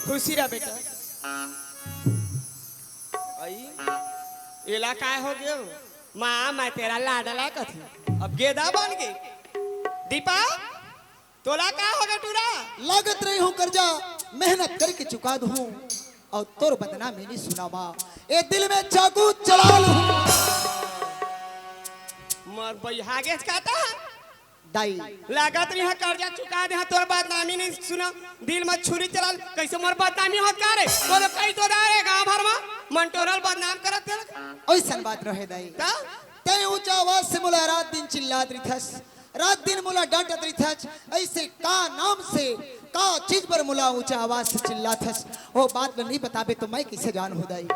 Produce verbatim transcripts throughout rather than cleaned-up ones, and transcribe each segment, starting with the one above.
खुशी रह बेटा। आई, एला काय हो गयो? माँ, मैं तेरा लाडला कथी, अब गेदा बन गे। दीपा, तोला का हो गे टूरा? लागत रही हूँ कर्जा, मेहनत करके चुका दूँ, अउ तोर बदनामी नहीं सुनावा। ए दिल में चाकू चला लूँ। मोर बइहा गेस कहता है। दाई। लागत रही है कर्जा चुका दे, हाँ, तोर बदनामी नहीं सुना, दिल में छुरी चला, कैसे मोर बदनामी होत का रे? तो कही तो दारे गाँव भर में मंटोरल बदनाम करत थे। ओइसन बात रहे दाई। का? तैं ऊंचा आवाज से मोला रात दिन चिल्लात रिथस, रात दिन मोला डांटत रिथस, ऐसे का नाम से, का चीज पर मोला ऊंचा आवाज से चिल्लाथस, वो बात ल नहीं बताबे तो मैं कैसे जानहूँ दाई?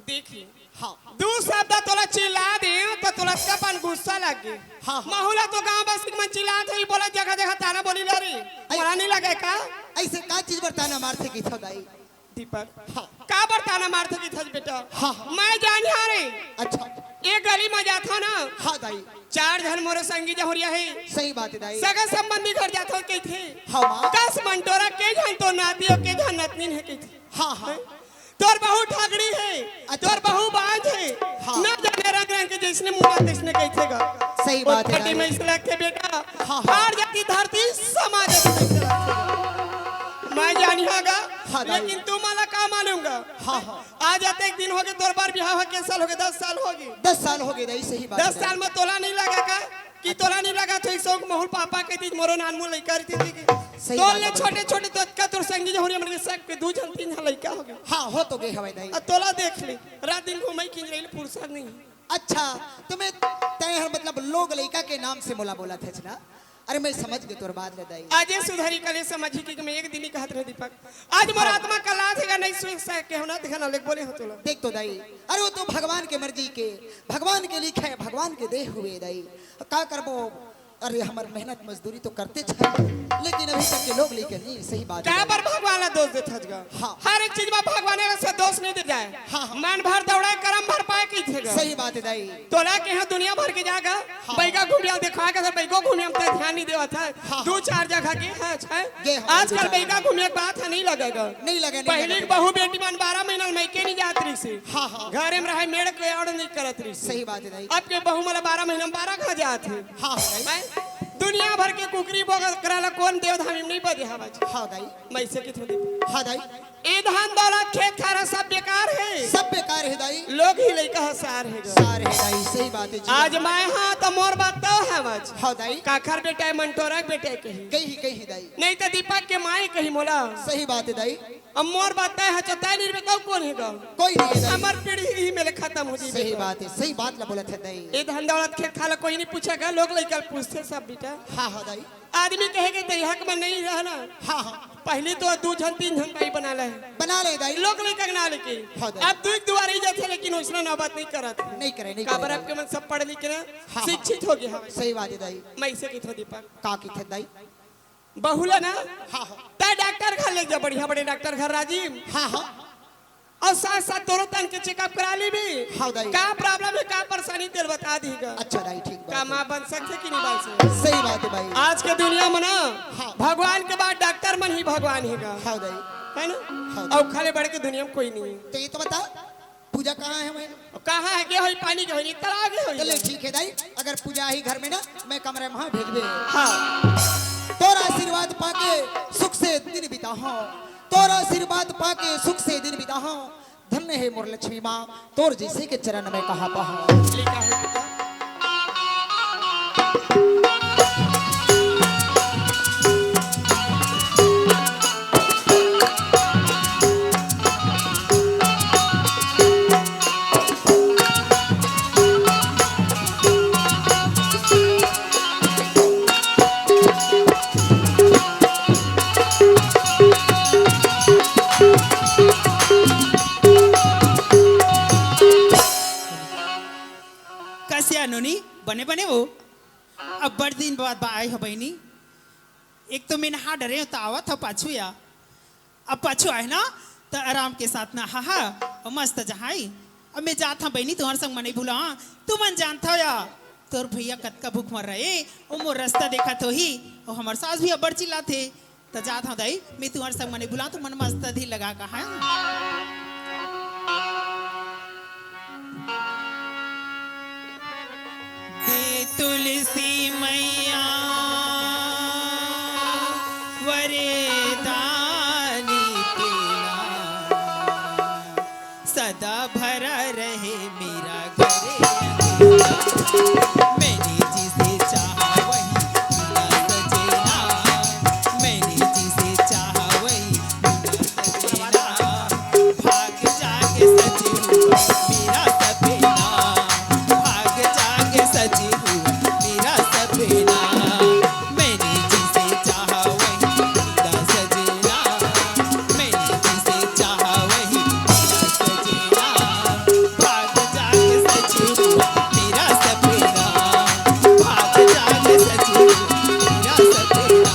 देखी, हाँ। दू शब्द तोला चिल्ला दे तो तोला अपन गुस्सा लग गे। हाँ, हाँ। महुला तो गांव बस्ती मन चिल्लात है, बोला जगह जगह ताना बोली ला रही। ऐ- बोला नहीं लगे का? ऐसे का चीज बर ताना मारथे कहिथव दाई? दीपक, हाँ। का बर ताना मारथे कहिथस बेटा? हाँ, हाँ। मैं जानिहार रे। अच्छा। एक गली में जाथव ना। हाँ दाई। चार झन मोरे संगी जहुरिया है। सही बात है दाई। सगा संबंधी घर जाथव कहिथे। हाँ माँ। कस मंटोरा के झन तो नाती हो, के झन नतनीन है कहिथे। हाँ, हाँ। तोर बहू ठगड़ी है, अच्छा, तोर बहू बांझ है, हाँ। ना जाने रंग रंग के जैसने मुंह तैसने कहिथे गा। सही बात है, पार्टी में दाई। इस लगथे बेटा, हाँ, हाँ। हार जाती धरती, समाज में इस लगथे। मैं जानिहां गा, हाँ, दाई। लेकिन तू मोला का मालूम गा? हाँ, हाँ। आज अतेक दिन हो गे, तोर बार बिहाव हो के साल हो गे, दस साल हो गे। दस साल हो गे, दाई, सही बात है, दस साल में तोला नहीं लगा का? कि तोला नहीं लगा तो इस शौक महुल पापा के तीज मोरो नानमू लइका रहिथे कि सही तोर बात ले है। छोटे छोटे तो अतका तोर संगी जहुरी मन के सब के दू झन तीन झन लइका हो गे। हाँ, हो तो गे हवय दाई। आ तोला देख ले, रात दिन घूमई किंजरई ले फुरसत नहीं। अच्छा, तुम्हें तय हर मतलब लोग लइका के नाम से मोला बोला थे ना? अरे मैं समझ गए तोर बात ले दाई। आजे सुधरी कले समझी कि मैं एक दिन ही कहत रहे दीपक। आज मोर हाँ। आत्मा कला थे नहीं सुन सके हो ना, देखा ना लेक बोले हो तोला। देख तो दाई, अरे वो तो भगवान के मर्जी के, भगवान के लिखे, भगवान के दे हुए दाई। का करबो? अरे, हमर मेहनत मजदूरी तो करते छे, लेकिन अभी तक के लोग लेके नहीं, सही बात है। काबर भगवान ला दोष देथस गा? हाँ। हर एक चीज में भगवान से दोष नहीं दे जाए। हाँ, हाँ। मन भर दौड़ाए, करम भर पाए कहिथे गा। सही बात है दाई। तोला के यहाँ दुनिया भर के जागा, हाँ। बैगा घूमिया देखा के सर बैगो घूमिया में ते ध्यान नहीं देवत है। हाँ, दू हाँ। चार जगह के हाँ छे। गे हाँ, आजकल दू चार बैगा जगह। घूमिया के बात है, नहीं लगेगा। नहीं लगे, नहीं पहले लगे। के बहू बेटी मन बारह महीना में के नहीं जात रही से। हाँ, हाँ। घरे में रहे, मेड़ के और नहीं करत रही से। सही बात है दाई। अब के बहू मन बारह महीना में बारह कहाँ जात है? हाँ, दाई। हैं? दुनिया भर के कुकरी बोकरा ला कौन देवधामी में नहीं बदे हवच? हाँ, दाई। मैं से किथे दे। हाँ, दाई। ए धन दौलत खेत खार सब बेकार है। सब बेकार है, दाई। लोग ही लइका ह सार है गा। सार है, दाई, सही बात है जी। आज मैं हाँ तो मोर बात तो हवच। हाँ, दाई। काखर बेटा है, मंटोरा के बेटा है कही। कही, कही, दाई। नहीं तो दीपक के माए कही मोला। सही बात है, दाई। अब मोर बात तय है, चताय निर्वे कऊ कौन है गा? कोई नहीं है, दाई। हमर पीढ़ी ही मेले खत्म हो जाई सही बेटा। बात है, सही बात ला बोलत है, दाई। ए धन दौलत खेत खाला कोई नहीं पूछेगा, लोग लइका पूछथे सब बेटा। हाँ, हाँ, दाई। आदमी कहे के तई हक में नहीं रहना। हाँ, हाँ। पहली तो दू झन, तीन झन दाई बना ले। बना ले, दाई। लोग लइका के ना लेके। हाँ, दाई। अब दू एक दुआर ही जाथे, लेकिन उसने नौबत नहीं करत। नहीं करे, नहीं काबर करे, आपके दाई। मन सब पढ़ लिख के ना हाँ, हाँ। शिक्षित हो गया। सही बात है, दाई। मैं इसे किथे दीपक। का किथे, दाई? बहू ला ना, हाँ, हाँ। तय डॉक्टर घर ले जा, बढ़िया बड़े डॉक्टर घर राजीव। हाँ, हाँ। और साथ साथ तोरो तन के चेकअप करा ली भी। हाँ, दाई। का प्रॉब्लम है, का परेशानी तेल बता दी गा। अच्छा, दाई, ठीक बात का है। माँ बन सकथे कि नहीं बन सकथे? सही बात है, भाई। आज के दुनिया में ना, हाँ। भगवान के बाद डॉक्टर मन ही भगवान ही गा। हाँ, दाई। है ना? हाँ, दाई। और खाले बढ़ के दुनिया में कोई नहीं है। तो ये तो बता, पूजा कहाँ है मैं? कहाँ है? गे होई पानी के होई, नहीं, तालाब के होई। चले, ठीक है दाई, अगर पूजा ही घर में ना, मैं कमरे में हाँ भेजबे। हाँ। तोर आशीर्वाद पाके सुख से दिन बिताहूँ, तोर आशीर्वाद पाके सुख से दिन बिताहूँ। धन्य है मोर लक्ष्मी माँ, तोर जैसे के चरण में कहाँ पाहूँ। कसे आ नोनी, बने बने हो? अब्बड़ दिन बाद बा आए हो बहिनी। एक तो मैं नहा डरे हो तो आवत हो पाछू या। अब पाछू आए ना, तो आराम के साथ नहा हा, और मस्त जहाई। अब मैं जात हा बहिनी, तुम्हारे संग मने भूला, तुमन जानत हो या, तोर भैया कतका भूख मर रहे, वो मोर रास्ता देखत होही, और हमर सास भी अब्बड़ चिल्लाथे, त जात हंव दाई, मैं तुंहर संग मने बुलांव, तुमन मस्त धीर लगा का, हैं? हे तुलसी मैया वरदानी तेरा, सदा भरा रहे मेरा घर अंगना। मैंने जिसे चाहा वही मिला सजना, मैंने जिसे चाहा वही मिला सजना। भाग जागे सच हुआ मेरा सपना, भाग जागे सच हुआ मेरा सपना। मैंने जिसे चाहा वही मिला सजना, मैंने जिसे चाहा वही मिला सजना। भाग जागे सच हुआ मेरा सपना, भाग जागे सच हुआ मेरा सपना,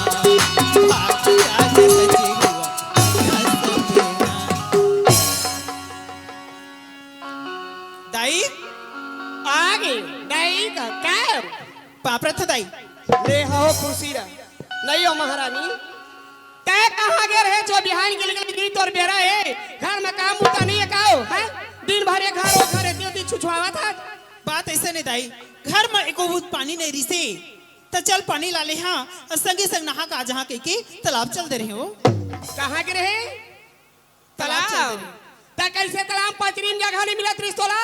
भाग जागे सच हुआ मेरा सपना। दाई, आगे, दाई का, का? पाप रथ दाई। ले हो खुशी रह। नहीं हो महारानी। तैं कहाँ गे रहे जो बिहान के लगे दी तोर बेरा हे? घर में काम बूता नहीं है का हो? हैं? दिन भर ये घर, वो घर, एती ओती छुछुआवत हस। बात अइसे नहीं दाई, घर में एको बूंद पानी नहीं रिसे, त चल पानी ला ले हाँ, अउ संगे संग नहा का आ जहाँ कहिके तालाब चल दे रहे हो। कहाँ गे रहे? तालाब चल तालाब। दे रहे। त कइसे तालाब पचरी में जगह नहीं मिलत रिस तोला?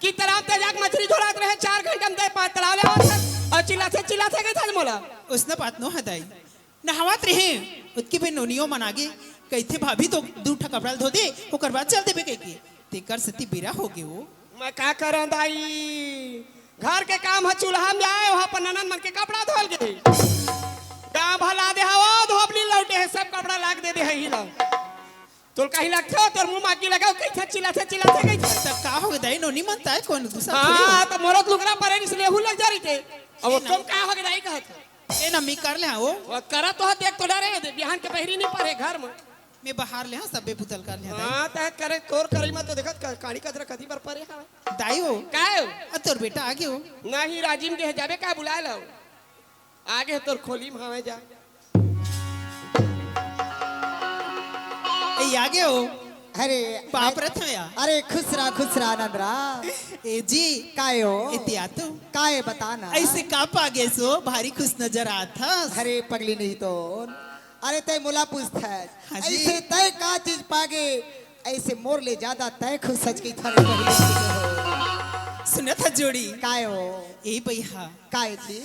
कि तालाब ते जाके मछरी झोलात रहे, चार घंटा में ते पा-, तालाब ले आवत हस अउ चिल्लाथे, चिल्लाथे कहिथस मोला। उसने बात नो हे दाई। नहावत रहे, ओतकी बेर नोनियो मन आगे, कहिथे, "भाभी तो दू ठा कपड़ा ल धो दे, ओकर बाद चल देबे," कहिके। तेकर सेती बेरा हो गे वो। मैं का करंव दाई, घर के काम ह चूल्हा में जाए, वहाँ पर ननद मन के कपड़ा धोल गे। गाँव भला दे हवा, धोबली लौटे हे, सब कपड़ा लाग दे दे हे ही ला। तोर काहीं लगथे, तोर मुँह माकी लगाओ, कइसे चिल्लाथे, चिल्लाथे, कइसे? त का हो गे दाई, नोनी मन ताय कोन दूसरा थोड़ी हो? हाँ, त मोरो त लुगरा परे रिस लेहू लग जा रहिथे। अब ए ना। तुम का हो गे दाई कहत हो? ए ना, मी कर ले हाँ वो। वो करत तो ह, देख तो डरे, बिहान के पहिरी नहीं परे घर में। मैं बहार ले हाँ, सबे पुतल कर ले हाँ दाई। हाँ, तह करे, तोर करई में तो देखत क-, काड़ी कचरा कती बर परे हवे। दाई हो। का हो? अ तोर बेटा आगे हो। नहीं, राजिम के जाबे का बुला लो। आगे तोर खोली में हवे जा। ए, आगे हो। अरे, पाप अरे, रथ हो या। अरे, खुश रहा, खुश रहा, आनंद रहा। ए जी। काय हो? इतिया तू। काय बता ना। अइसे का पागे सो, भारी खुश नजर आत हस। अरे, पगली नहीं तो। अरे, तै मोला पूछत हस। हाँ जी। अइसे तै का चीज पागे? अइसे मोर ले ज्यादा तै खुश हस कि थारे पगली नहीं तो। सुनत हस जोड़ी। काय हो? ए भैया। काय जी?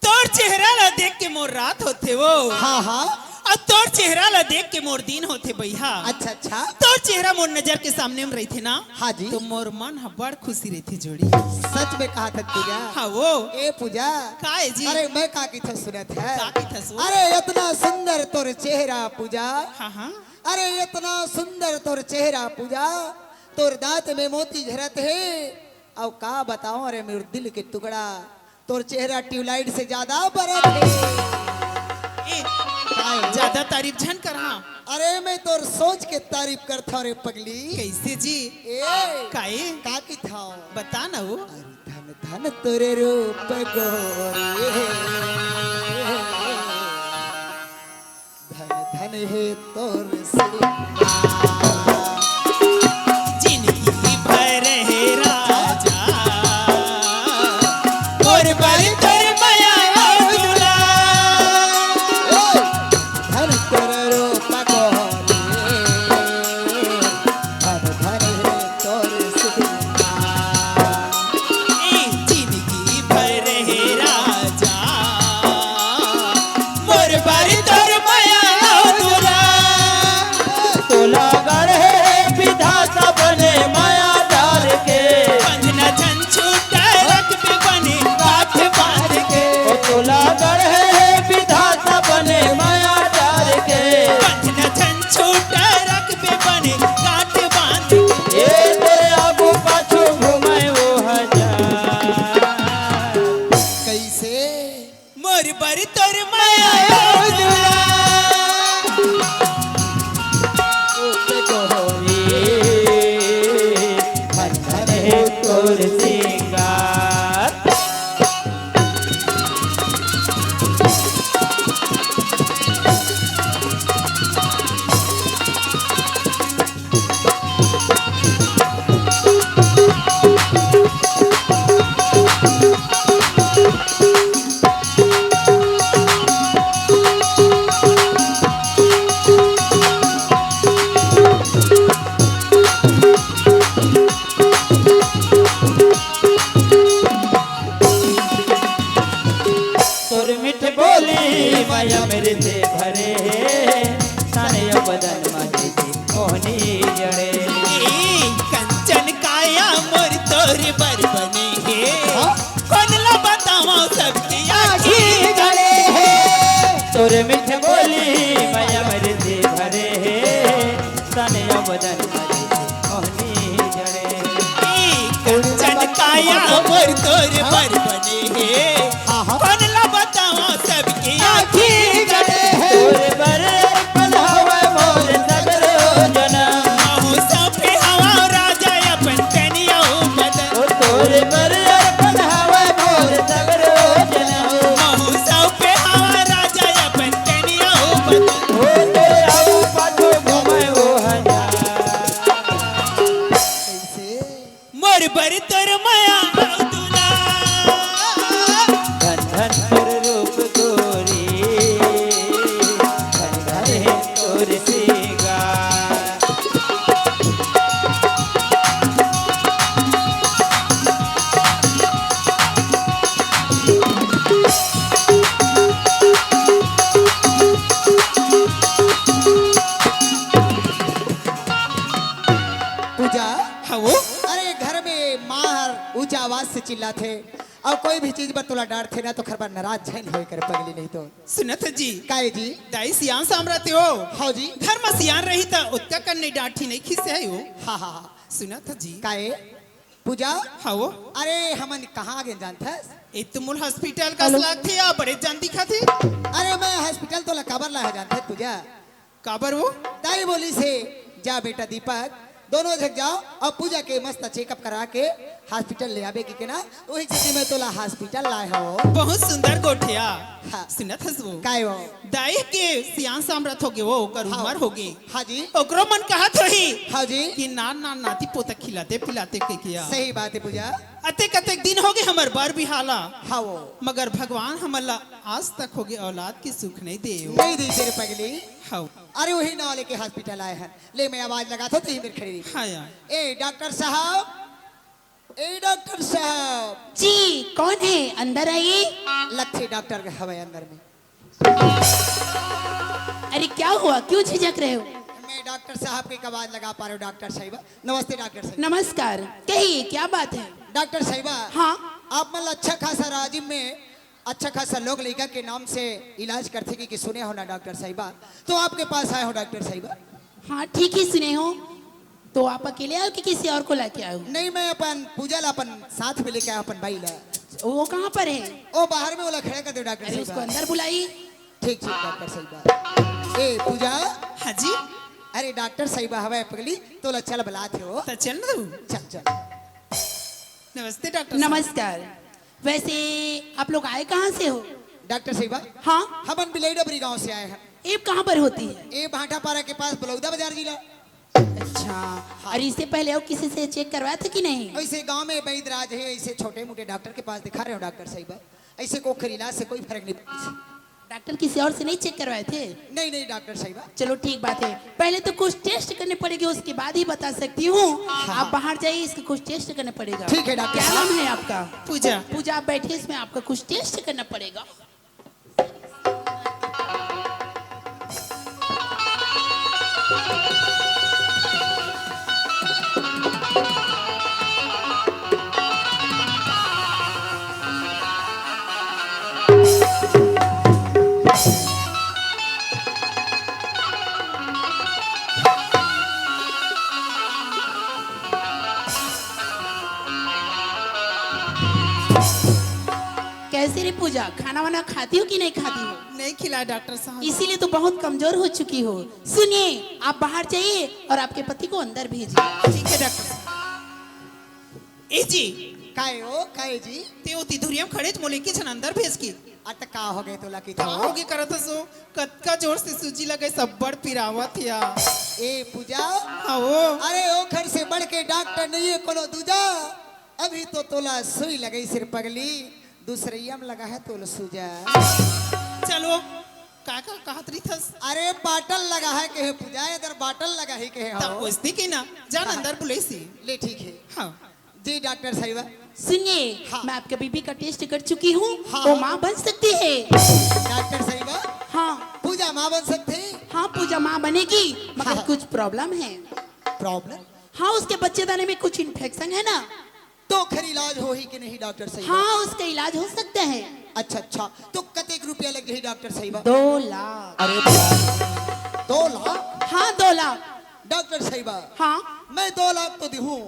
तोर चेहरा ला देख के मोर रात होथे वो। हाँ, हाँ। अउ तोर चेहरा ला देख के मोर दिन होथे बइहा। अच्छा, अच्छा। तोर चेहरा मोर नजर के सामने में रहिथे ना, हाँ जी। तो मोर मन ह बड़ खुशी रहिथे जोड़ी। सच में कहत हस पूजा? हाँ वो। ए पूजा। का ए जी? अरे मैं का किथो सुनत हस? का किथस वो? अरे इतना सुंदर तोर चेहरा पूजा। हाँ, हाँ। अरे इतना सुंदर तोर चेहरा पूजा, तोर दांत में मोती झरत हे। अउ का बताओं, अरे मोर दिल के टुकड़ा, तोर चेहरा ट्यूबलाइट से ज्यादा बरत हे। ए, काय हो? ज्यादा तारीफ झन कर, हाँ। अरे, मैं तोर सोच के तारीफ करथंव रे पगली। कइसे जी? ए, काहे? का किथंव? बता ना वो। अरे, धन धन तोर रूप गोरी। धन धन हे तोर श्रृंगार। जिनगी भर हे राजा, मोर बर तोर मया अउ दुलार। धन तोर रूप गोरी, धन धन हे तोर श्रृंगार। ए जिनगी भर हे राजा, मोर बर तोर मया अउ दुलार। तोला गढ़े विधाता बने मया डार के। बंधना झन छूटे रखबे बने गांठ बांध के। ओ तोला गढ़े विधाता बने मया डार के। बंधना देखेगा। पूजा, हाँ वो? अरे घर में माँ हर ऊंचा आवाज से चिल्लाथे, अउ कोई भी चीज बर तोला डांटथे ना तो खरबा नाराज झन होए कर पगली नहीं तो। सुनत जी। काहे जी? दाई सियान साम रहिथे हो। हाँ जी। घर में सियान रही त ओतका कन नहीं डांटही नहीं खिसे है हो। हाँ हाँ हाँ। सुनत जी। काहे? पूजा? हाँ वो? अरे हमन कहाँ आगे जानथस? ए तो मोला हॉस्पिटल कस हेलो। लगथे या बड़े जान दिखथे। अरे मैं हॉस्पिटल तोला काबर लाहे जानथस पूजा? काबर वो? दाई बोलिस हे, जा बेटा दीपक, दोनों झन जाओ अउ पूजा के मस्त चेकअप करा के हॉस्पिटल ले आबे कहिके ना, उही चीज में तोला हॉस्पिटल लाए हो। बहुत सुंदर गोठिया। हाँ। सुनत हस वो? काय हो? दाई के सियान सामरथ हो गे वो, ओकर हाँ। उमर हो गे। हाँ जी। ओकरो मन कहत होही हाँ जी। कि नान नान नाती पोता खिलाते पिलाते के किया। सही बात है पूजा। अतेक अतेक दिन हो गे हमर बर बिहाला। हाँ वो। मगर भगवान हमन ला आज तक हो गे औलाद के सुख नहीं दे। नहीं दी तेरे पगली। हाँ। अरे वही नाव लेके हॉस्पिटल आए हैं। ले मैं आवाज लगाथों तो ही मेरे खड़ी रही। हाँ यार। ए डॉक्टर साहब, ए डॉक्टर साहब। जी, कौन है? अंदर आइए। लगथे डॉक्टर के हवय अंदर में। अरे क्या हुआ, क्यों झिझक रहे हो? मैं डॉक्टर साहब के आवाज लगा पा रहे हो डॉक्टर साहिबा। नमस्ते डॉक्टर साहिबा। नमस्कार, कहिए क्या बात है? डॉक्टर साहिबा, हाँ। आप मन ला अच्छा खासा राजिम में अच्छा खासा लोग लइका के नाम से इलाज करथे कि, कि सुने हो ना डॉक्टर साहिबा, तो आपके पास आए हो डॉक्टर साहिबा। हाँ, ठीक ही सुने हो। तो आप अकेले आए हो कि किसी और को लेके आए हो? नहीं, मैं अपन पूजा ला अपन साथ में लेके आया, अपन बाई ला। वो कहाँ पर है? ओ बाहर में ओला खड़ा कर दो डॉक्टर अरे, साहिबा। उसको अंदर बुलाइए। ठीक ठीक डॉक्टर साहिबा। ए पूजा। हाँ जी। अरे डॉक्टर साहिबा हवय पगली, तोला चल बलात हे वो। तो चल ना तू। चल चल। नमस्ते डॉक्टर साहब। नमस्कार। वैसे आप लोग आए कहाँ से हो? डॉक्टर साहिबा। हाँ। हमन बिलई डबरी गांव से आए हैं। ये कहाँ पर होती है? ये भाटापारा के पास बलौदा बाजार जिला। अच्छा। हाँ। और इससे पहले और किसी से चेक करवाया था कि नहीं? ऐसे गांव में वैद राज है, ऐसे छोटे मोटे डॉक्टर के पास दिखा रहे हो डॉक्टर साहिबा। ऐसे को ओखर इलाज से कोई फर्क नहीं पड़ता। डॉक्टर किसी और से नहीं चेक करवाए थे? नहीं नहीं डॉक्टर साहिबा। चलो ठीक बात है, पहले तो कुछ टेस्ट करने पड़ेंगे, उसके बाद ही बता सकती हूँ। हाँ। आप बाहर जाइए, इसके कुछ टेस्ट करना पड़ेगा। ठीक है डॉक्टर क्या साहब। नाम है आपका? पूजा। पूजा, आप बैठिए, इसमें आपका कुछ टेस्ट करना पड़ेगा। कैसे रे पूजा, खाना वाना खाती हो कि नहीं खाती हो? नहीं खिलाया डॉक्टर साहब। इसीलिए तो बहुत कमजोर हो चुकी हो। सुनिए, आप बाहर जाइए और आपके पति को अंदर भेजिए। ठीक है डॉक्टर साहब। ए जी। काय ओ, काय जी? ते ओती धुरिया म खड़े त मोला एके झन अंदर भेज के। अत का हो गए तोला की का तो? हो गए करत हस ओ? कतका जोर से सूजी लगे, सब बड़ पिरावत या। ए पूजा। हाँ ओ। अरे ओखर से बढ़ के डॉक्टर नहीं है कोनो दूजा। अभी तो तोला सुई लगे सिर पगली, दूसरैया म लगा है तोला सूजा। चलो, का का कहत रहिथस? अरे बाटल लगा है कहे पूजा, इधर बाटल लगा ही कहे तब हो। पूछती की ना, जान हाँ। अंदर बुलेसी। ले ठीक है। हाँ। जी डॉक्टर साहिबा। सुनिए, हाँ। मैं आपके बीबी का टेस्ट कर चुकी हूँ, हाँ, वो हाँ। माँ बन सकती है। डॉक्टर साहिबा। हाँ। पूजा माँ बन सकती? हाँ, पूजा माँ बनेगी, मगर हाँ। कुछ प्रॉब्लम है। प्रॉब्लम? हाँ, उसके बच्चेदानी में कुछ इन्फेक्शन है ना। तो खर इलाज होही कि नहीं डॉक्टर साहिबा? हाँ, उसका इलाज हो सकता है। अच्छा अच्छा, तो कतेक रुपया लग जाही डॉक्टर साहिबा? दो लाख। अरे बाप। दो लाख? हाँ, दो लाख। डॉक्टर साहिबा, हाँ। मैं दो लाख तो दिहूँ,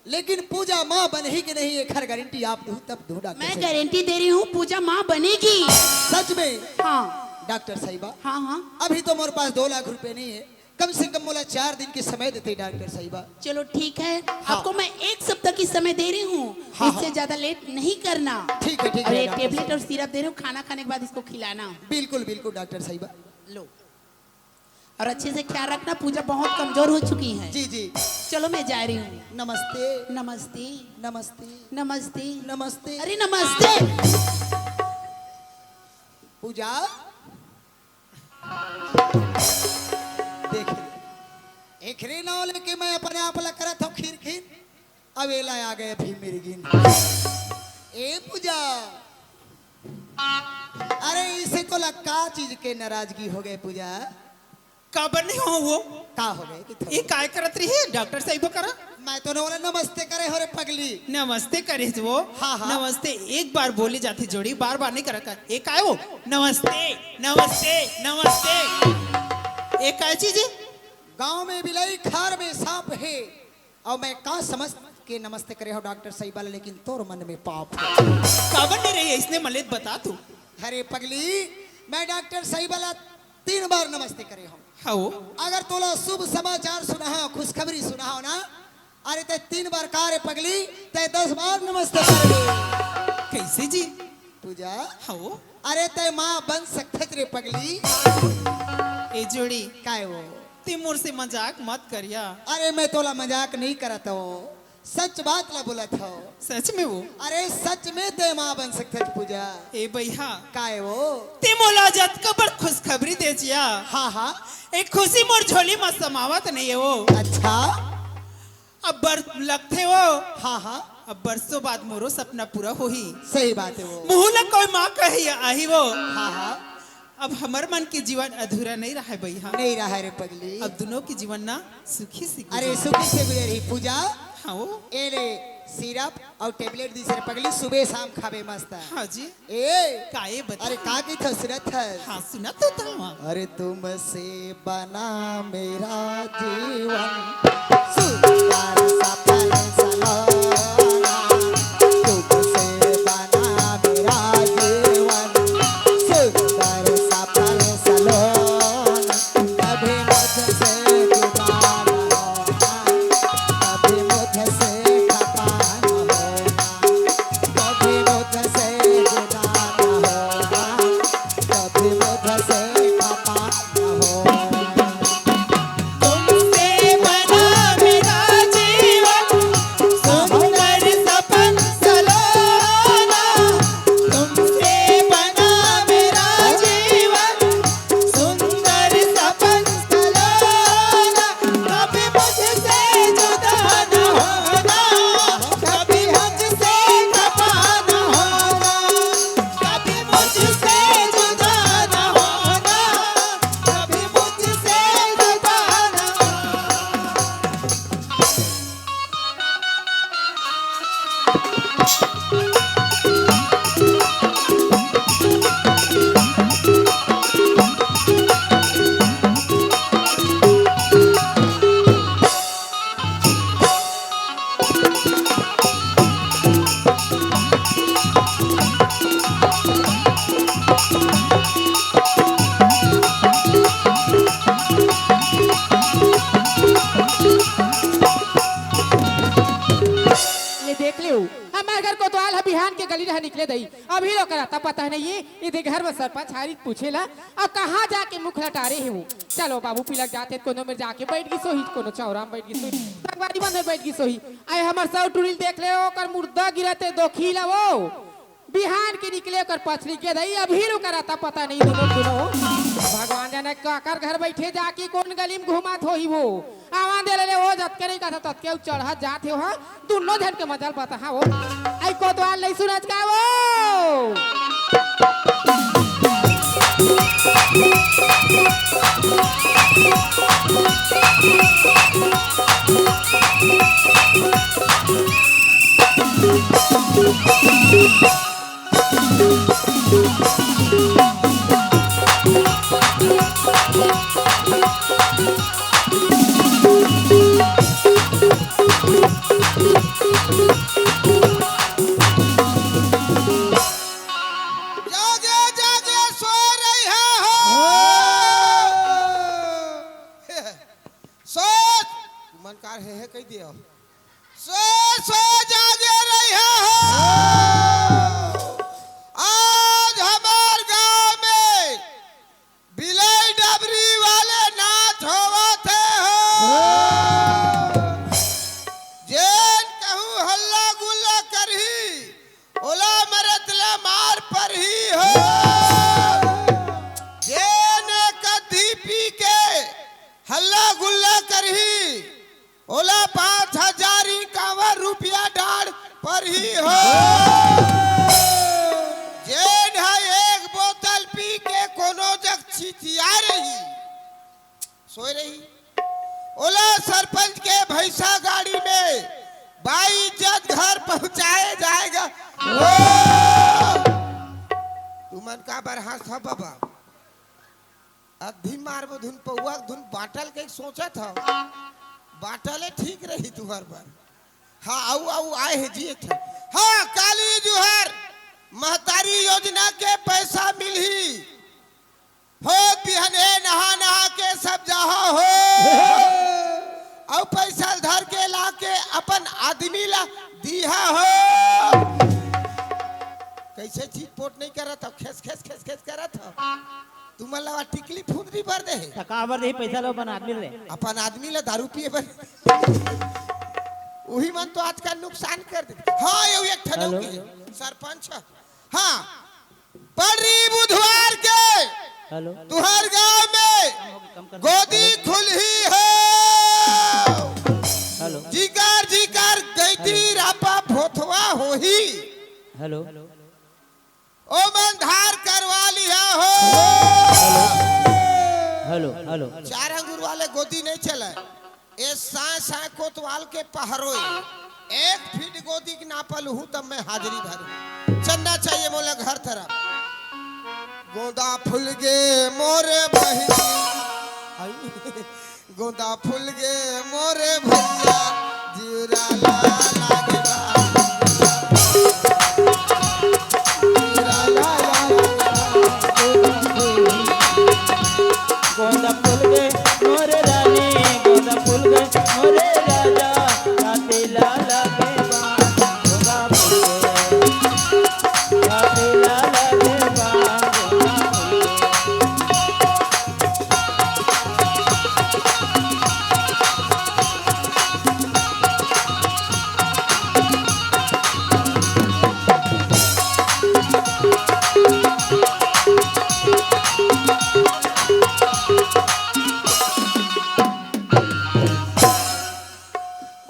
लेकिन पूजा माँ बनही कि नहीं, एखर गारंटी आप दू तब दू डॉक्टर मैं साहिबा। गारंटी दे रही हूँ, पूजा माँ बनेगी। सच में? हाँ। डॉक्टर साहिबा, हाँ, हाँ। अभी तो मोर पास दो लाख रुपए नहीं है, कम से कम मोला चार दिन के समय देते डॉक्टर साहिबा। चलो ठीक है, हाँ। आपको मैं एक सप्ताह की समय दे रही हूँ, हाँ, इससे हाँ। ज्यादा लेट नहीं करना। ठीक है, ठीक और है, ये डॉक्टर टेबलेट साहब। और सिरप दे रही हूँ, खाना खाने के बाद इसको खिलाना। बिल्कुल, बिल्कुल डॉक्टर साहिबा। लो, और अच्छे से ख्याल रखना, पूजा बहुत कमजोर हो चुकी है। जी, जी। चलो मैं जा रही हूँ। नमस्ते। नमस्ते। नमस्ते। नमस्ते। अरे नमस्ते। पूजा। दे एखरे नाव लेके मैं अपने आप ला करत हव खीर खीर। अब एला आ गए अभी मिर्गिन। ए पूजा, अरे इसे तोला का चीज के नाराजगी हो गए पूजा? काबर नहीं हो वो? का हो गए कि ये काय करत रही है डॉक्टर साहिब करा? मैं तो ओला नमस्ते करे हो रे पगली। नमस्ते करे वो? हाँ, हाँ। नमस्ते एक बार बोले जाथे जोड़ी, बार बार नहीं करा कर। ये काय हो? नमस्ते, नमस्ते, नमस्ते। ये काय चीज है? गांव में बिलाई, खार में सांप है। अउ मैं का समझ के नमस्ते करे हव डॉक्टर साहिबा ला, लेकिन तोर मन में पाप हे। काबर नहीं रही है इसने मलेत बता तू। अरे पगली, मैं डॉक्टर साहिबा ला तीन बार नमस्ते करे हव। हव। अगर तोला शुभ समाचार सुनाहव, खुशखबरी सुनाहव ना, अरे तैं तीन बार का रे पगली, तैं दस बार नमस्ते कर दे। कैसे जी? पूजा। हव। अरे तैं माँ बन सकथस रे पगली। ए जोड़ी। काय वो? तैं मोर से मजाक मत करिया। अरे मैं तोला मजाक नहीं करत हव, सच बात ला बोलत हव। सच में वो? अरे सच में तैं माँ बन सकथस पूजा। ए बइहा। काय वो? तैं मोला जतका बड़ खुशखबरी दे जिया। हाँ, हाँ। ए खुशी मोर झोली म समावत नहीं है वो। अच्छा। अब बर लगथे वो। हाँ, हाँ। अब बरसों बाद मोरो सपना पूरा होही। सही बात है वो। मुँह ला कोई माँ कही आही वो। हाँ, हाँ। अब हमर मन के जीवन अधूरा नहीं रहे बइहा। नहीं रहे रे पगली। अब दुनों के जीवन ना सुखी से अरे गुजरे। सुखी से गुजरही पूजा। हाँ वो। ए ले सिरप अउ टेबलेट दिस रे पगली, सुबह शाम खाबे मस्त। हाँ जी। ए, का ये बता? अरे का गीत ह सुनत हस? हाँ, सुनत तो था। अरे तुमसे बना मेरा जीवन, सुंदर सफल सलोना। तुमसे बना मेरा जीवन, सुंदर सफल सलोना। कभी मुझसे जुदा न होना, कभी मुझसे खफा न होना। कभी मुझसे जुदा न होना, कभी मुझसे खफा न होना। तुमसे बना मेरा जीवन, सुंदर सपन सलोना। तुमसे बना मेरा जीवन, सुंदर सपन सलोना। कभी मुझसे जुदा न होना, कभी मुझसे खफा न होना, कभी मुझसे जुदा न होना, कभी मुझसे जुदा न होना। ये देख लियो, हमर घर कोतवाल ह बिहान के गली डहर निकले दई, अभी ओकर अता पता नहीं है। ये दे घर में सरपंच हारी पूछे ला, अउ कहाँ जाके मुख लटारे हे वो। चलो बाबू पिलक जाथे, कोनो मेर जाके बैठ गिस होही, कोनो चौरा में बैठ गिस होही, संगवारी मन में बैठ गिस होही। आए हमर सौ टुरी ल देख ले, ओकर मुर्दा गिरत हे दोखी ला वो। बिहान के निकले ओकर पछरी के दई, अभी ओकर अता पता नहीं दुनों दुनों। भगवान जाने काकर घर बैठे जाके कोन गली में घूमत होही वो। आवा दे ले, ले वो जतके नहीं कहत ततके उ चढ़त जात हे, हाँ। दुनों झन के मजा ल बताहा वो। आई कोतवाल नहीं सुनत का वो? जागे, जागे, सो रही है हो। सोच। मन कार हे, हे कह दियो। सो, सो, जागे रही है हो। आज हमार गांव में बिलाई डबरी वाले नाच होवत हे हो। जेन कहूँ हल्ला गुल्ला करही, ओला मरत ले मार परही हो। जेन कद्दी पी के हल्ला ओला पाँच हजार ही कांवर रुपया डांड़ परही हो। जेन ह एक बोतल पी के कोनो जग छितिया रही, सोए रही, ओला सरपंच के भैंसा गाड़ी में बाइज्जत घर पहुंचाए जाएगा। ओ! तुमन का बर हंसत हव बाबा? अद्धी मारबो धुन पौवा धुन बाटल के सोचत हव। बाटले ठीक रही तुहर बर। हाँ, अउ, अउ आए हे जी एक ठन। हाँ, काली जुहर महतारी योजना के पैसा मिलही। हो बिहने नहा नहा के सब जहा हो। अउ पैसा धर के ला के अपन आदमी ला दिहा हो। कैसे चीज पोट नहीं करत हो, खेस खेस खेस खेस करत हो। तुमन ला टिकली फुंदरी भर दे हे। त काबर देही पैसा ला अपन आदमी ले? अपन आदमी ला दारू पिए बर। उही मन तो आजकल नुकसान कर दे। हाँ, ये एक ठन हेलो। के सरपंच। हाँ, पड़री बुधवार के हेलो। तुहर गांव में कम कर। गोदी खुलही हो। हेलो। जिकर जिकर गैती हेलो। रापा भोथवा होही। हेलो। ओमन धार करवा लिहा हो। Hello, hello. चार अंगुर वाले गोदी नहीं चले। ए साय साय कोतवाल के पहरोए। एक फीट गोदी के नापल हूँ तब मैं हाजिरी भरूँ। चंदा चाहिए मोला घर तरफ। गोदा फूल गे मोर बहिनी। गोंदा फूल गे मोरे भैया, जिउरा ला लागे बा। जिउरा ला लागे बा। गोंदा फूल गे मोरे रानी, गोंदा फूल गे मोरे राजा, राती ला लागे बा। गोंदा फूल गे, राती ला लागे बा। गोंदा फूल गे।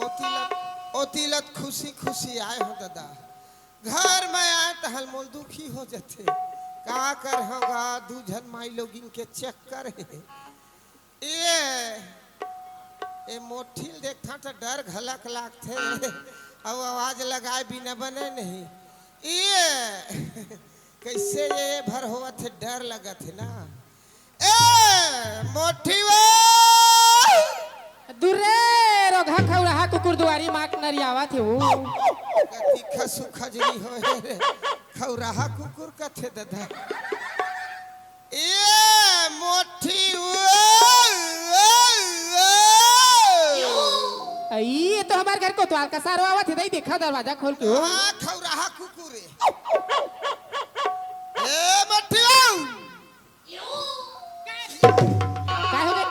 ओती लत, ओती लत खुशी खुशी आए हो दादा। घर में आए तहन मोल दुखी हो जथे। का कर होगा दू झन माई लोगिन के चक्कर हे। ए, ए मोठिल देखथा त डर घलक लागथे। अउ आवाज लगाए बिना बने नहीं। ए, कैसे ये भर होवत हे, डर लगत हे ना। ए, मोठी वो। दूर रे, रोगहा खौराहा कुकुर दुआरी माक नरियावत हे वो। कति खसु खजरी होए रे, खौराहा कुकुर कथे ददा। ए मोठी वो। अई, ये तो हमार घर कोतवाल का सारो आवत हे, दई देखा दरवाजा खोल के हो। हाँ, खौराहा कुकुर रे। ए मोठी वो। काय हो गे?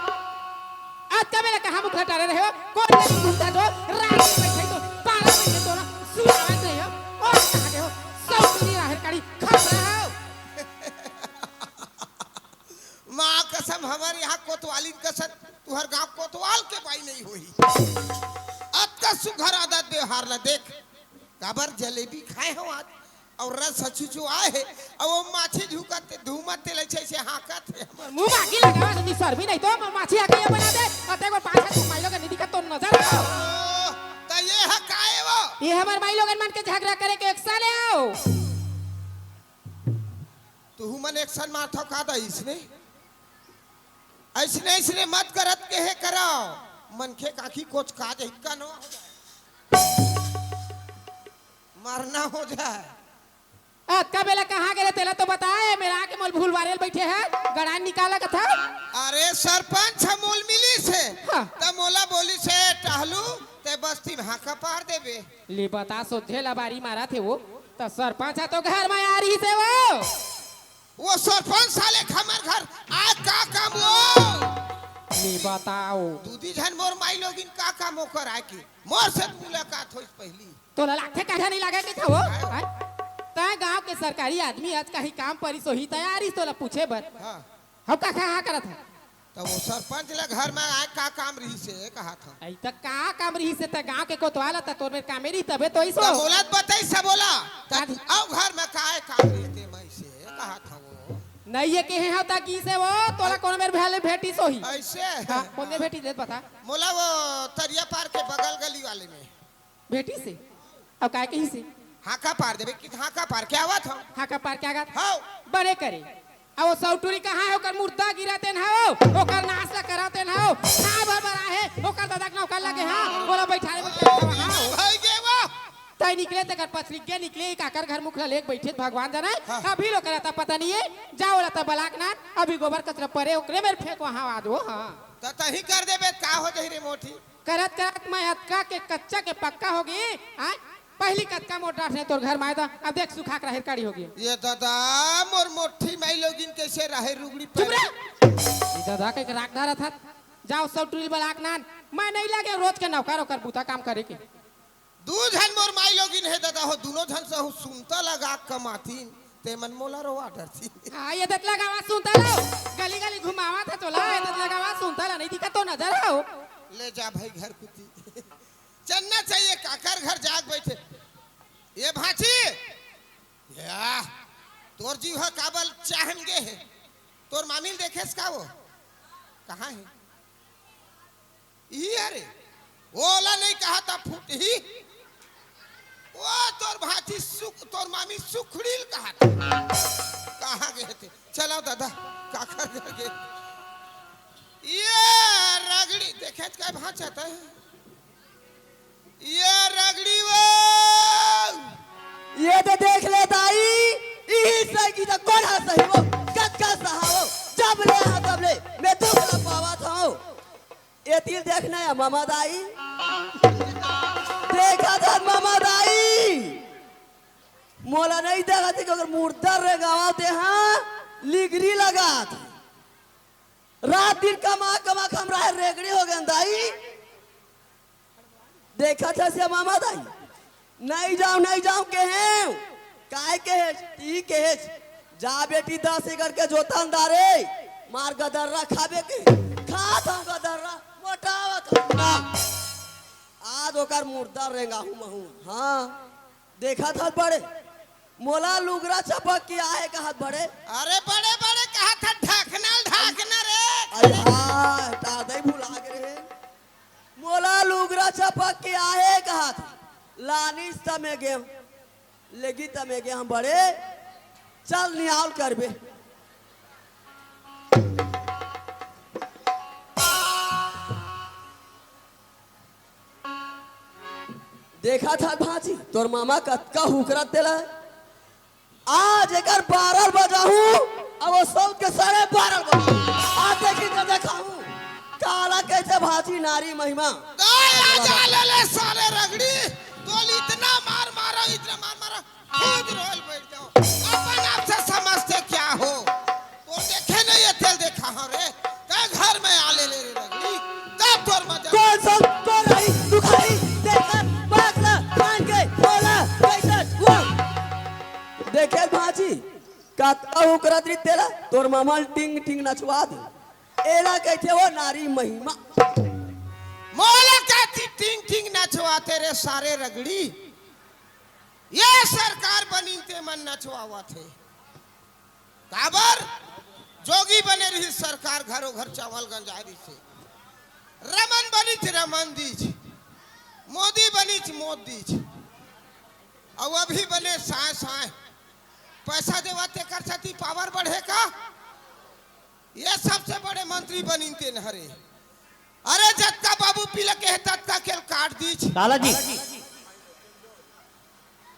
आज का बेरा कहाँ मुखड़ा टारे रहे हो? कोन ले घूमता जो? रात में बैठे तो, बारह बजे तो ना, सुनावत रहे हो। और कहाँ गए हो? सब दुनिया राहर काढ़ी खा रहे हो। माँ कसम, हमारे यहाँ कोतवाली कसम, तुहर गाँव कोतवाल के बाई नहीं होही। अतका सुघर आदत व्यवहार ला देख। काबर जलेबी खाए हो आज, अउ रस छुछु आए हे, अउ वो माछी झुकत, धूमत तेल ऐसे ऐसे हाँकत हे। मुंह बाकी लगावा, निसरमी नहीं तो माछी आके ये बना दे। अते को पाँच हाथ माइलो के निधि का तो नजर आओ। ओ, त ये ह काय वो? ये हमार माई लोगन मन के झगड़ा करे के एक साले आओ। तुहू मन एक सन मारथव का दा इसने? अइसने, अइसने मत करत के हे करव। मनखे काखी कोच का जहित का नवा हो जाए। मरना हो जाए। अतका बेला कहाँ गेले तेला तो बताए, मेरा के मोल भूल वारेल बैठे है, गड़ान निकाला कथा। अरे सरपंच ह मोल मिलिस हे, हाँ। त मोला बोलिस हे, "टहलू, ते बस्ती में हाका पार देबे।" ले बता, सोझे ला बारी मारत हे वो, त सरपंच ह तो घर में आ रही से वो। वो सरपंच साले के हमर घर आए का काम वो? ले बताओ। दूधी झन मोर माई लोगिन का काम ओकर आए के? मोर से मुलाकात होइस पहली। तोला लागथे कथा नहीं लागे के था वो? आए। आए? तैं गांव के सरकारी आदमी, आज कहीं काम परिस होही, तैं आ रहिस तोला पूछे बर। हाँ। हम का खा करत हा? त वो सरपंच ल घर म आए का काम रहिस हे, कहत हंव। अई त का काम रहिस हे, त गांव के कोतवाल त तोर मेर कामे रही तभे तो अइस हो। त मोला त बताइस हे, बोला। त का? अउ घर म काय काम रहिस ते म अइसे कहत हंव वो। नइ ये केहे हंव त किसे वो, तोला कोनो मेर भेले भेटिस होही। अइसे? हां, कोन मेर भेटिस हे बता। मोला वो तरिया पार के बगल गली वाले में। भेटिस हे? अउ काय कहिस हे? हांका पार देबे कि हांका पार के आवत हंव। हांका पार के आगत? हव। बने करे। अउ वो सौटुरी कहां हे? ओकर मुर्दा गिरा तेन हव, ओकर नास ल करा तेन हव। हां, भर भर आहे, ओकर ददा के नौकर लगे हां, ओला बइठारे बइठारे हव, हां। भई गे वो। तंय निकले तेकर पछरी गे निकले, काकर घर मुखला लेके बइठे भगवान जानय। हां। अभी लोग करता पता नइ हे, जा ओला त बलाक ना, अभी गोबर कचरा परे ओकरे मेर फेंक वहां आ दो, हां। त तहीं कर देबे, का हो जाही रे मोठी? करत करत मैं अतका के कच्चा के पक्का हो गे, हां? पहिली कतका मोट राहय तोर घर माय त, अब देख सुखा के राहेर काड़ी हो गे। ये ददा, मोर मोठी माईलोगिन कइसे राहेर रुगड़ी चुप रे। ये ददा के राख धारत हत। जाव सौटुरी बलाक नान, मैं नइ लगे रोज के नौकर ओकर बूता काम करे के। दू झन मोर माईलोगिन हे ददा हो, दूनों झन सहू सुनता लगा कमातिन, ते मन मोला रोवा डरतिन। हां, ये दत लगावा सुनता लो, गली गली घुमावत हे तोला, ये दत लगावा सुनता ला, नइ दिखत तो नजर हव। ले जा भई घर कुती। चलना चाहिए, काकर घर जाके बइठे। ये भांची, या, तोर जीव ह काबर चाहन गे हे? तोर मामी ल देखेस का वो? कहां हे? इही हरे। ओला नइ कहत हंव फुटही। वो तोर भांची सुख, तोर मामी सुखड़ी ल कहत हंव। कहां गे हे ते? चलव ददा, काकर घर गे? ये रगड़ी देखे त काय भांचत हे? ये रगड़ी वो। ये तो देख ले दाई, इही सही कि त कोन ह सही वो, कतका सहावो, जब ले हा तब ले, मैं दुख ल पावत हंव। ये तीर देखना हे ममा दाई, देखत हस ममा दाई, मोला नइ देखत हे कि ओकर मुर्दा रेंगावत हे, हां, लिगरी लगात हे। रात दिन कमा कमा के हमर रेगड़ी हो गेन दाई। देखत हस या ममा दाई, नइ जांव, नइ जांव केहेंव। काय केहेस? ती केहेस, जा बेटी दस एकड़ के जोतन दारे, मार गदर्रा खाबे के। खात हंव गदर्रा, मोटावत हंव ना। आज ओकर मुर्दा रेंगाहूं महूं। हां, देखत हस बड़े, मोला लुगरा चपक के आहे कहत बड़े। अरे बड़े बड़े कहत हस, ढकना, ढकना रे। अरे हां, दादा ही भुला गे रहे। मोला लुगरा चपक के आहे कहत, लानिस त में गेंव, लेगी त में गेंव बड़े, चल नियाल करबे। देखत हस भांची, तोर मामा कतका हुकरत तेला। आज एकर बारह बजाहूं, अब वो सौत के साढ़े बारह बजाहूं। आज देखी त देखाहूं, काला कहिथे भांची नारी महिमा। दया जा ले ले साले रगड़ी, तोल इतना मार मारा, इतना मार मारा, खुद रोल बैठ जाओ। अपन आप से समझते क्या हो? तोर देखे नइ हे तेला देखाहूं रे। तंय घर में आ ले ले रे रगड़ी, तब तोर मजा। कोन सा कोराई दुखाई, देखत बात ला मान के बोला, कइसे वो? देखे भांची, कतका हुकरत रहिस तेला, तोर मामा ल टिंग टिंग नचवा दे। एला कहिथे वो नारी महिमा। मोला कहिथे टिंग टिंग नचवाथे रे सारे रगड़ी। ये सरकार बनिन ते मन नचवावत हे। काबर? जोगी बने रहिस सरकार, घरो घर चावल गंजाय रहिस हे। रमन बनिस रमन दीस, मोदी बनिस मोदी दीस, अउ अभी बने साय साय। पैसा देवा तेकर सेती पावर बढ़े का? ये सबसे बड़े मंत्री बनिन तेन हरे। अरे जतका बाबू पीला के हे ततका के ल काट दीस। काला जी।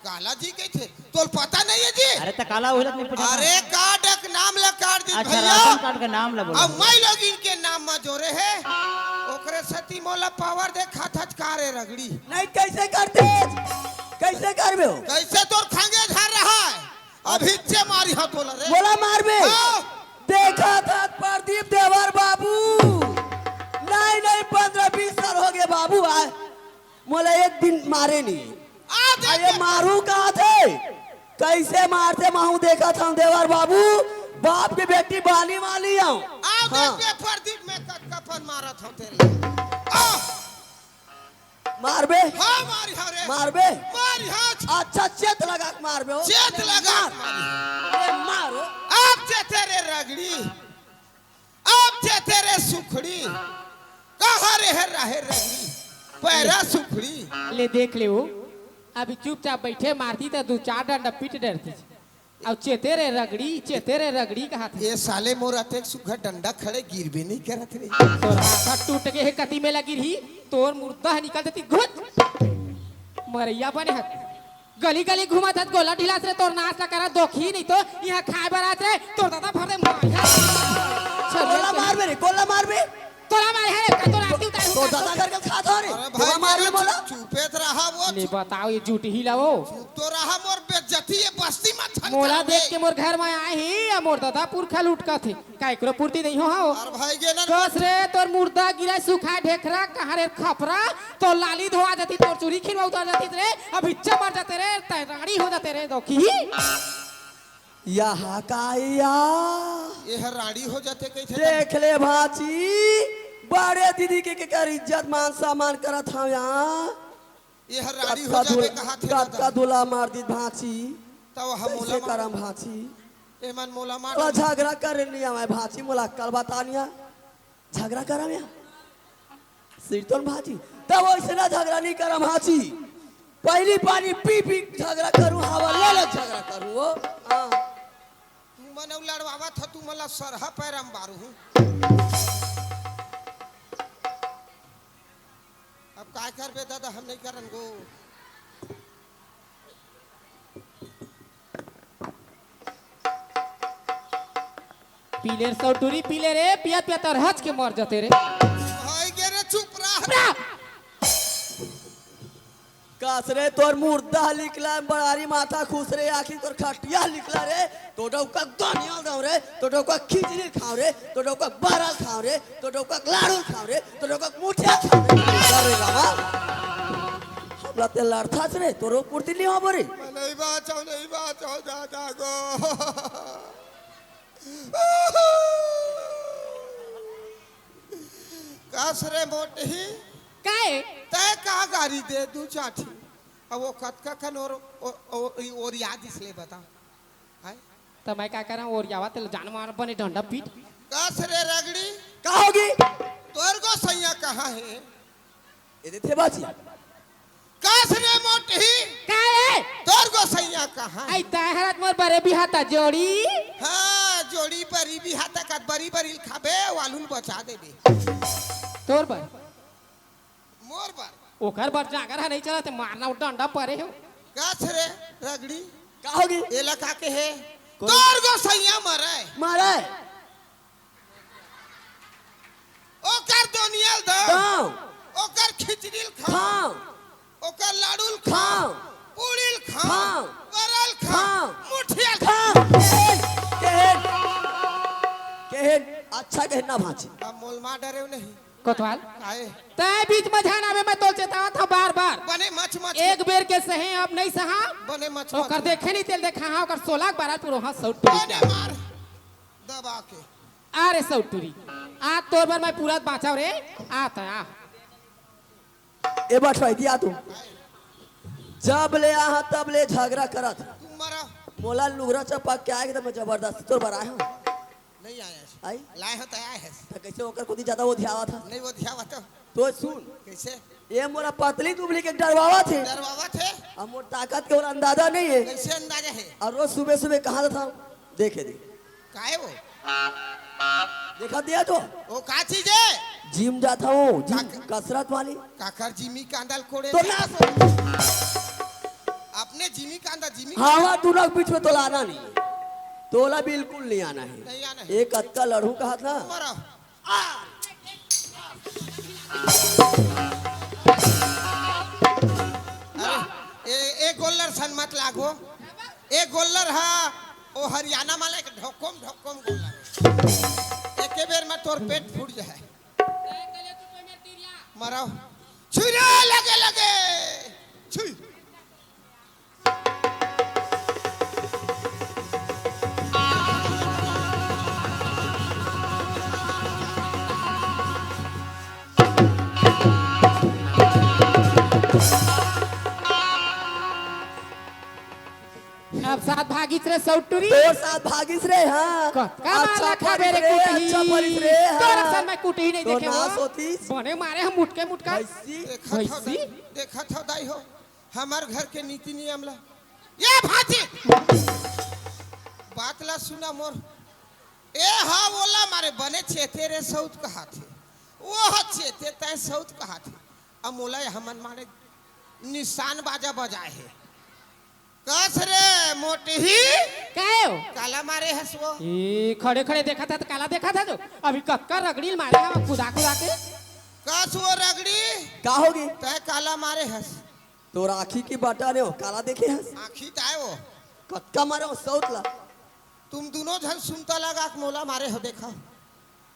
काला जी कहिथे, तोला पता नइ हे जी? अरे त काला ओला नइ पूछे। अरे कार्ड के नाम ला काट दीस अच्छा, भइया। राशन कार्ड के नाम ला बोला। अब माईलोगिन के नाम म जोरे हे, ओकरे सेती मोला पावर देखाथस का रे रगड़ी। नइ कइसे करतेस? कइसे करबे हो? कइसे तोर खंगे झर रहा हे? अभी चे मारिहंव तोला रे। मोला मारबे? हां। देखत हस प्रदीप देवर बाबू, नइ नइ पंद्रह बीस साल हो गे बाबू आय, मोला एक दिन मारे नइ। आ देख अरे बे। मारू कहथे, कइसे मारथे महूं देखत हंव देवर बाबू, बाप के बेटी बानी वाली हंव। आ देख हां। बे प्रदीप अपन मारत हंव तेला। आ! मारबे? हाँ, मारिहंव रे। मारबे? मारिहंव। अच्छा, चेत लगा के मारबे हो। चेत लगा के मार। मारिहंव। अरे, मारो। अब चेते रे रगड़ी, अब चेते रे सुखड़ी। कहाँ रे हे राहे रगड़ी, पैरा सुखड़ी। ले देख ले वो, अभी चुपचाप बइठे, मारती त दू चार डंडा पीट डरती। अउ चेते रे रगड़ी, चेते रे रगड़ी कहत हे। ए साले, मोर अतेक सुघर डंडा खड़े गिरबे नइ करत रे। तोर हाथ टूट गे हे, कति मेला गिरही, तोर मुर्दा ह निकल देती घुच। मरइया बने हत। गली गली घूमत हत, गोला ढिलास रे, तोर नास ला करा दोखी नहीं तो इहाँ खाए बर आत रे, तोर दादा भर दे मारिया। गोला मारबे रे, गोला मारबे। तोला मारे हे, का तोर आरती उतारू तो का? दादा घर के खात हो रे। अरे तोला भाई, मार ले तेरे बोला। चुपे त रहा वो, ले चुप। बताओ, ये झूठ ही लाओ। चुप तो रहा, मोर बेइज्जती ये बस्ती में झन मोला करबे। देख के मोर घर में आए ही, या मोर दादा पुरखा लुटका थे। का एकरो पूर्ति नहीं हो, हाँ हो? अरे भाई, गे ना। कस रे, तोर मुर्दा गिरा सुखा ढेखरा, कहाँ रे खपरा? तोर लाली धोआ जाती, तोर चूरी खिरवा उतार जाती रे, अब इच्छा मर जाते रे, तैं रानी हो जाते रे, दोखी। यहाँ का या? ये हर राड़ी हो जाते कइसे? देख ले भांची, बड़े दीदी के, के कर इज्जत मान सम्मान करत हव यहाँ। ये हर राड़ी हो कतका जाबे दुल-, कहा थे कतका दादा? दुला मार दी भांची। तब हम कैसे मोला मार करम भांची? ए मन मोला मार। मोला झगड़ा करे नहीं आवे भांची, मोला अक्कल बता निया। झगड़ा करम या? सिरतोन भांची, तब वैसे ना झगड़ा नहीं करम भांची। पहली पानी पी पी झगड़ा करूं, हवा ले ले झगड़ा करूं वो। हाँ। तू मन अउ लड़वावत ह, तू मन ला सरहा पैर म बारू हूँ। अब काय करबे दादा, हम नहीं करन गो। पीले रे सौटुरी, पीले रे, पियत पियत अरहच के मर जते रे। भाई गे रे, चुप रह। चुप रह। कस रे तोर मुर्दा ह निकला, बड़ारी माथा खुस रे, आखिर तोर खटिया ह निकला रे। तो डौका गनिया दाव रे, तो डौका खिचड़ी खाव रे, तो डौका बरल खाव रे, तो डौका लाड़ू खाव रे, तो डौका मुठिया खाव रे। अरे रामा, हमला ते लड़थस रे, तोरो पूर्ति लिहा बोरे। नहीं बाचो, नहीं बाचो, दादा गो। कस रे मोटही? काय? तै का गारी दे दू चाठी? अब वो कतका कन ओर, ओ, ओ, ओरिया दिस ले बता। हाय? त मैं का करा? ओरियावा तेल जान मार बने डंडा पीट। कस रे रगड़ी? का होगी? तोर गोसैया कहाँ हे? ए दे थे बाची। कस रे मोटही? का हे? तोर गोसैया कहाँ? आई ताहरत मोर बरे बिहाता जोड़ी। हाँ, जोड़ी बरी बिहाता कत बरी बरी खाबे, वालुन बचा देबे। तोर बर। मोर बर। ओकर बर जागर ह नहीं चलत, मारना उ डंडा परे हो। कस रे रगड़ी? का होगी? एला का के हे? कोई तोर गोसैया मरे। मरे। ओकर दोनियल दो। दो। ओकर खिचड़ील खाओ। खाओ। ओकर लाडूल खाओ। खाओ। पूड़ील खाओ। खाओ। बरल खाओ। खाओ। मुठियल खाओ। खाओ। केहेन? केहेन? अच्छा केहेन ना भांची। अब मोल मा डरेव नहीं। कोतवाल। काहे? तै बीच में झन आवे, मैं तोल चेतावत हूँ बार बार। बने मच मच। एक बेर के सहे अब नहीं सहा। बने मच मच। ओकर देखे नहीं तेल देखा हाँ, ओकर सोलह बारह पूरा हाँ सौट बने मार। दबा के। अरे सौटुरी, आज तोर बर मैं पूरा बाँचव रे। आ त आ। ए बठवाई दिया तू। जब ले आहा तब ले झगड़ा करत। तू मरा। मोला लुगरा चपक के आए एकदम जबरदस्त तोर बर आए हूँ। नहीं आया है। आई? लाए हैं तो आए हैं। त कैसे ओकर कोती ज्यादा वो ध्यावा था? नहीं वो ध्यावा था। तो सुन। कैसे? ये मोला पतली दुबली के डरवावा थे। डरवावा थे? अब मोर ताकत के ओला अंदाजा नहीं है। कैसे अंदाजा है? और रोज सुबह सुबह कहाँ था? देखे दे। काहे वो? देखा दिया तो? वो का चीज है? जिम जाता हूँ, जिम, काक- कसरत वाली। काकर जिमी कांदल कोड़े तो दे। ना सो। अपने जिमी कांदा जिमी हवा दूनों के बीच में तोला आना नहीं। तोला बिल्कुल नहीं आना है। नहीं आना है। एक अत्ता लड़ू कहा था। मरा। अरे, ए, ए गोल्लर सन मत लागो। ए गोल्लर हा, ओ हरियाणा वाला एक ढोकम ढोकम गोल्लर। एके बेर में तोर पेट फूट जाए। मराओ। छुरा लगे लगे। भागिस रे सौटुरी। तोर साथ भागिस रे, हाँ। कतका मार अच्छा ला खाबे रे रे, कुटही। अच्छा परिस रे, हाँ। तोर असन मैं कुटही नहीं तो देखे नास हो। होतिस। बने मारे हम मुटके मुटका। भैंसी। देखत हो भैंसी। दाई, देखत हो दाई हो, हमर घर के नीति नियम ला। ये भांची, बात ला सुना मोर। ए हा ओला मारे बने चेते रे सौत कहाथे। वो हा चेते तैं सौत कहाथे। अब मोला हमन मारे निशान बाजा बजाए हे। कस रे मोटही। काहे हो? काला मारे हस वो? ए, खड़े खड़े देखत हा त काला देखत हा जो। अभी कतका रगड़ी ल मारे हवा कुदा कुदा के। कस वो रगड़ी? का होगे? तैं काला मारे हस? तोर आँखी के बाटा ने हो, काला देखे हस? आँखी ताय वो। कतका मारे हो सौत ला? तुम दुनों झन सुनता लगा के मोला मारे हो, देखा।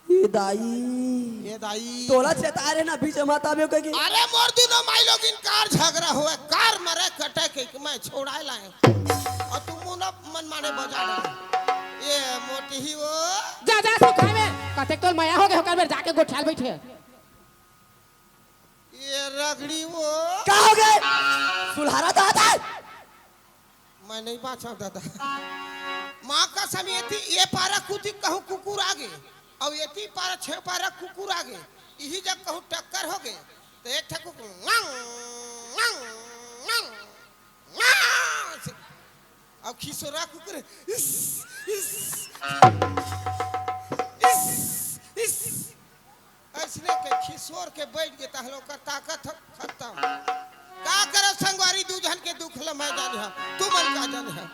ए दाई। ए दाई। तोला चेताए रहे ना, बीच में मत आबे कहिके। अरे मोर दुनों माई लोगिन कार झगरा होए, कार मरे कटे के मैं छोड़ाए लाए। अउ तुम मुना मन माने बजा रहे। ए मोटही वो। जा, जा, सुखाए में। कतेक तोल मया होगे, होकर बेर जाके गोठियाल बइठे। ए रगड़ी वो। का होगे? सुलहारा दादा। मैं नहीं बाँचव दादा। माँ कसम, एती ए पारा कुती कहूँ कुकुर आगे, अउ एती पारा छेव पारा कुकुर आगे, इही जग कहूँ टक्कर होगे, त एक ठा कुकुर नंग, नंग, नंग, नंग, अउ खिसोरा कुकुर इस, इस, इस, इस। अइसने के खिसोर के बइठ गे, तहले ओकर ताकत ह खतम। का करव संगवारी, दू झन के दुख ल मैं जाने हव, तुमन का जाने हव।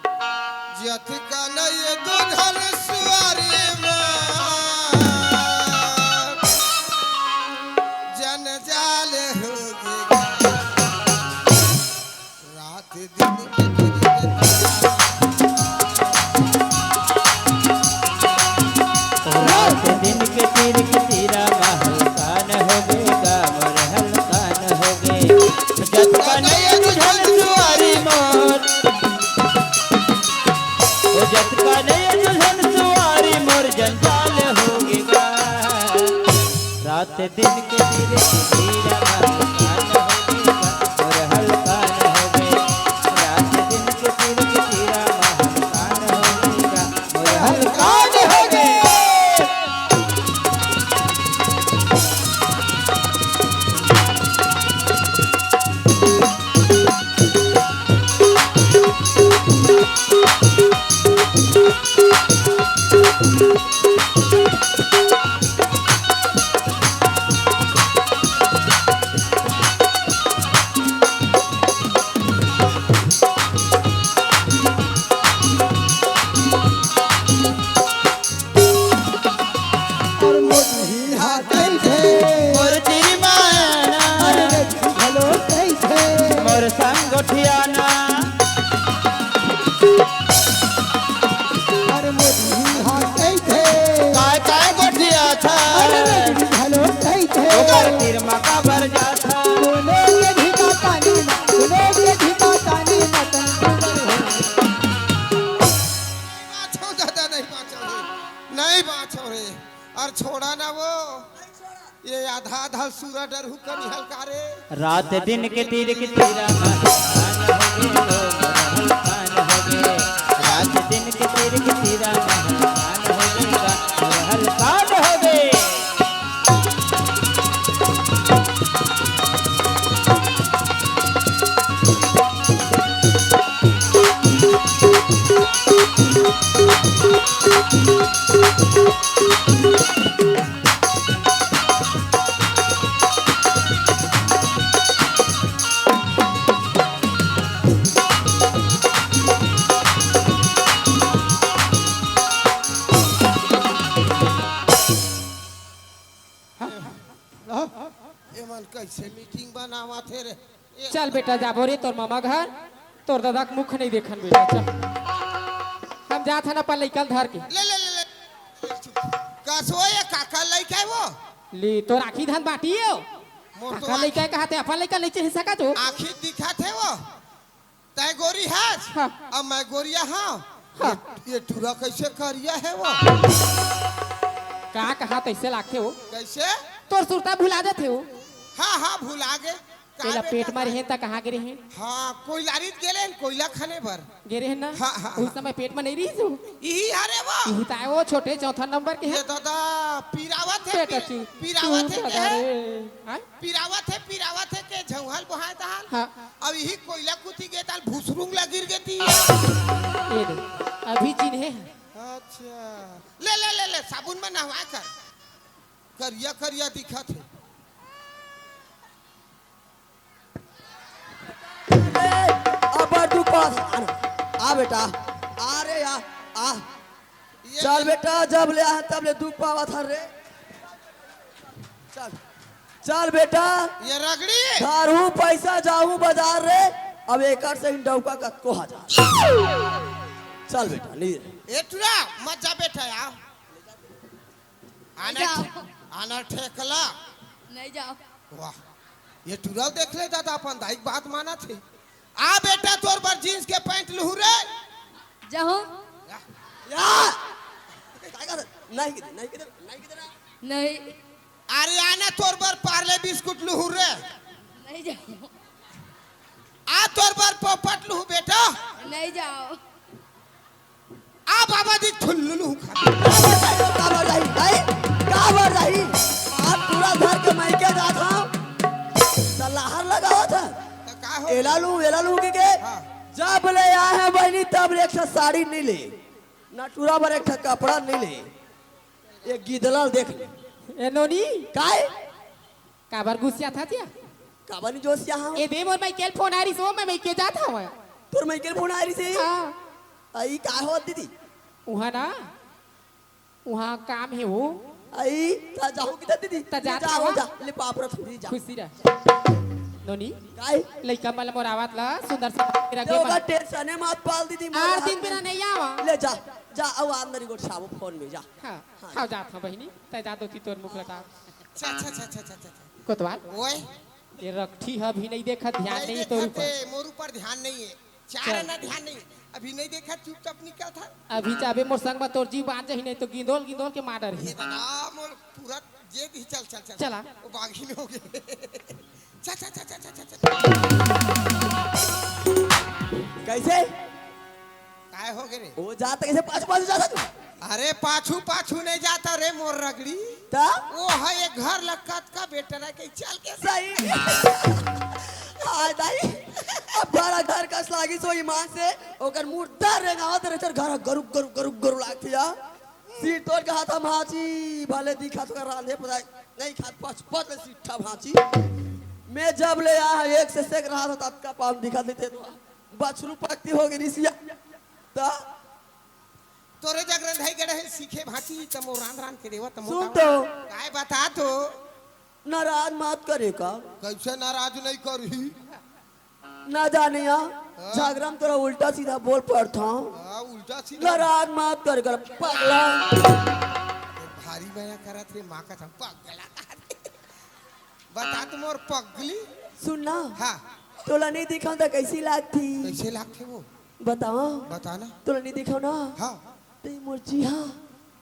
जतका नइ ये दू झन सुवारी म जंजाल होगे। रात दिन के तिरिक तिरा। रात दिन के तिरिक तिरा, महल कान होगे गा, मोर हलकान होगे। जतका नइ ये दुल्हन सुवारी मोर, ओ जतका नइ ये दुल्हन सुवारी मोर जंजाल होगे गा। रात दिन के तिरिक तिरा महल कान होगे गा, मोर हलकान होगे। रात दिन के तिरिक तिरा महल कान होगे गा, मोर हलकान होगे। अउ मोटही हा कहिथे, मोर तिरमाना। अरे रजनी घलो कहिथे, मोर संग गोठियाना। अरे मोटही हा कहिथे, काय काय गोठियाथा? अरे रजनी घलो कहिथे, ओकर तिरमा काबर जाथा? कोनो के धिका पानी म, कोनो के धिका पानी म तन सुंदर हो। बाँचव दादा, नहीं बाँचव रे, नहीं बाँचव रे। अरे छोड़ा ना वो, ये आधा आधा सूरा डरहू कनी हल्का रे। रात दिन के तिरिक तिरा महल कान होगे, ओ मोर हलकान होगे। रात दिन के तिरिक तिरा महल कान होगे गा, मोर हलकान होगे। एमन कइसे मीटिंग बनावत हे रे? चल बेटा, जाबो रे तोर मामा घर, तोर दादा के मुख नहीं देखन बेटा, चल। हम जात हन अपन लइका ल धर के। ले, ले, ले, ले। कसो ये काका लइका हे वो? ले, तोर आँखी धन बाटी हे वो। मोर तो काका लइका हे कहाथे, अपन लइका नइ चिन्ह सकत हो। आँखी दिखत हे वो। तैं गोरी हस? हाँ। अब मैं गोरिया हँव। हाँ। ये, ये टूरा कइसे करिया हे वो? का कहा तइसे लागथे वो? कइसे? तोर सुरता भुला जाथे वो। हाँ, हाँ, भुला गे। का एला बेटा, पेट म का? रेहे त कहाँ गे रेहे? हाँ, कोइलारीत गे रेहे, कोइला खने बर। गे रेहे ना? हाँ, हाँ, उस हाँ। समय पेट म नइ रिहिस वो। इही हरे वो। इही त आय वो छोटे चौथा नंबर के ये हे। दादा, पिरावत हे, बेटा पि-, चुप, पिरावत चुप हे के दादा हे? रे। हाँ? पिरावत हे, पिरावत हे के झौहल बोहाय तहान। हाँ। अब इही कोइला कुती गे तहान भुसरुंग ला गिर गे ती। ये दे, अभी चिन्हे हे। अच्छा। ले, ले, ले, ले, साबुन म नहवा कर। करिया, करिया दिखत हे। अरे, अब्बड़ दुख पावत हन। आ बेटा, आ रे, आ, आ। ये चल ले। बेटा, जब ले आ, तब ले दुख पावत हन रे। चल, चल बेटा। ये रगड़ी। धारहूँ पैसा, जाहूँ बाजार रे। अब एकर से ही डौका कतको हजार। चल बेटा, नी रे। ए टुरा, मत जा बेटा, आ। आना जाओ। ठे-, आना ठेकला। नहीं जाओ। वाह, ये टुरा देख ले दादा, अपन दाई के बात मानत हे। आ बेटा, तोर बर जींस के पैंट लुहूँ रे। जाहूँ। या। या। काय कर? नहीं किधर, नहीं किधर, नहीं किधर। नहीं। अरे आना, तोर बर पार्ले बिस्कुट लुहूँ रे। नहीं जाओ। आ तोर बर पोपट लुहूँ बेटा। नहीं जाओ। आ बाबा जी ठुल्लुलु खा। काबर जाही, भाई? काबर जाही? आज टूरा धर के मइके जात हँव। सलाहर लगावत हे। त का हो? एला लू, एला लू के, के? हाँ। जब ले आए हे बहिनी, तब ले एक ठा साड़ी नइ ले, ना टूरा बर एक ठा कपड़ा नइ ले। ये गिदला ल देख ले। ए नोनी। काय? काबर गुस्सियाथस या? काबर नइ जोसियाहँव? ए दे, मोर मइके ल फोन आय रिहिस, ओ मैं मइके जात हँव। तोर मइके ल फोन आय रिहिस हे? हाँ। अई, का होवत दीदी? उहाँ ना, उहाँ काम हे वो। अई, त जाहूँ किधर दीदी? त जात ले जा, हँव। जा, ले पाप रख दीदी, जा। खुशी रह। नोनी, काय? लइका मन ल मोर आवत ल सुंदर से रखे तो मन। ओकर टेंशने मत पाल दीदी, मोर आठ दिन हाथ बिना में। नइ आवा। ले जा, जा, अउ अंदर ही गोठियाबो फोन में, जा। हाँ, हाँ। हव जात हँव बहिनी, तैं जा दोती तोर मुख लटा। अच्छा, अच्छा, अच्छा, अच्छा, अच्छा, अच्छा। कोतवाल। ओए। ये रकठी ह अभी नइ देखत, ध्यान नइ हे तोर ऊपर। मोर ऊपर ध्यान नइ हे। चार चल। आना ध्यान नइ हे। अभी नइ देखत, चुपचाप निकलत हँव। अभी जाबे मोर संग म तोर जीव बाँच जाही, नहीं तो गिंदोल, गिंदोल के मार डरही। ये दादा, मोर पूरा जेद ही चल, चल, चल। चला। वो बाघिन हो गे। चल, चल, चल, चल, चल, चल, चल। कैसे? काय हो गे रे? वो जात कैसे पाछू पाछू जात तू? अरे पाछू पाछू नइ जात रे मोर रगड़ी। त? वो ह एक घर ल कतका बेटर हे कहि चल के सही। हाय दाई, अब भरा घर कस लागिस ओ ईमान से, ओकर मुर्दा रेंगावत रहिथे, घर गरुक गरुक गरुक गरुक लागथे या। सिरतोन के हाथ म भाँची, भले दिखत ओकर रांधे पताए नइ खात, पच पच ले सिट्ठा भाँची। मैं जब ले आ एक से सेक रहा था, ततका पान दिखत नइ थे तो। बछरू पकती हो गे रिहिस या। त? तोरे जग रंधई गड़े हे सीखे भाँची, त मोर रांध रांध के देवत त मोर सुन तो। काय बता तो? नाराज मत करे का। कैसे नाराज नइ करही? ना जाने या, हाँ। झगरा म तोला उल्टा सीधा बोल पड़थँव। हाँ, उल्टा सीधा। नाराज मत करे का, पगला। भारी मया करत हे, माँ कसम, पगला। बता तो मोर पगली। सुन ना। हाँ। तोला नइ दिखँव त कइसे लागथे? कइसे लागथे वो? बता। बता ना। तोला नइ दिखँव ना? हाँ। तैं मोर जी हाँ।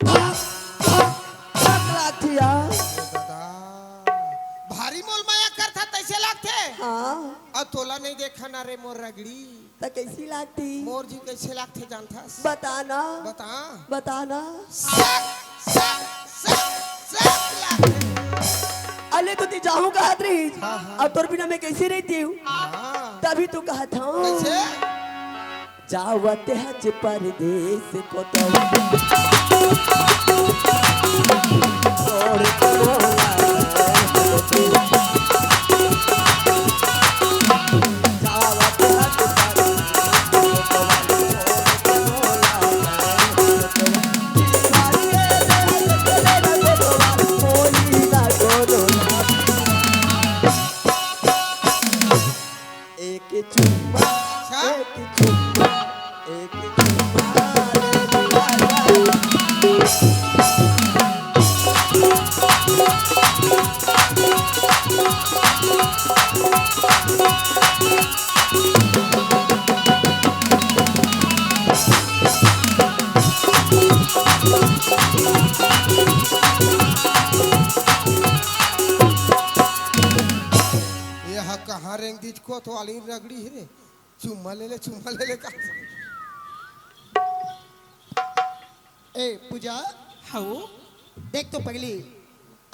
पगला लागथे या। ए दादा, भारी मोल मया करथा तइसे लागथे। हाँ। अउ तोला नइ देखँव ना रे मोर रगड़ी। त कइसे लागथे? मोर जी कइसे लागथे जानथस? बता ना। बता। बता ना। सक, सक, सक, सक लागथे। अले तो तैं जाहूँ कहत रहिस। हाँ, हाँ। अब तोर बिना मैं कइसे रहितेंव? हाँ। तभी तो कहत हँव। कइसे? जावत हँच परदेस कोतवाल। छोड़ के मोला। जावत हँच परदेस कोतवाल। छोड़ के मोला। कोई ना कोनो। एक चुम्मा, अच्छा? एक चुम्मा, एक चुम्मा। ये हा, कहाँ रेंग दीच को तो आली रगड़ी हे रे। चुम्मा ले ले, चुम्मा ले ले का। ए पूजा, हऊ। देख तो पगली,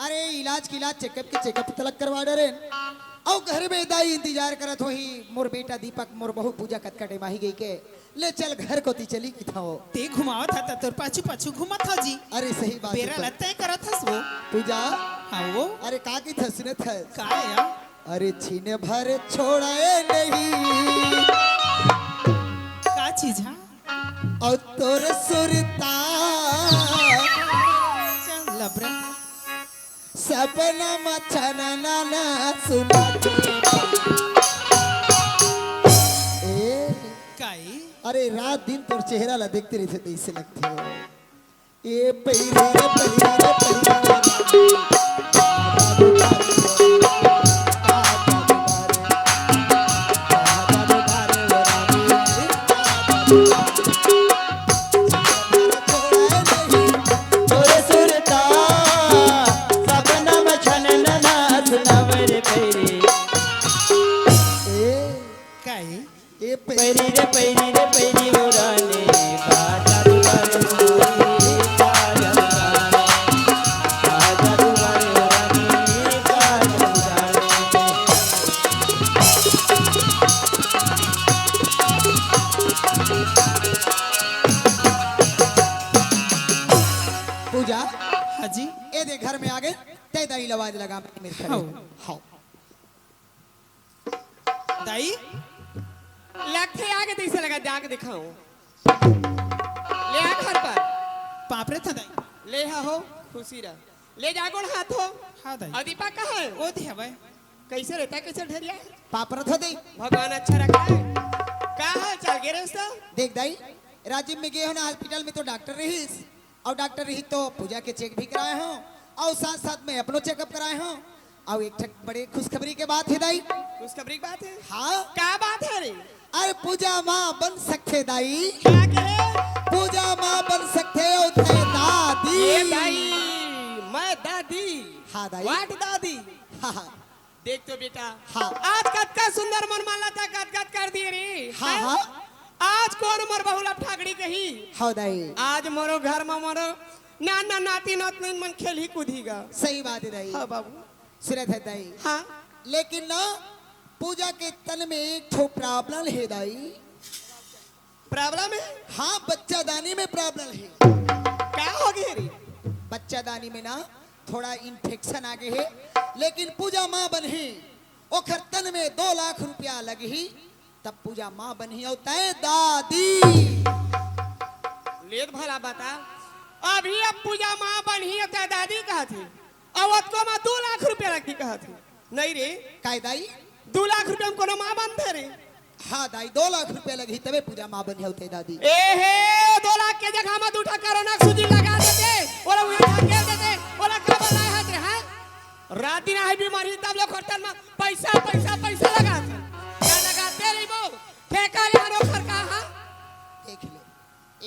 अरे इलाज के इलाज, चेकअप के चेकअप तलक करवा डरेन। अउ घर में दाई इंतजार करत होही, मोर बेटा दीपक, मोर बहू पूजा कतका टेम आही गई के। ले चल घर कोती चली किथाओ। ते घुमावत हा त तोर पाछू पाछू घूमत हा जी। अरे सही बात हे बेरा पर। लत्ते करत हस वो। पूजा। हाँ वो। अरे का की थस सुनत हस? का या? अरे छीने भर छोड़े नहीं। का चीज हा? अउ तोर सुरता। चल लबरा। सपना म छनना ना सुना दे। ए, काई? अरे रात दिन तोर चेहरा ला देखते रहिथे तइसे लगथे। ए पैरी रे पैरी रे पैरी रे। तोरे सुरता सपना म छनना ना सुनावे रे पैरी। ए, काई? ए पैरी रे पैरी रे पैरी ओ रानी, का जादू करे ओ रानी, का जादू करे, का जादू करे ओ रानी, का जादू करे। पूजा, हाँ जी। ए दे घर में आ गए, ते दाई ल आवाज लगा मेरे खड़े। हाँ। हाँ। दाई? लगथे आगे तइसे लगा, जाके दिखाओ। ले आ घर पर। पाँव परत हँव दाई। ले हा हो, खुशी रह। ले जा गोड़ हाथ हो। हाँ दाई। अउ दीपक कहाँ हे? ओ दे हवय। कइसे रहता, कइसे ढेरिया हे? पाँव परत हँव दाई। भगवान अच्छा रखे। का हाल चाल गे रहिस त? देख दाई, राजिम में गे हों ना हॉस्पिटल में तो डॉक्टर रहिस। अउ डॉक्टर रहिस तो पूजा के चेक भी कराए हों, अउ साथ साथ में अपनो चेकअप कराए हों। अउ एक ठक बड़े खुशखबरी के बात हे दाई। खुशखबरी के बात हे? हाँ। का बात हे रे? अरे पूजा माँ बन सकथे दाई। का कहे? पूजा माँ बन सकथे अउ तैं दादी। ए दाई, मैं दादी। हाँ दाई। What दादी? हाँ, हाँ। देख तो बेटा, हाँ। आज कतका सुंदर मन माला तक गदगद कर दिए रे। हाँ, हैं? हाँ। आज कोन मोर बहू ला फटाकड़ी कही? हाँ दाई। आज मोरो घर म मोरो नाना नाती नातनी मन खेलही कूदही गा। सही बात हे दाई। हाँ बाबू। सुनत हस दाई। हाँ। लेकिन ना, पूजा के तन में एक ठो problem हे दाई। Problem हे? हाँ, बच्चादानी में problem हे। का हो गे रे? बच्चादानी में ना थोड़ा infection आ गे हे, लेकिन पूजा माँ बनही, ओखर तन में दो लाख रुपया लगही, तब पूजा माँ बनही अउ तैं दादी। ले त भला बता, अभी अब पूजा माँ बनही अउ तैं दादी कहत हे, अउ ओतको म दू लाख रुपया लगही कहत हे। नहीं रे। काय दाई? दू लाख रुपया म कोनो माँ बनथे रे? हाँ दाई, दो लाख रुपया लगही तभे पूजा माँ बनही अउ तैं दादी। ए हे, दो लाख के जगह म दू ठा कोरोना के सूजी लगा देते, ओला उहें ढकेल देते, ओला का बनाए हस रे, हैं? रात दिन आहे बीमारी तब ले खर्चन म पैसा, पैसा, पैसा लगाथे। का लगाथे रे वो? ठेका ले आनो खर्चा, हाँ? देख ले,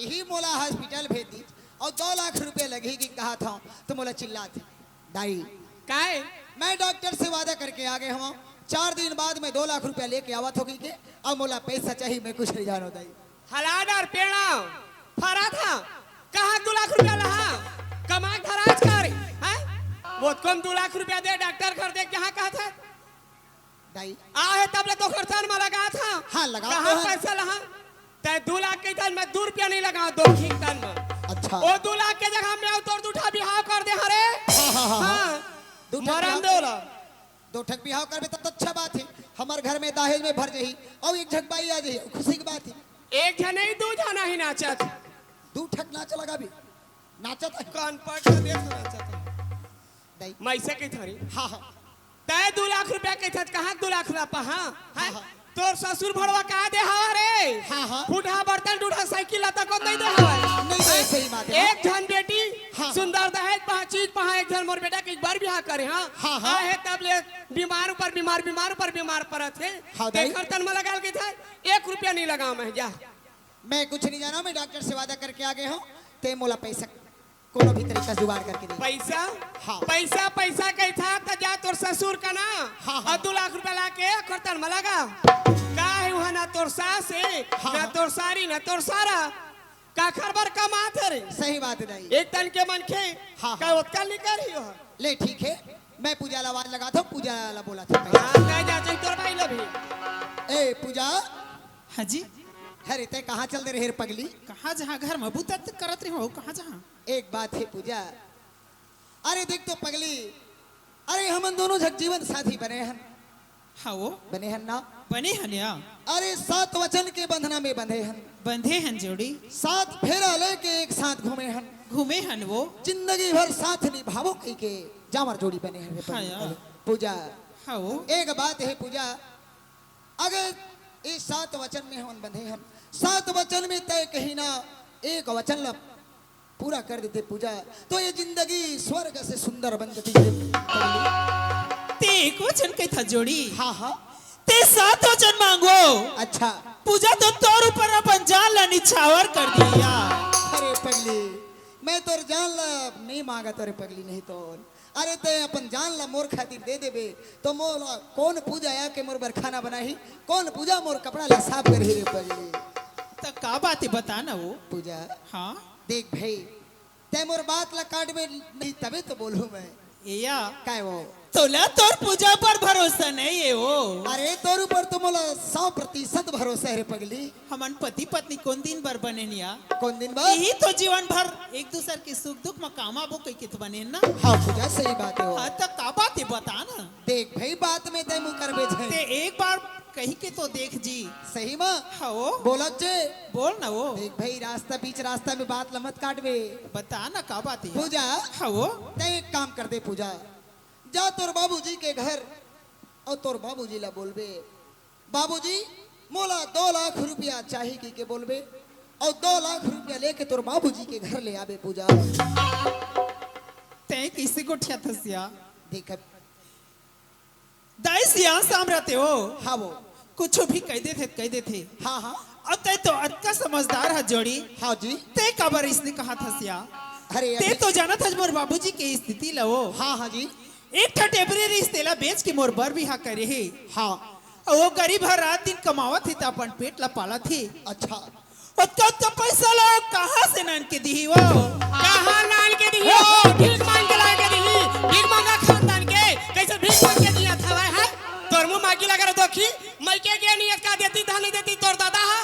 इही मोला हॉस्पिटल भेज दीस अउ दो लाख रुपया लगही कि कहत हँव, त मोला चिल्लाथे। दाई। काय? मैं डॉक्टर से वादा करके आ गे हँव, चार दिन बाद मैं दो लाख रुपया लेके आवत हँव कहिके, अब मोला पैसा चाही, मैं कुछ नहीं जानँव दाई। हला डर पेड़ा, फरा था, कहाँ दू लाख रुपया लहा? कमा के धराज कर, हैं? वो कौन दू लाख रुपया दे, डॉक्टर कर दे, कहाँ कहा था? दाई। आहे तब ले तो खर्चन म लगात हँव। हाँ, लगात कहाँ हँव। पैसा लहा? तैं दू लाख के तन में दू रुपया नहीं लगा, दो ठीक तन में। अच्छा। ओ दू लाख के जगह में अउ तोर दू ठा बिहाव कर दे हरे। हाँ, हाँ, हाँ, हाँ। हाँ। दू ठक मरन बिहाव दे ओला। दू ठक बिहाव करबे तब तो अच्छा बात हे। हमर घर में दहेज में भर जाही। अउ एक झक बाई आ जाही। खुशी के बात हे। एक झन नहीं, दू झन ही नाचत। दू ठक नाच लगाबे। नाचत हे। कान पकड़ दे नाचत हे। दाई। मैं अइसे कहिथँव रे। हाँ, हाँ। तैं दू लाख रुपया कहिथस, कहाँ दू लाख ला पहा? हैं? हाँ, हाँ। तोर ससुर भड़वा का दे हवा रे? हाँ, हाँ। फूटहा बर्तन, टूटहा साइकिल ला तको नहीं दे हवा। नहीं दे, सही बात हे। एक झन बेटी, हाँ। सुंदर दहेज पहा, चीज पहा, एक झन मोर बेटा के एक बार बिहाव करे, हाँ? हाँ, हाँ। आहे तब ले बीमार ऊपर बीमार, बीमार ऊपर बीमार परत हे। हाँ, दाई। तेखर तन म लगा ल कहिथस, एक रुपया नहीं लगा मैं, जा। मैं कुछ नहीं जानँव, मैं डॉक्टर से वादा करके आ गे हँव, तैं मोला पैसा कोनो भी तरीका जुगाड़ करके दे। पैसा? हाँ। पैसा, पैसा कहिथा त जा तोर ससुर कना। हाँ, हाँ। अउ दू लाख रुपया लाके अखरतन म लगा। का हे उहाँ ना तोर सास हे, हाँ, ना हाँ। तोर सारी, ना तोर सारा। काखर बर कमात हे रे? सही बात हे दाई। एक तन के मनखे, हाँ, का हाँ। ओतका निकर ही हो। ले ठीक हे, मैं पूजा ला आवाज लगात हँव, पूजा ला बोलात हँव। हाँ, तैं जा चल तोर भाई ला भी। ए पूजा। हाँ जी। अरे तैं कहाँ चल दे रहे रे पगली? कहाँ जहाँ घर म बूता त करत रहे हो, कहाँ जहाँ? एक बात हे पूजा, अरे देख तो पगली, अरे हमन दोनों झक जीवन साथी बने हन। हाँ वो। बने हन ना? बने हन या। अरे सात वचन के बंधना में बंधे हन। बंधे हन जोड़ी। सात फेरा लेके एक साथ घूमे हन। घूमे हन वो। जिंदगी भर साथ निभाबो कहिके जामर जोड़ी बने हन रे हाँ पगली। या। पूजा। हाँ वो। एक बात हे पूजा, अगर ये सात वचन में हमन बंधे हन, सात वचन में तैं कहीं ना एक वचन ला पूरा कर देते पूजा, तो ये जिंदगी स्वर्ग से सुंदर बन जाती है। तैं एक वचन कहिथा जोड़ी। हाँ, हाँ। तैं सात वचन मांगो। अच्छा। पूजा तो तोर ऊपर अपन जान ला निछावर कर दिया। अरे पगली, मैं तोर जान ला नहीं मांगा तोरे पगली, नहीं तो अरे तैं अपन जान ला मोर खातिर दे देबे, तो मोला कोन पूजा आके मोर बर खाना बनाही, कोन पूजा मोर कपड़ा ला साफ करही रे पगली। त का बात हे बता ना वो। पूजा। हाँ। देख भाई, तैं मोर बात ला काटबे नहीं तबे तो बोलहूँ मैं। ए या। काय वो? तोला तोर पूजा पर भरोसा नहीं हे वो। अरे तोर ऊपर तो मोला सौ प्रतिशत भरोसा हे रे पगली। हमन पति पत्नी कोन दिन बर बने हन या? कोन दिन बर? यही तो जीवन भर एक दूसर के सुख दुख म काम आबो कहिके तो बने हन ना। हाँ पूजा, सही बात हे वो। हाँ, त का बात हे बता ना। देख भाई, बात में तैं मुँह करबे झन। तैं एक बार कहिके तो देख जी। सही म? हाँ वो। बोलत जे। बोल ना वो। देख भाई, रास्ता बीच रास्ता में बात ला मत काटबे। बता ना का बात हे। पूजा। हाँ वो। तैं एक काम कर दे पूजा, जा तोर बाबूजी के घर अउ तोर बाबूजी ला बोलबे, बाबूजी, मोला दो लाख रुपया चाही कहिके बोलबे, अउ दो लाख रुपया लेके तोर बाबूजी के घर ले आबे पूजा। तैं कइसे गोठियाथस या? देख, दाई सियान साम रहिथे वो। हाँ वो। कुछु भी कहि देथे, कहि देथे। हाँ, हाँ। अउ तैं तो अतका समझदार हस जोड़ी। हाँ जी। तैं काबर अइसने कहत हस या? अरे तैं अभी तो जानत हस मोर बाबूजी के स्थिति ला वो। हाँ, हाँ जी। एक ठा टेबरी रहिस, तेला बेच के मोर बर बिहा करे हे। हाँ। अउ वो गरीब ह रात दिन कमावत हे त अपन पेट ला पालत हे। अच्छा। ओतका, ओतका पैसा ला कहाँ से लान के दिही वो? कहाँ लान के दिही वो? भीख मांग के लान के दिही। भीख मांगा खानदान के, कइसे भीख मांग के दिया था भाई, हैं? तोर मुंह मागी लगा रे दोखी, मइके गे नहीं अतका देती, धन नहीं देती तोर दादा हा।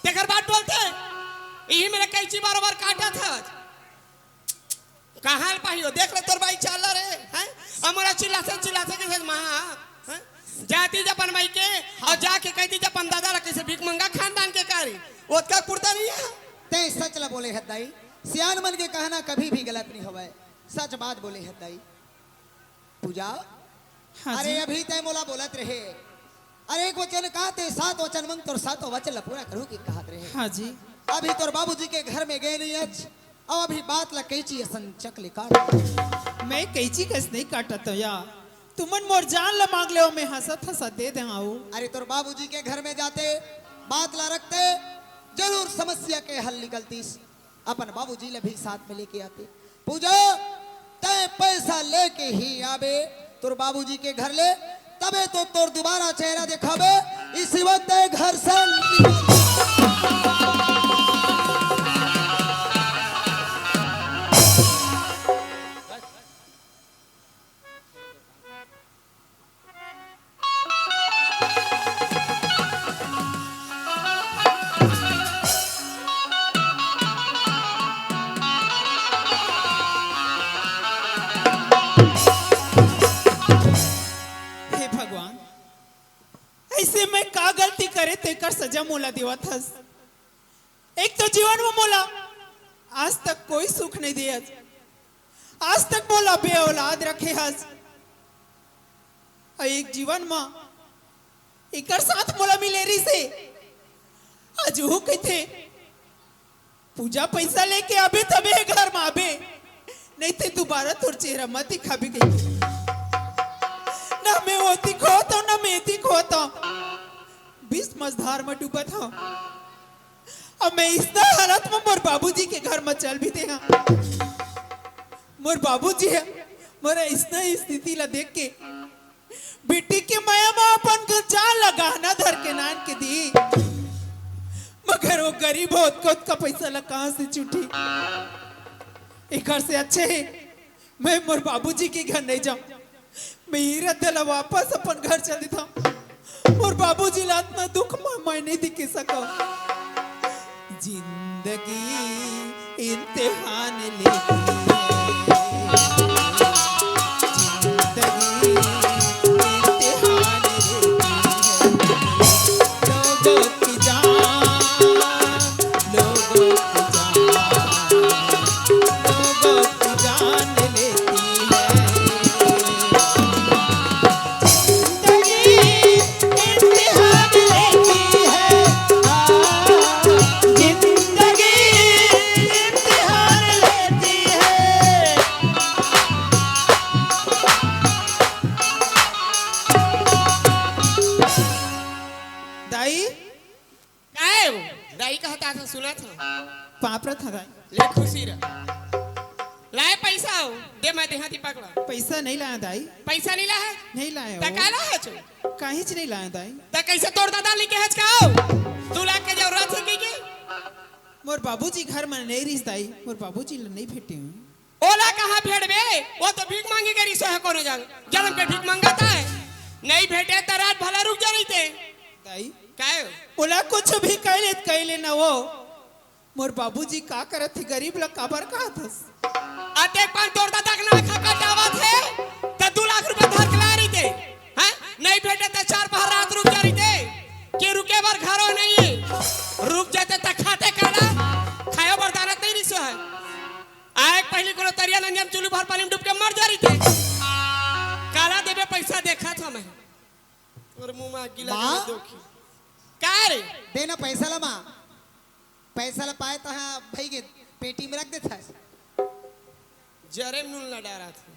तेकर बात बोलथे, इही मेर कैंची बरोबर काटत हस। कहाँ ले पाही हो? देख ले तोर बाई चाल रे, हैं? अउ मोला चिल्लाथे, चिल्लाथे कइसे महा, हैं? जाती ज अपन मइके, अउ जाके कहिती ज अपन दादा ला कइसे भीख मंगा खानदान के कारी, ओतका कुर्ता नहीं हे। तैं सच ला बोले हस दाई, सियान मन के कहना कभी भी गलत नहीं होवय, सच बात बोले हस दाई। पूजा, हाँ अरे जी। अभी तैं मोला बोलत रहे, अरे एक वचन का तैं सात वचन मंग, तोर सातों वचन ला पूरा करहूँ कहिके कहत रहे। हाँ जी। अभी तोर बाबूजी के घर में गे नहीं हस, अउ अभी बात ला कैंची असन चक ले काट। मैं कैंची कस नहीं काटत हँव या, तुमन मोर जान ला मांग ले हो, मैं हंसत हंसत दे दे हँव। अरे तोर बाबूजी के घर में जाते बात ला रखते, जरूर समस्या के हल निकलतीस। अपन बाबूजी ला भी साथ में लेके आते। पूजा, तैं पैसा लेके ही आबे तोर बाबूजी के घर ले, तबे तो तोर दुबारा चेहरा देखाबे। इसी वक्त तैं घर से निकल। हे भगवान, अइसे मैं का गलती करे तेकर सजा मोला देवत हस? एक तो जीवन में मोला आज तक कोई सुख नहीं देस, आज तक मोला बेऔलाद रखे हस। अउ एक जीवन में एकर साथ मोला मिले रहिसे, आज वो कहिथे, "पूजा पैसा लेके आबे तबे घर में आबे, नहीं ते दुबारा तोर चेहरा मत दिखाबे," कहिथे। ना मैं ओती खोत हँव, ना मैं एती खोत हँव, बीच मझधार में डूबत हँव। अब मैं इसना हालत में मोर बाबूजी के घर में चल भी दे हंव। मोर बाबूजी ह मोर इसना स्थिति ला देख के बेटी के मया में अपन जान ला गहना धर के नान के दी, मगर वो गरीब होत के ओतका पैसा ला कहां से जुटी? एकर से अच्छे हे मैं मोर बाबूजी के घर नहीं जांव। मैं ई रद्दा ला वापस अपन घर चल देथंव। मोर बाबूजी ला अतना दुख म मैं नहीं देख सकंव। जिंदगी इम्तिहान लेती है। जिंदगी इम्तिहान लेती है। लोगों की जान, लोगों की जान, लोगों की जान लेती है। जिंदगी इम्तिहान लेती है। हाँ, जिंदगी इम्तिहान लेती है। दाई। काय हो? दाई कहत हस, सुनत हंव। पाँव परत हंव दाई। ले खुशी रह। लाय पैसा हो, दे मैं देहां ती पकड़ा। पैसा नहीं लाय हंव दाई। पैसा नहीं लाय हस? नहीं लाय हंव। त काय लाय हस? काहीच नहीं लाय हंव दाई। त कइसे तोर ददा ल नइ कहे हस का हो? दू लाख के जरूरत हे कहिके? मोर बाबूजी घर म नहीं रिहिस दाई, मोर बाबूजी ल नहीं भेंटेंव। ओला कहां भेंटबे? वो तो भीख मांगे गे रिहिस हे कोनो जग। जनम के भीख मांगत हे। नहीं भेंटे त रात भर रुक जा रहिते। दाई। काय? ओला कुछ भी कहि ले, कहि ले ना वो। मोर बाबूजी का करत हे, गरीब ला काबर कहत हस? अतेक पान तोर ददा के ना खा खा जावत हे, त दू लाख रुपया धर के लाय रहिते। हैं? नहीं भेंटे त चार पहर रात रुक जा रहिते। के रुके बर घरो नहीं हे। रुक जाते त खाते काला? खायो बर दानत नहीं रिहिस हे। आय के पहिली कोनो तरिया नंदिया म चुल्लू भर पानी म डूब के मर जा रहिते। काला देबे पैसा देखत हंव मैं। तोर मुंह म गिला माँ? गिला दोखी। का रे? दे ना पैसा ला माँ। पैसा ला पाय त हां भई गे, पेटी म रख देथस। जरे म नून ला डारत हे।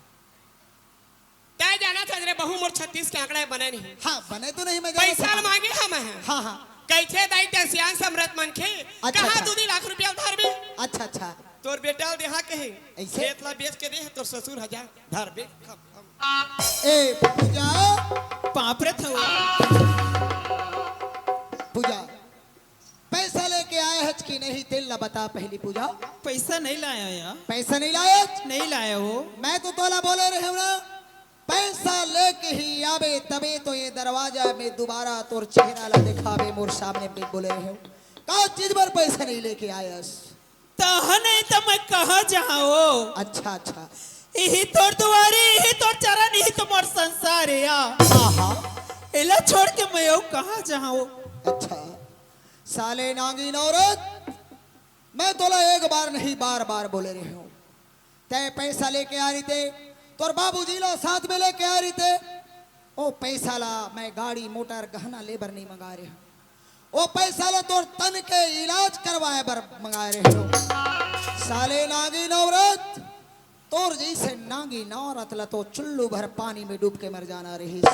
तैं जानत हस रे बहू, मोर छत्तीस के आंकड़ा बने नहीं। हां, बने तो नहीं, मैं जानत पैसा हंव। मांगे हंव मैं। हां, हां। कहिथे दाई तैं सियान समरथ मनखे, अच्छा, कहां अच्छा। दू दू लाख रुपया धरबे? अच्छा, अच्छा। तोर बेटा ल देहां कहे, अइसे? खेत ला बेच के दे, तोर ससुर हजार धरबे। ए, पूजा। पाँव परत हंव। पूजा। पैसा लेके आय हच कि नहीं, तेला बता पहिली पूजा। पैसा नहीं लाय हंव या। पैसा नहीं लाय हच? नहीं लाय हंव। मैं तो तोला बोले रहेंव ना, पैसा लेके ही आबे, तभे तो ये दरवाजा में दुबारा तोर चेहरा ला देखाबे, मोर सामने में बोले रहेंव। का चीज बर पैसा नहीं लेके आय हस? तहां नहीं त मैं कहां जाहूं? अच्छा, अच्छा। इही तोर दुवारी, इही तोर चरन, इही तो मोर संसार हे या। हां, हां। एला छोड़ के मैं अउ कहां जाहूं? अच्छा। साले नागिन औरत, मैं तोला एक बार नहीं बार बार बोले रहेंव। तैं पैसा लेके आय रहिते, तोर बाबूजी ला साथ में लेके आय रहिते। ओ पैसा ला मैं गाड़ी मोटर गहना ले बर नहीं मंगाय रहेंव। ओ पैसा ला तोर तन के इलाज करवाय बर मंगाय रहेंव। साले नागिन औरत, तोर जइसे नागिन औरत ला तो चुल्लू भर पानी में डूब के मर जाना रहिस।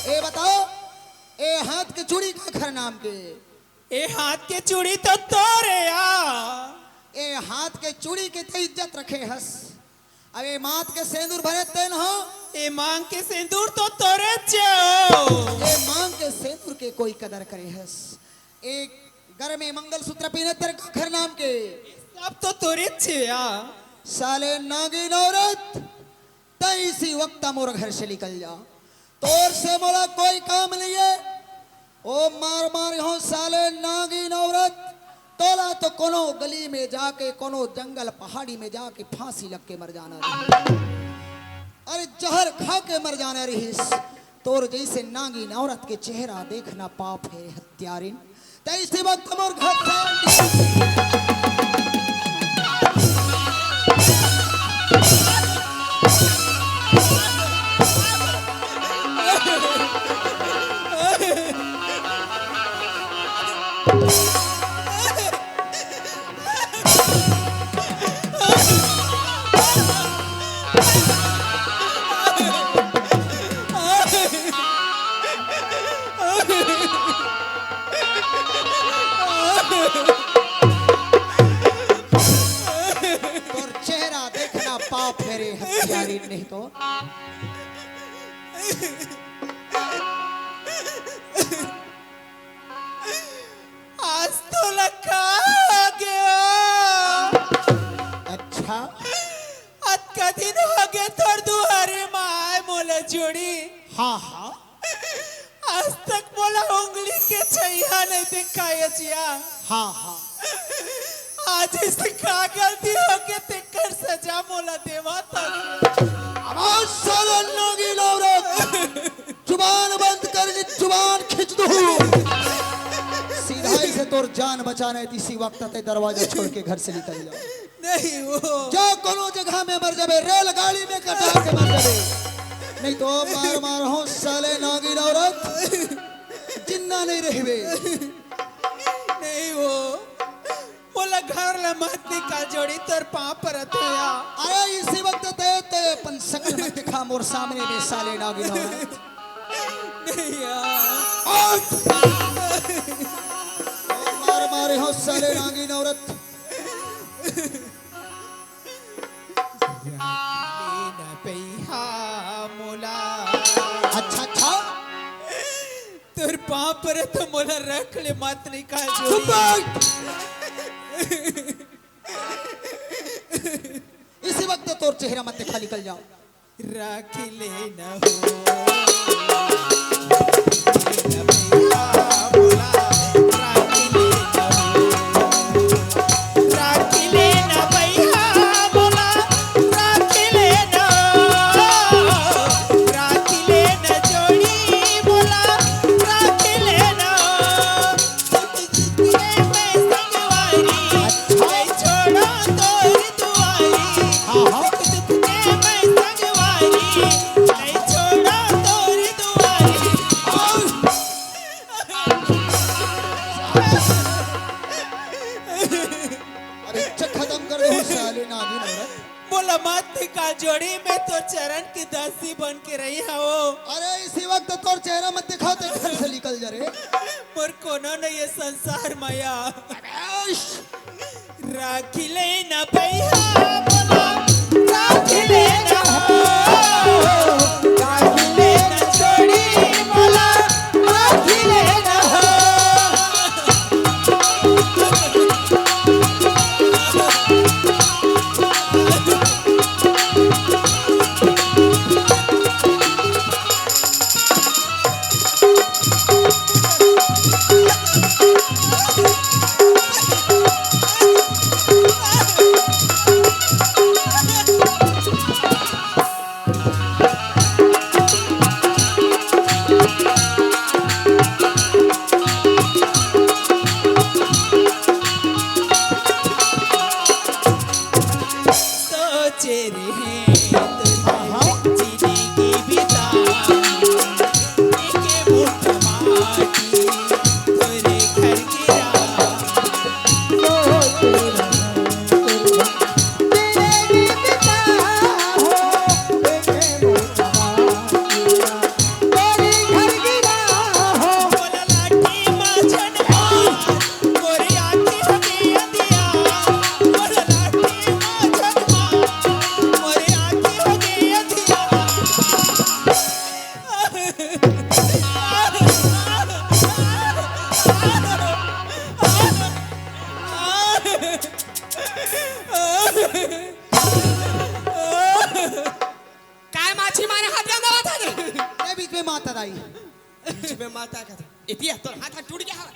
ए बताओ, ए हाथ के चूड़ी काखर नाम के? ए हाथ के चूड़ी तो तोरे आ। ए हाथ के चूड़ी के त इज्जत रखे हस। अब ए माथ के सेंदूर भरे तेन हो। ए मांग के सेंदूर तो तोरे चे हो। ए मांग के सेंदूर के कोई कदर करे हस। ए गर में मंगलसूत्र पीने तेरे काखर नाम के। सब तो तोरे चे आ। साले नागिन औरत, तैं इसी वक्त मोर घर से निकल जा। तोर से मोला कोई काम नहीं है। ओ मार मार हो साले नागिन औरत, तोला तो कोनो गली में जाके, कोनो जंगल पहाड़ी में जाके फांसी लग के मर जाना रहिस। अरे जहर खा के मर जाना रहिस। तोर जइसे नागिन औरत के चेहरा देखना पाप है हत्यारिन। तैं इसी वक्त मोर घर से हत्यारी नहीं तो। आज तोला का हो गे ओ? अच्छा। अतका दिन हो गे तोर दुआरे म आए मोला जोड़ी। हाँ, हाँ। आज तक मोला उंगली के छइहा नहीं देखाय जिया। हाँ, हाँ। आज अइसे का गलती हो गे तेकर सजा मोला देवा त। अब साला नागिन औरत, जुबान बंद कर ले, जुबान खींच दूँ। सीधा इसे तोर जान बचाना है, इसी वक्त तैं दरवाजा छोड़ के घर से निकल जा। नहीं हो। जा कोनो जगह में मर जाबे, रेलगाड़ी में कटा के मर जाबे। नहीं तो मार मार हो साले नागिन औरत, जिंदा नहीं रहबे। नहीं हो। मोला घर ले मत निकाल जोड़ी, तोर पाँव परत हो या। अरे इसी वक्त तैं, तैं अपन शकल मत दिखा मोर सामने में साले नागिन औरत। नहीं यार। उठ! मार मारे हो साले नागिन औरत। लेना पइहा मोला। अच्छा, अच्छा। तोर पाँव परत हो मोला रख ले मत निकाल जोड़ी। चुप बैठ। इसी वक्त तोर चेहरा मत दिखा, निकल जाओ। राखी लेना हो। राखी लेना भैया मोला, राखी लेना, राखी लेना जोड़ी मोला, राखी लेना। दुख दुख के मैं संगवारी, नहीं छोड़ा तोर दुआरी। हाँ, हाँ। दुख दुख के मैं संगवारी, नहीं छोड़ा तोर दुआरी। अरे, च-, खत्म कर दो साले नागिन औरत। मोला मत दिखा जोड़ी, मैं तोर चरण के दासी बन के रही हूँ। अरे, इसी वक्त तोर चेहरा मत दिखा, तैं घर से निकल जा रे। मोर कोनो नहीं है संसार माया। अबे, राखी लेना भैया मोला, राखी लेना हो, राखी लेना जोड़ी मोला, राखी लेना हो। सोचे रहे जिंदगी बिताई, एक मुट्ठ माटी तोरे घर गिरा। काय माछी मारे हाथ गंदा होता रे? ए, बीच में माता दाई। बीच में माता का। एतिया तोर हाथ, हाथ टूट गया हवे।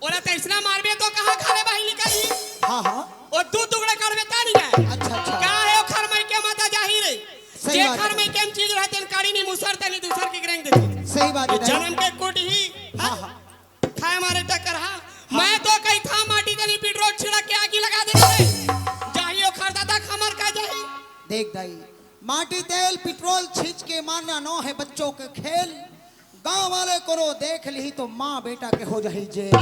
ओला तैसना मारबे तो कहाँ खाले बाही निकली? हाँ, हाँ। ओ दू टुकड़ा करबे तानी जाए। अच्छा, अच्छा। का है ओ खर मइके माता जाही रे? सही जे बात खर है। मइके में चीज रहते न काड़ी नहीं मुसर तनी दूसर के ग्रेंग देते। सही बात है। जन्म के कोटी ही। हाँ, हाँ। खाए मारे टक्कर, हाँ। हाँ। मैं तो कही था माटी तनी पेट्रोल छिड़क के आगी लगा देते। जाही ओ खर दादा खमर का जाही। देख दाई, माटी तेल पेट्रोल छींच के मारना नो है बच्चों के खेल। गांव वाले कोनो देख ली तो माँ बेटा के हो जाही जेल।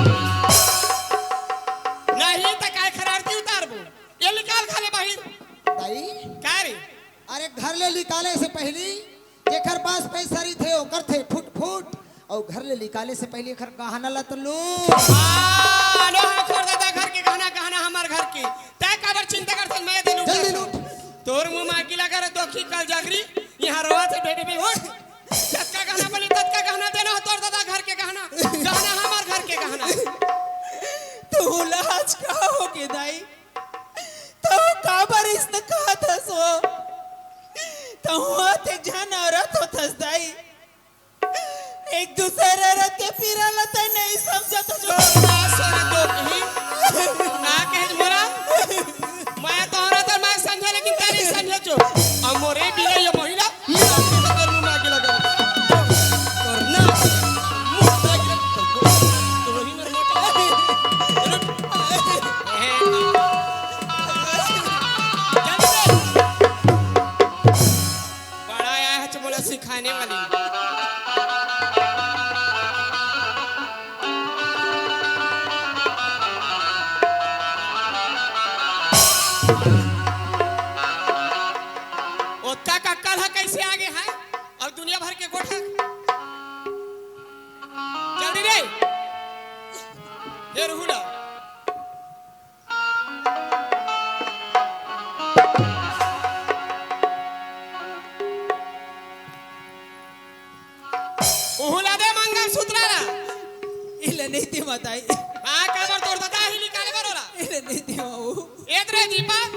नहीं त काय खरारती उतारबो? ये निकाल खाले बाहिर। दाई। का रे? अरे घर ले निकाले से पहली जेकर पास पैसा रहिथे, ओ करथे फुट फुट, अउ घर ले निकाले से पहले एकर गहना ला तो लूट। हाँ, लो, हाँ, खोर दादा, घर के गहना, गहना हमार घर के। तै काबर चिंता करथस, मैं दे लूट। जल्दी लूट। तोर मुंह में आगी लगा रे, दोखी कल जागरी, यहाँ रोवा से बेबे भी उठ। जतका गहना बनी, ततका गहना देना हो तोर दादा घर के गहना, गहना हमार घर के गहना। तहूं ला आज का होगे दाई? तहूं काबर अइसने कहत हस वो? तहूं ह एक झन औरत होथस दाई। एक दूसर औरत के पीरा ल तैं नइ समझत हस। ना सोना तो कहीं, ना कहे मोला। मैं तो औरत हंव, मैं समझेंव, लेकिन तैं नइ समझे जो। अब मोरे बिना ये महिला, ये आदमी तो तोर मुंह में आगी लगा। करना, मुंह में आगी लगा। तो वही मेरे मोटा। जल्दी। बड़ा आया है मोला सिखाने वाली। ओतका कक्कल ह कइसे आगे हे? अउ दुनिया भर के गोठा। जल्दी रे। हे रहू ला। उहू ला दे मंगलसूत्र ला। एला नइ देवंव दाई। हाँ, काबर तोर दादा ही निकाले बर ओला। एला नइ देवंव। ए रे दीपक।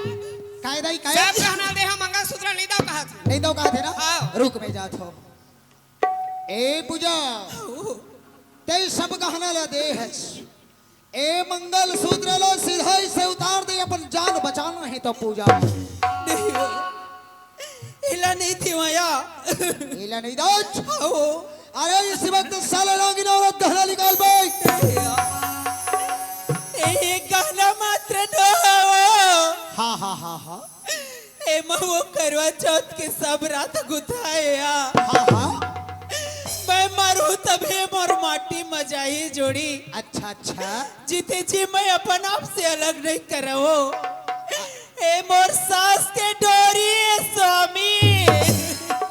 काय दाई, काय? सब गहना दे हंव, मंगलसूत्र नइ दव कहत हंव। नइ दव कहत हस ना? हाँ। रुक, मैं जात हंव। ए पूजा, तैं सब गहना ला दे हस। ए मंगलसूत्र ला सिधाई से उतार दे, अपन जान बचाना हे तो पूजा। नहीं हो, एला नइ देवंव या। एला नइ दस। हो। अरे इस वक्त साले नागिन औरत गहना निकाल बे। नहीं हो। ए, ए गहना मात्र नोहे हो। हाँ, हाँ, हाँ, हाँ। एमा वो करवा चौथ के सब रात गुथा हे या। हाँ, हाँ। मैं मरहूं तभे मोर माटी म जाही जोड़ी। अच्छा, अच्छा। जीते जी मैं अपन आप से अलग नइ करंव। ए मोर सांस के डोरी हे स्वामी।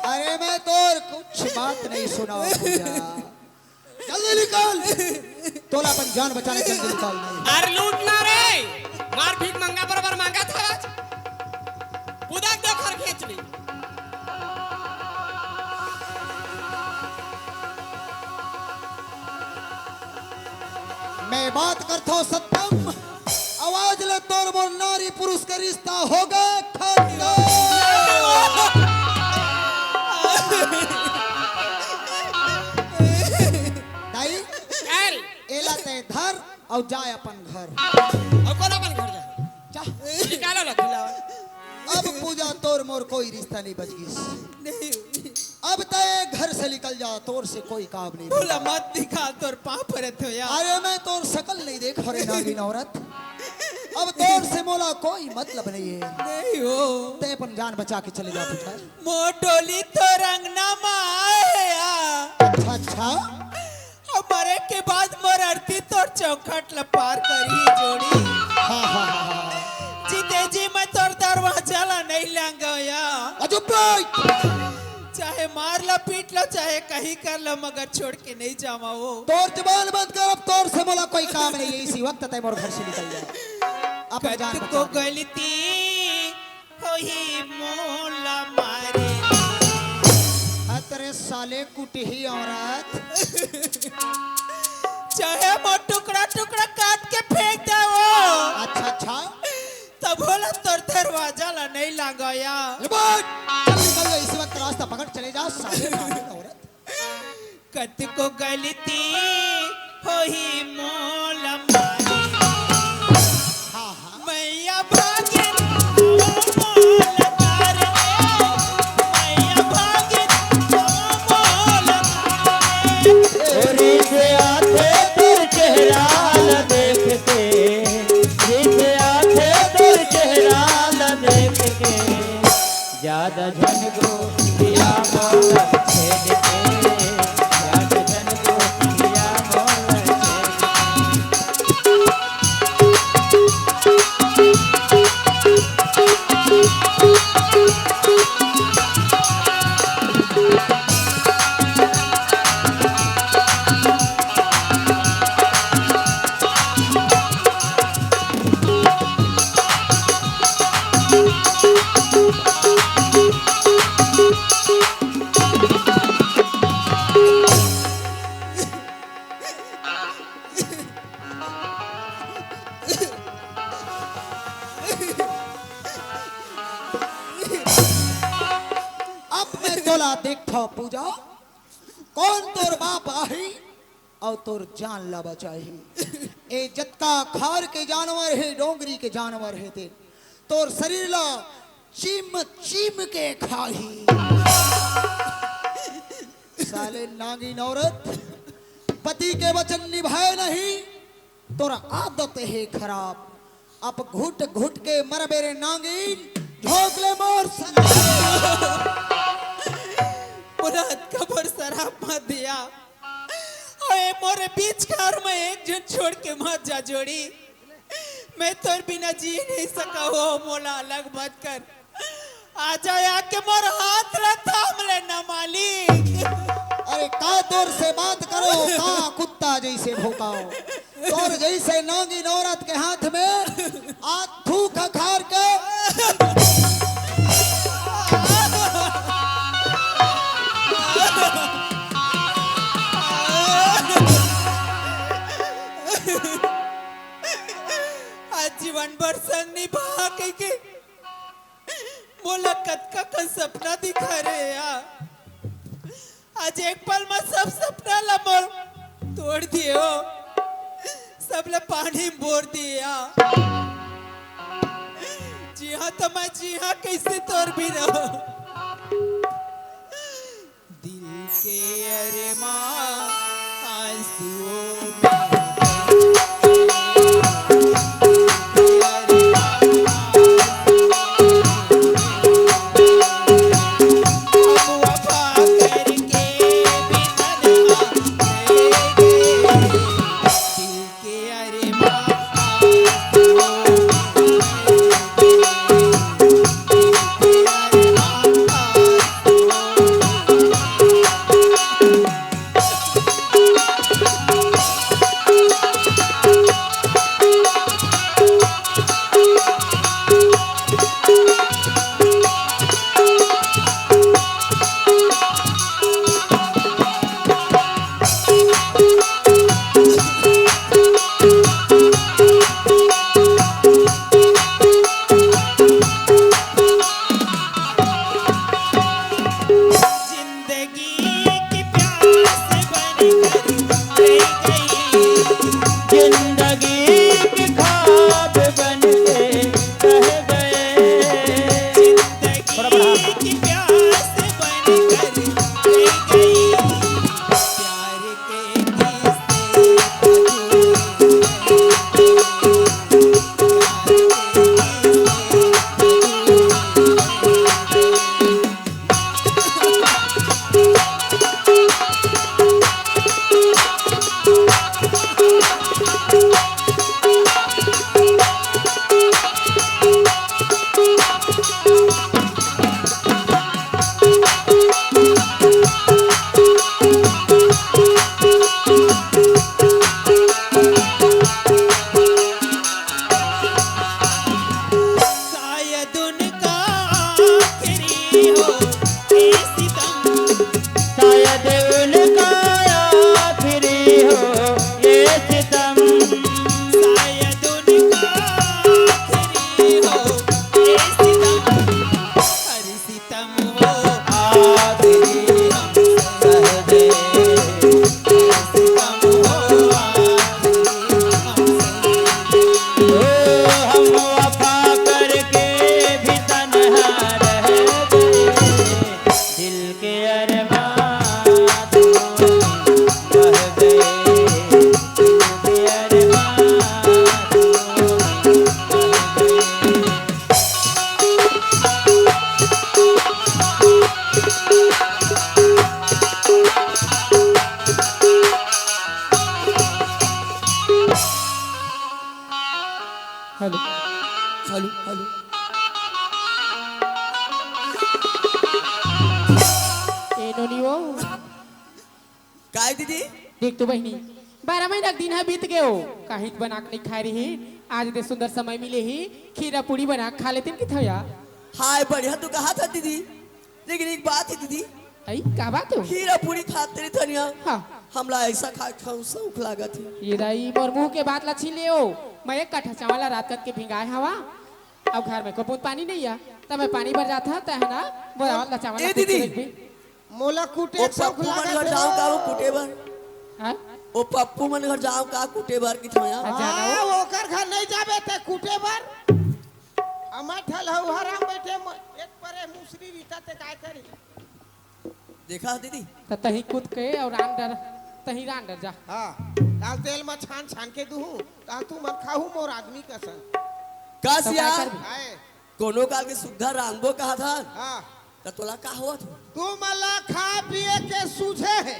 अरे मैं तोर कुछ बात नइ सुनंव पूजा। जल्दी निकल। तोला अपन जान बचाना हे, जल्दी निकल। अरे लूट ना रे, मार भीख मंगा बरोबर मांगत हस। उदक दे घर खेच ले। मैं बात करथंव सत्यम, आज ले तोर मोर नारी पुरुष के रिश्ता होगे खतम। दाई, काय रे? एला तैं धर अउ जाय अपन घर। अउ कोन अपन घर जाय? जा। निकालो ला खिलावा। अब पूजा तोर मोर कोई रिश्ता नइ बच गिस। नहीं। अब तैं घर से निकल जा, तोर से कोई काम नइ। मोला मत दिखा, तोर पाँव परत हंव या। अरे मैं तोर सकल नइ देखंव रे नागिन औरत। अब तोर से मोला कोई मतलब नइ हे। नहीं हो। तैं अपन जान बचा के चले जा पूजा। मोर डोली तोर अंगना म आए या। अच्छा, अच्छा। अउ मरे के बाद मोर अरती तोर चौखट ल पार करही जोड़ी। हाँ, हाँ, हाँ, हाँ। जीते जी मैं तोर दरवाजा ल नइ लांघंव या। आ चुप रह। चाहे मार ल, पीट ल, चाहे कहीं कर ल, मगर छोड़ के नइ जावंव वो। तोर जबान बंद कर, अब तोर से मोला कोई काम नइ हे। इसी वक्त तैं मोर घर से निकल जा। अपन जान कतको बचा। गलती होही मोला मारे। हत रे साले कुटही औरत। चाहे मोर टुकड़ा टुकड़ा काट के फेंक दे वो। अच्छा, अच्छा। तभो ले तोर दरवाजा ला नइ लांघंव या। ए बे, चल निकल जा, इसी वक्त रास्ता पकड़ चले जा, साले नागिन औरत। कतको गलती होही मोला मारे। हाँ, हाँ। मैया भागिन मोला तारे, मैया भागिन मोला तारे। रिस आथे तोर चेहरा ला देख के, रिस आथे तोर चेहरा ला देख के। जादा झन गोठिया मोला छेद के, जादा झन गोठिया मोला छेद के। पूजा, कौन तोर बाप आही अउ तोर जान ला बचाही? ए जतका खार के जानवर हे, डोंगरी के जानवर हे, ते तोर शरीर ला चीम चीम के खाही। साले नागिन औरत, पति के वचन निभाए नहीं, तोर आदत हे खराब। अब घुट घुट के मरबे रे नागिन, झोंक ले मोर सर। मोला अतका बड़ शराप मत दिया। ओए मोरे बीच घर में एक झन छोड़ के मत जा जोड़ी। मैं तोर बिना जी नहीं सका हो, मोला अलग मत कर। आजा आके मोर हाथ ला थाम लेना मालिक। अरे का तोर से बात करो, का कुत्ता जैसे भौंकाओ? तोर जैसे नागिन औरत के हाथ में आज थूक खार के। आज जीवन भर संग निभा कहिके मोला कतका कन सपना दिखा रे यार। आज एक पल में सब सपना ला मोर तोड़ दिए हो, सब ला पानी में बोर दिए यार। जी हाँ तो मैं जी हाँ कैसे तोर भी रहो। दिल के अरमान आंसुओं में जिंदगी की प्यास बनकर रह गई। जिंदगी की खाब बनके रह गए। जिंदगी थोड़ा बढ़ा। की प्यास बनकर रह गई। प्यार के किस्से अधूरे। शायद उनका आखिरी हो ये सितम। शायद उनका आखिरी हो ये सितम। शायद उनका आखिरी हो ये सितम। हर सितम हो आखिरी हम सह गए। हर सितम हो आखिरी हम सह गए। ओ, हम वफा करके भी तन्हा रह गए। दिल के अरमान बह गए। दिल के अरमान बह गए। Hello, hello, hello. ए नोनी वो। काय दीदी? देख तो बहिनी, बारह महीना के दिन ह बीत गयो, काहिच बना के नहीं खाए रही। आज दे सुंदर समय मिले ही, खीरा पूड़ी बना के खा लेते कि थया। हाय, बढ़िया तो कहा था दीदी, लेकिन एक बात है दीदी। आई, का बात हो? खीरा पूड़ी खाते रही थनिया। हाँ। हमला ऐसा खाए खाऊ शौक लागत है। ये दाई, मोर मुंह के बात ला छीन ले हो। मैं एक कट्ठा चावल ला रात कत के भिंगाए हवा, अब घर में को बूंद पानी नहीं आ, तब मैं पानी भर जाता, तह ना बोरावत ला चावल ए ला दीदी। कुछ भी। मोला कूटे ओ के शौक पप्पू मन लागत घर हे। जाओ का वो कूटे बर? हाँ? ओ पप्पू मन घर जाओ का कूटे बर कि थोड़ा? अच्छा, ना हाँ, वो। ओकर घर नहीं जाबे ते कूटे बर। अमा ठल हऊ हराम बैठे म-, एक परे मुसरी रीता ते काय करी? देखा दीदी? त तही कूद के और रान डर, तही रान डर जा। हाँ, लाल तेल में छान छान के दूहू, ता तू मन खाहू मोर आदमी कसन। का तब सिया? काय करबी? आए। कोनो काल के सुग्घर रांधबो कहा था? हाँ। त तोला का होत हो? तू मला खा पिए के सूझे हे।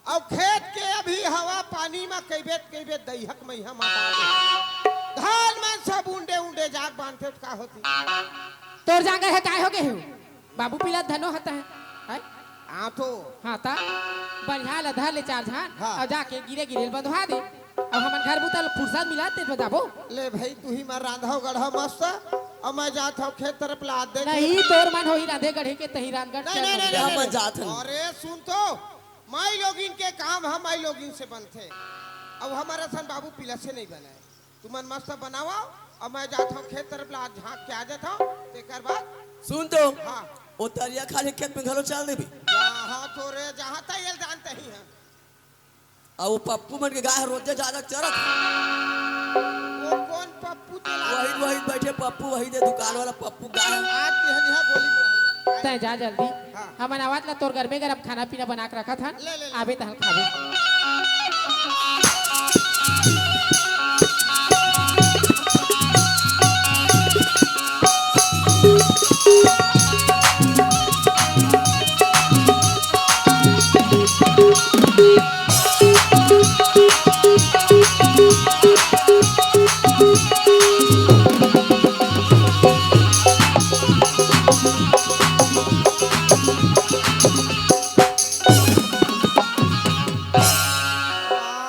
अउ खेत के अभी हवा पानी म कइबेत कइबेत दइहक मइहा माता दे। धान मन सब उंडे उंडे जाग बांधथे त का होती? तोर जांगर हे काय हो गे हे? बाबू पीला धनो हता है। हैं? हाँ तो। हाँ ता। बढ़िया ल धर ले चार झान हाँ। अउ जाके गिरे गिरे ल बंधवा दे। अउ हमन घर बुता ल फुरसत मिला ते बताबो। ले भाई तू ही मर रांधा गढ़ा मस्त। अउ मैं जात हव खेत तरफ ला दे। नहीं तोर मन होही रांधे गढ़े के तही रांधगढ़ नहीं, चल नहीं, नहीं, नहीं, नहीं, हम नहीं। जात हन। अरे सुन तो। माई लोगिन के काम ह माई लोगिन से बनथे। अब हमर असन बाबू पिला से नहीं बनाए। तुमन मस्त बनावा। अब मैं जात हव खेत तरफ ला झांक के आ जात हव। तेकर बाद सुन तो। हाँ। ओ तरिया खाली खेत में घलो चल देबी। जहाँ तो रे, जहाँ तक ये जानते ही हैं। अउ वो पप्पू मन के गाय ह रोजे जादा चरत। वो कौन पप्पू तेला? वही, वही बैठे पप्पू, वही दे दुकान वाला पप्पू गाय ह। आज बिहनिया गोली में। तैं जा जल्दी। हाँ। हमन आवत ला तोर गरमे गरम खाना पीना बना के रखत हन। ले, ले, ले। आबे तहन खाबे।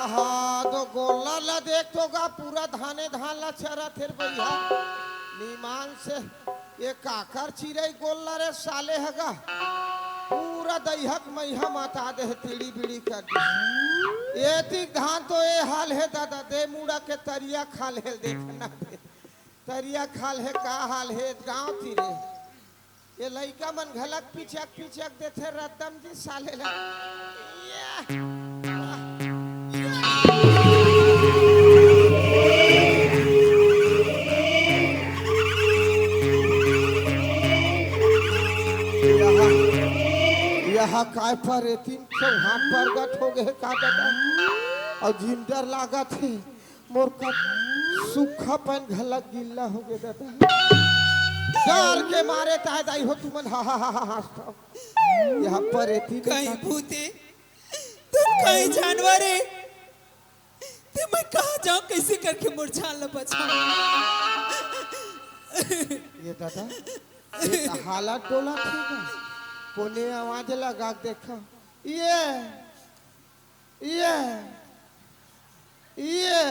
आहा, दो गोल्लर ला देख तो गा, पूरा धाने धान ला चरत हे रे भैया। नीमान से ये काकर चिरई गोल्लर रे साले ह गा। पूरा दइहक मइहा माता दे हे, तिड़ी बिड़ी कर दे। ये तिक धान तो ये हाल हे दादा, दे मुड़ा के तरिया खा ले देखना दे। तरिया खा ले का हाल हे गाँव तीरे। ये लइका मन घलक पिचक पिचक देथे रद्दम जी साले ला। या। यहाँ, यहाँ काय पर एतिन चौहान प्रगट हो गए का दादा? अउ जिन डर लागत हे, मोर का सूखा पान घलक गिल्ला हो गए दादा। डर के मारे ताय दाई हो तुमन, हा, हा, हा, हा, हंसत हो। यहाँ पर एतिन कहीं भूते, तुम कहीं जानवर है। ते मैं कहाँ जाऊँ, कैसे करके मोर जान ला बचाऊँ? ये दादा, ये तो हालत डोला थे ना। कोने आवाज लगा के देखा। ये, ये, ये,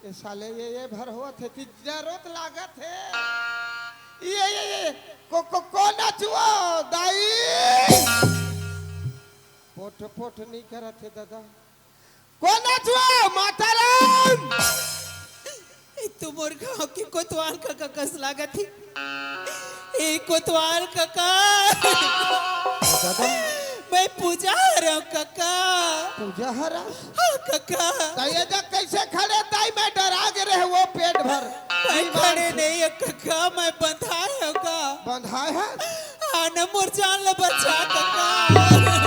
ये साले ये, ये भर होत हे, ती जरूरत लागत हे। ये, ये, ये, को, को, को नचुओ, दाई। पोट, पोट नहीं करत हे दादा। कोन नचुआ? माताराम। ए तो मोर गांव के कोतवाल कका कस लागत हे। ए कोतवाल कका। दादा। मैं पूजा हरव कका। पूजा हरा? हाँ कका। त ये देख कैसे खड़े ताई, मैं डरा गे रहे वो पेट भर। मैं बीमार खड़े थे। नहीं है कका, मैं बंधाए हव का। बंधाए है? आना मोर जान ला बचा कका। कका।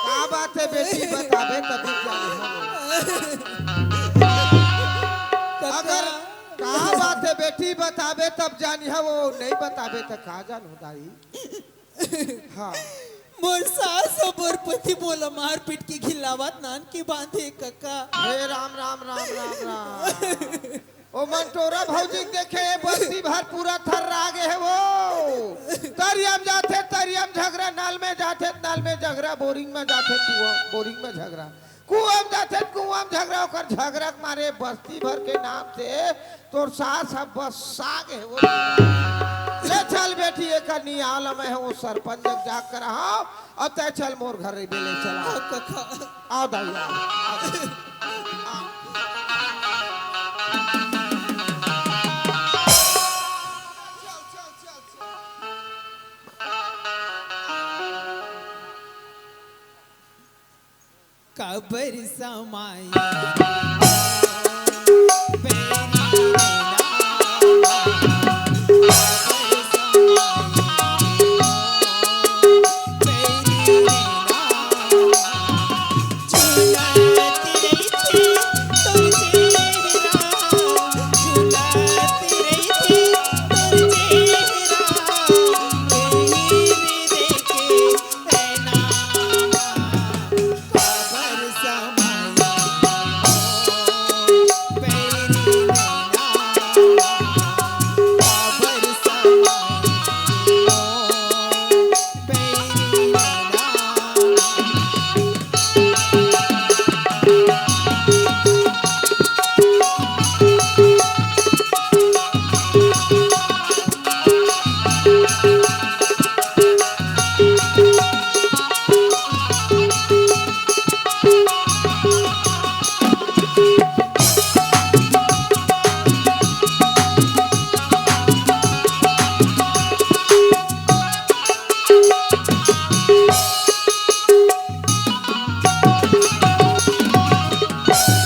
का बात है बेटी, बताबे तभी जानी हम। कका। अगर का बात है बेटी, बताबे तब जानी है, वो नहीं बताबे तो का जानू दाई। हाँ। मोर सास अउ मोर पति मोला मारपीट के घिल्लावत नान के बांधे कका। हे राम, राम, राम, राम, राम। ओ मंटोरा भौजी के देखे, बस्ती भर पूरा थर्रा गे हे वो। तरिया म जाथे, तरिया म झगरा, नल में जाथे, नल में झगरा, बोरिंग में जाथे, कुआं, बोरिंग में झगरा। कुआं म जाथे त कुआं म झगरा, ओकर झगरा के मारे बस्ती भर के नाम से तोर सास ह बस्सा गे हे वो। ले चल बेटी, एकर नियाल मैं हूँ सरपंच जग जाकर हूँ, अब तय चल मोर घर रे बेले चला। हाँ, कका। आओ दाई, आओ, आओ। अबर समाई।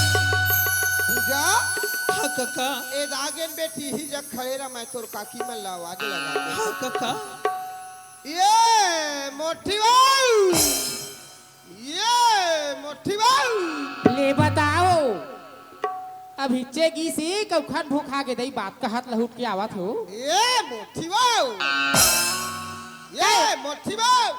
पूजा, हाँ कका। ए दागेन बेटी ही जग खड़े रह, मैं तोर काकी मन ला आवाज लगा दे। हाँ कका। ये मोठी बाऊ, ये मोठी बाऊ। ले बताओ, अब हिच्चे गिस ही कउखन भूखा के दई बात कहत लहुट के आवत हो। ये मोठी बाऊ, ये मोठी बाऊ।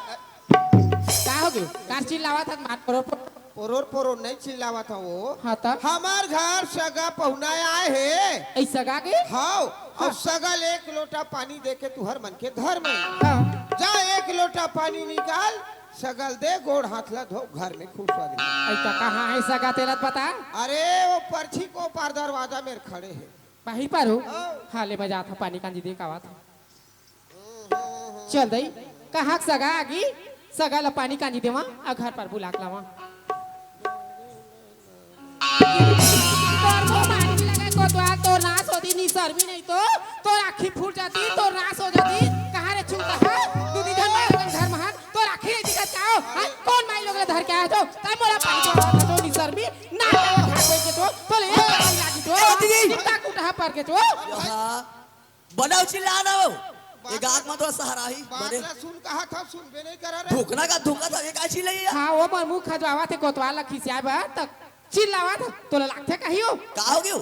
का हो गयो? कार चिल्लावत हन मार परोर परोर। परोर परोर नहीं चिल्लावत हन वो। हाँ त? हमार घर सगा पहुना आए हे। ऐ सगा के? हाँ, हाँ। अब सगा ले एक लोटा पानी दे के तुहर मन के धर में। हाँ। जा एक लोटा पानी निकाल, सगा ल दे, गोड़ हाथ ला धो, घर में खुश हो जाए। ऐ त कहाँ हे सगा तेला त बता? अरे वो परछी के ओ पार दरवाजा मेर खड़े हे। बाहिर पर हो? हाँ। हाँ, ले मैं जात हूँ, पानी कांजी दे के आवत हूँ। चल दई, कहाँ के सगा आगी, सगा ला पानी कांजी देवा, अउ घर पर बुला के लावा। तोर मुंह माटी लगे कोतवाल, तोर नास होती, निसरमी नहीं तो, तोर आँखी फूट जाती, तोर नास हो जाती। कहाँ रे छूटा है? दू दी झन माई लोगन घर में हन, तोर आँखी नहीं दिखत का हो? हाँ, कौन माई लोग ला धर के आए तो? तब मोला पानी देवा था तो निसरमी, ना ना खा कोई के तो, तो ले पानी लागी तो। ए दीदी। कुत्ता कुटा पर के तो। हाँ। बने चिल्ला ना हो। बात एक आग में तो सहारा ही बात बने। ला सुन कहा था, सुनबे नहीं करा रे। धुकना का धुका था, ये का चिल्लाई है? हाँ, वो मोर मुंह खजवावत हे कोतवाल ला खिसियाए बर, त चिल्लावत हे, तोला लागथे कहियो? का हो गयो?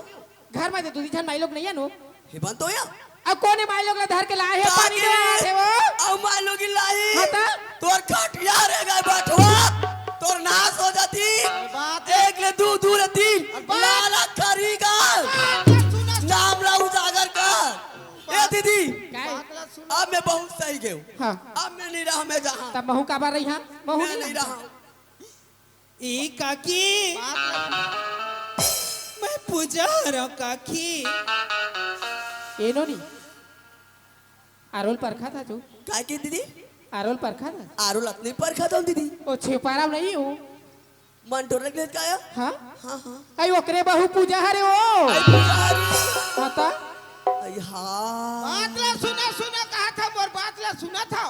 घर में तो दू दी झन माई लोग नहीं है नो। हे बन तो या? अब कोने माई लोग ला धर के लाए हे, पानी काकी, देवा आथे वो? अब माई लोग ही लाई। हाँ त? तोर खटिया रे गए बठवा, तोर नास हो जाती। बात एक ले दू, दू ले तीन, बात लाला खरी गाल। बात ला सुना, सुना। नाम ला उजागर कर। ए दीदी, काय? बात ला सुन। अब मैं बहुत सही गयो। हाँ। अब मैं नहीं रहा, मैं जहाँ। तब महू काबर रही हाँ? महू मैं नहीं नहीं रहा। रहा। ए काकी, बात ला सुन। मैं पूजा हरव काकी। ए नोनी, आरोल परखा था जो? काय की दीदी? आरोल परखा था? आरोल अतनी परखा था दीदी। ओ छेपारा नहीं हूँ। मन डोर लग लेत का आया? हाँ? हाँ, हाँ। आई ओकरे बहू पूजा हरे ओ। आई पूजा हरे। हाँ ता? आई हाँ। बात ला सुना, सुना कहा था, मोर बात ला सुना था।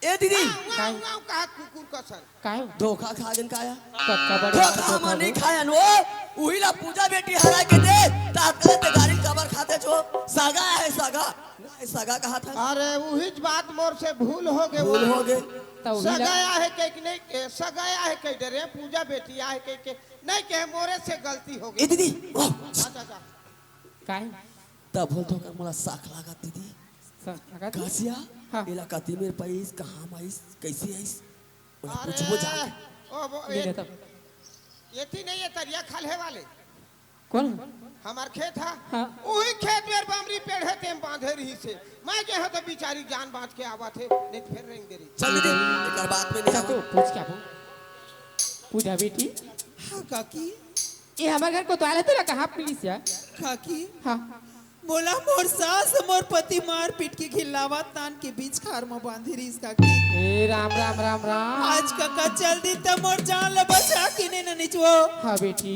ए दीदी। हाँ, उहाँ, काय? उहाँ कहा कुकुर कसन। काय? धोखा खा गन का आया? कक्का बड़े धोखा धोखा हम नहीं दो। खायन वो। उही ला पूजा बेटी हरा के दे। तात ले ते गाड़ी कबर खाते छो। सगा है सगा। नहीं, सगा कहा था। अरे, उही ज बात मोर से भूल हो गए। भूल हो गए। तो उही सगा ला- आहे कह के नहीं, ए, सगा आहे कह दे रे, पूजा बेटी आहे कह के नहीं कहे, मोरे से गलती हो गई। ए दीदी, वाह। अच्छा, अच्छा। काय? तब बोल तो कर मोला साख लागत दीदी। साख लागत? कसिया, हाँ। एला कति मेर पाइस, कहाँ में आइस, कैसे आइस? ओला अरे, पूछबो जाके। ओ, वो, ले ए, ले तब। ये थी नहीं, ये तरिया खलहे वाले। कौन? हमार खेत हा। हाँ। उही खेत में बमरी पेड़ हे, तेम बांधे रही से। मैं गे हूँ तो बिचारी जान बांच के आवत हे, नहीं तो फिर रेंग दे रही। चल दीदी, एकर बात में नहीं अच्छा, आवा। तू पूछ क्या वो? पूजा बेटी। हाँ, काकी। ये हमार घर कोतवाल हे, तेला कहाँ पुलिस या? काकी। हाँ। मोला मोर सास, मोर पति मार पीट के घिल्लावा तान के बीच खार म बांधे रहिस काकी। ए राम, राम, राम, राम। आज कका चल दी त मोर जान ल बचा के ने न निचवो। हाँ बेटी।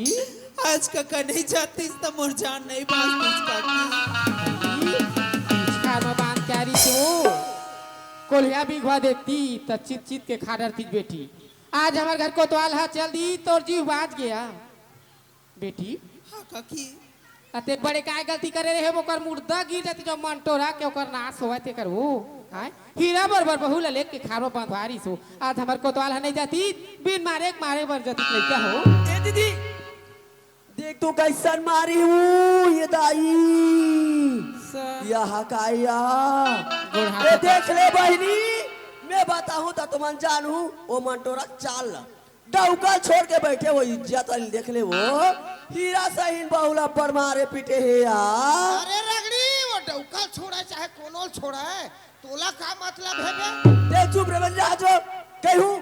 आज कका नहीं जातिस त मोर जान नहीं बांचतिस काकी। बीच खार म बांध के आ रही तू। कोल्हिया बिघवा देती त चित चित के खा डरती बेटी। आज हमर घर कोतवाल ह चल दी, तोर जीव बाँच गया। बेटी, हाँ, काकी। अतेक बड़े काय गलती करे रहे, ओकर मुर्दा गिर जाती, जो मंटोरा के ओकर नाश होवय, तेकर वो, हाँ? हीरा बरोबर बहू ला लेके खार म बंधवारिस हो। आज हमर कोतवाल ह नहीं जाती, बिन मारे के मारे बर जाती लइका हो। ए दीदी, देख तो कइसन मारी हूँ, ये दाई। सा- यह का या? गोड़ हाथ ए, देख ले बहिनी, मैं बताहूँ त तुमन जानहू, ओ मंटोरा चाल ला। डौका छोड़ के बैठे हो, इज्जत वाली देख ले वो। हीरा सहीन बहू ला पर मारे पीटे हे यार। अरे रगड़ी, वो डौका छोड़ा चाहे कोनो ल छोड़ा है, तोला का मतलब हे बे? ते चुप रे बन जा जो। कहूँ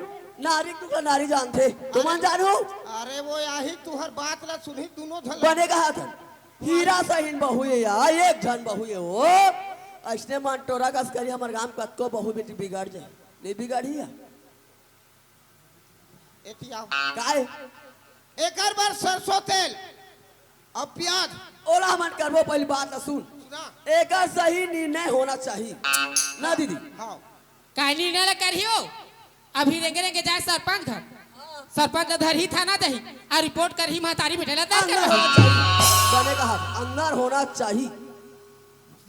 नारी तू का नारी जानथे, तुमन जानहू। अरे वो यही तुहर बात ला सुनही दोनों झन ला। बने कहा था, हीरा सहीन बहू ये यार, एक झन बहू ये वो। अइसने मंटोरा कस करी हमर गांव कतको बहू बेटी बिगड़ जाए, नहीं बिगड़ी है। एती आओ। काय? एकर बर सरसों तेल अउ प्याज। ओला हमन करबो, पहली बात ला सुन। सुना। एकर सही निर्णय होना चाहिए। ना दीदी? हाँ। काय निर्णय ला करही हो? अभी रेंगे रेंगे जाए सरपंच घर। सरपंच ला धरही थाना जाही। आ रिपोर्ट करही महतारी बेटे ला दर्ज अंदर करवाही। होना चाहिए। बने कहा, अंदर होना चाहिए।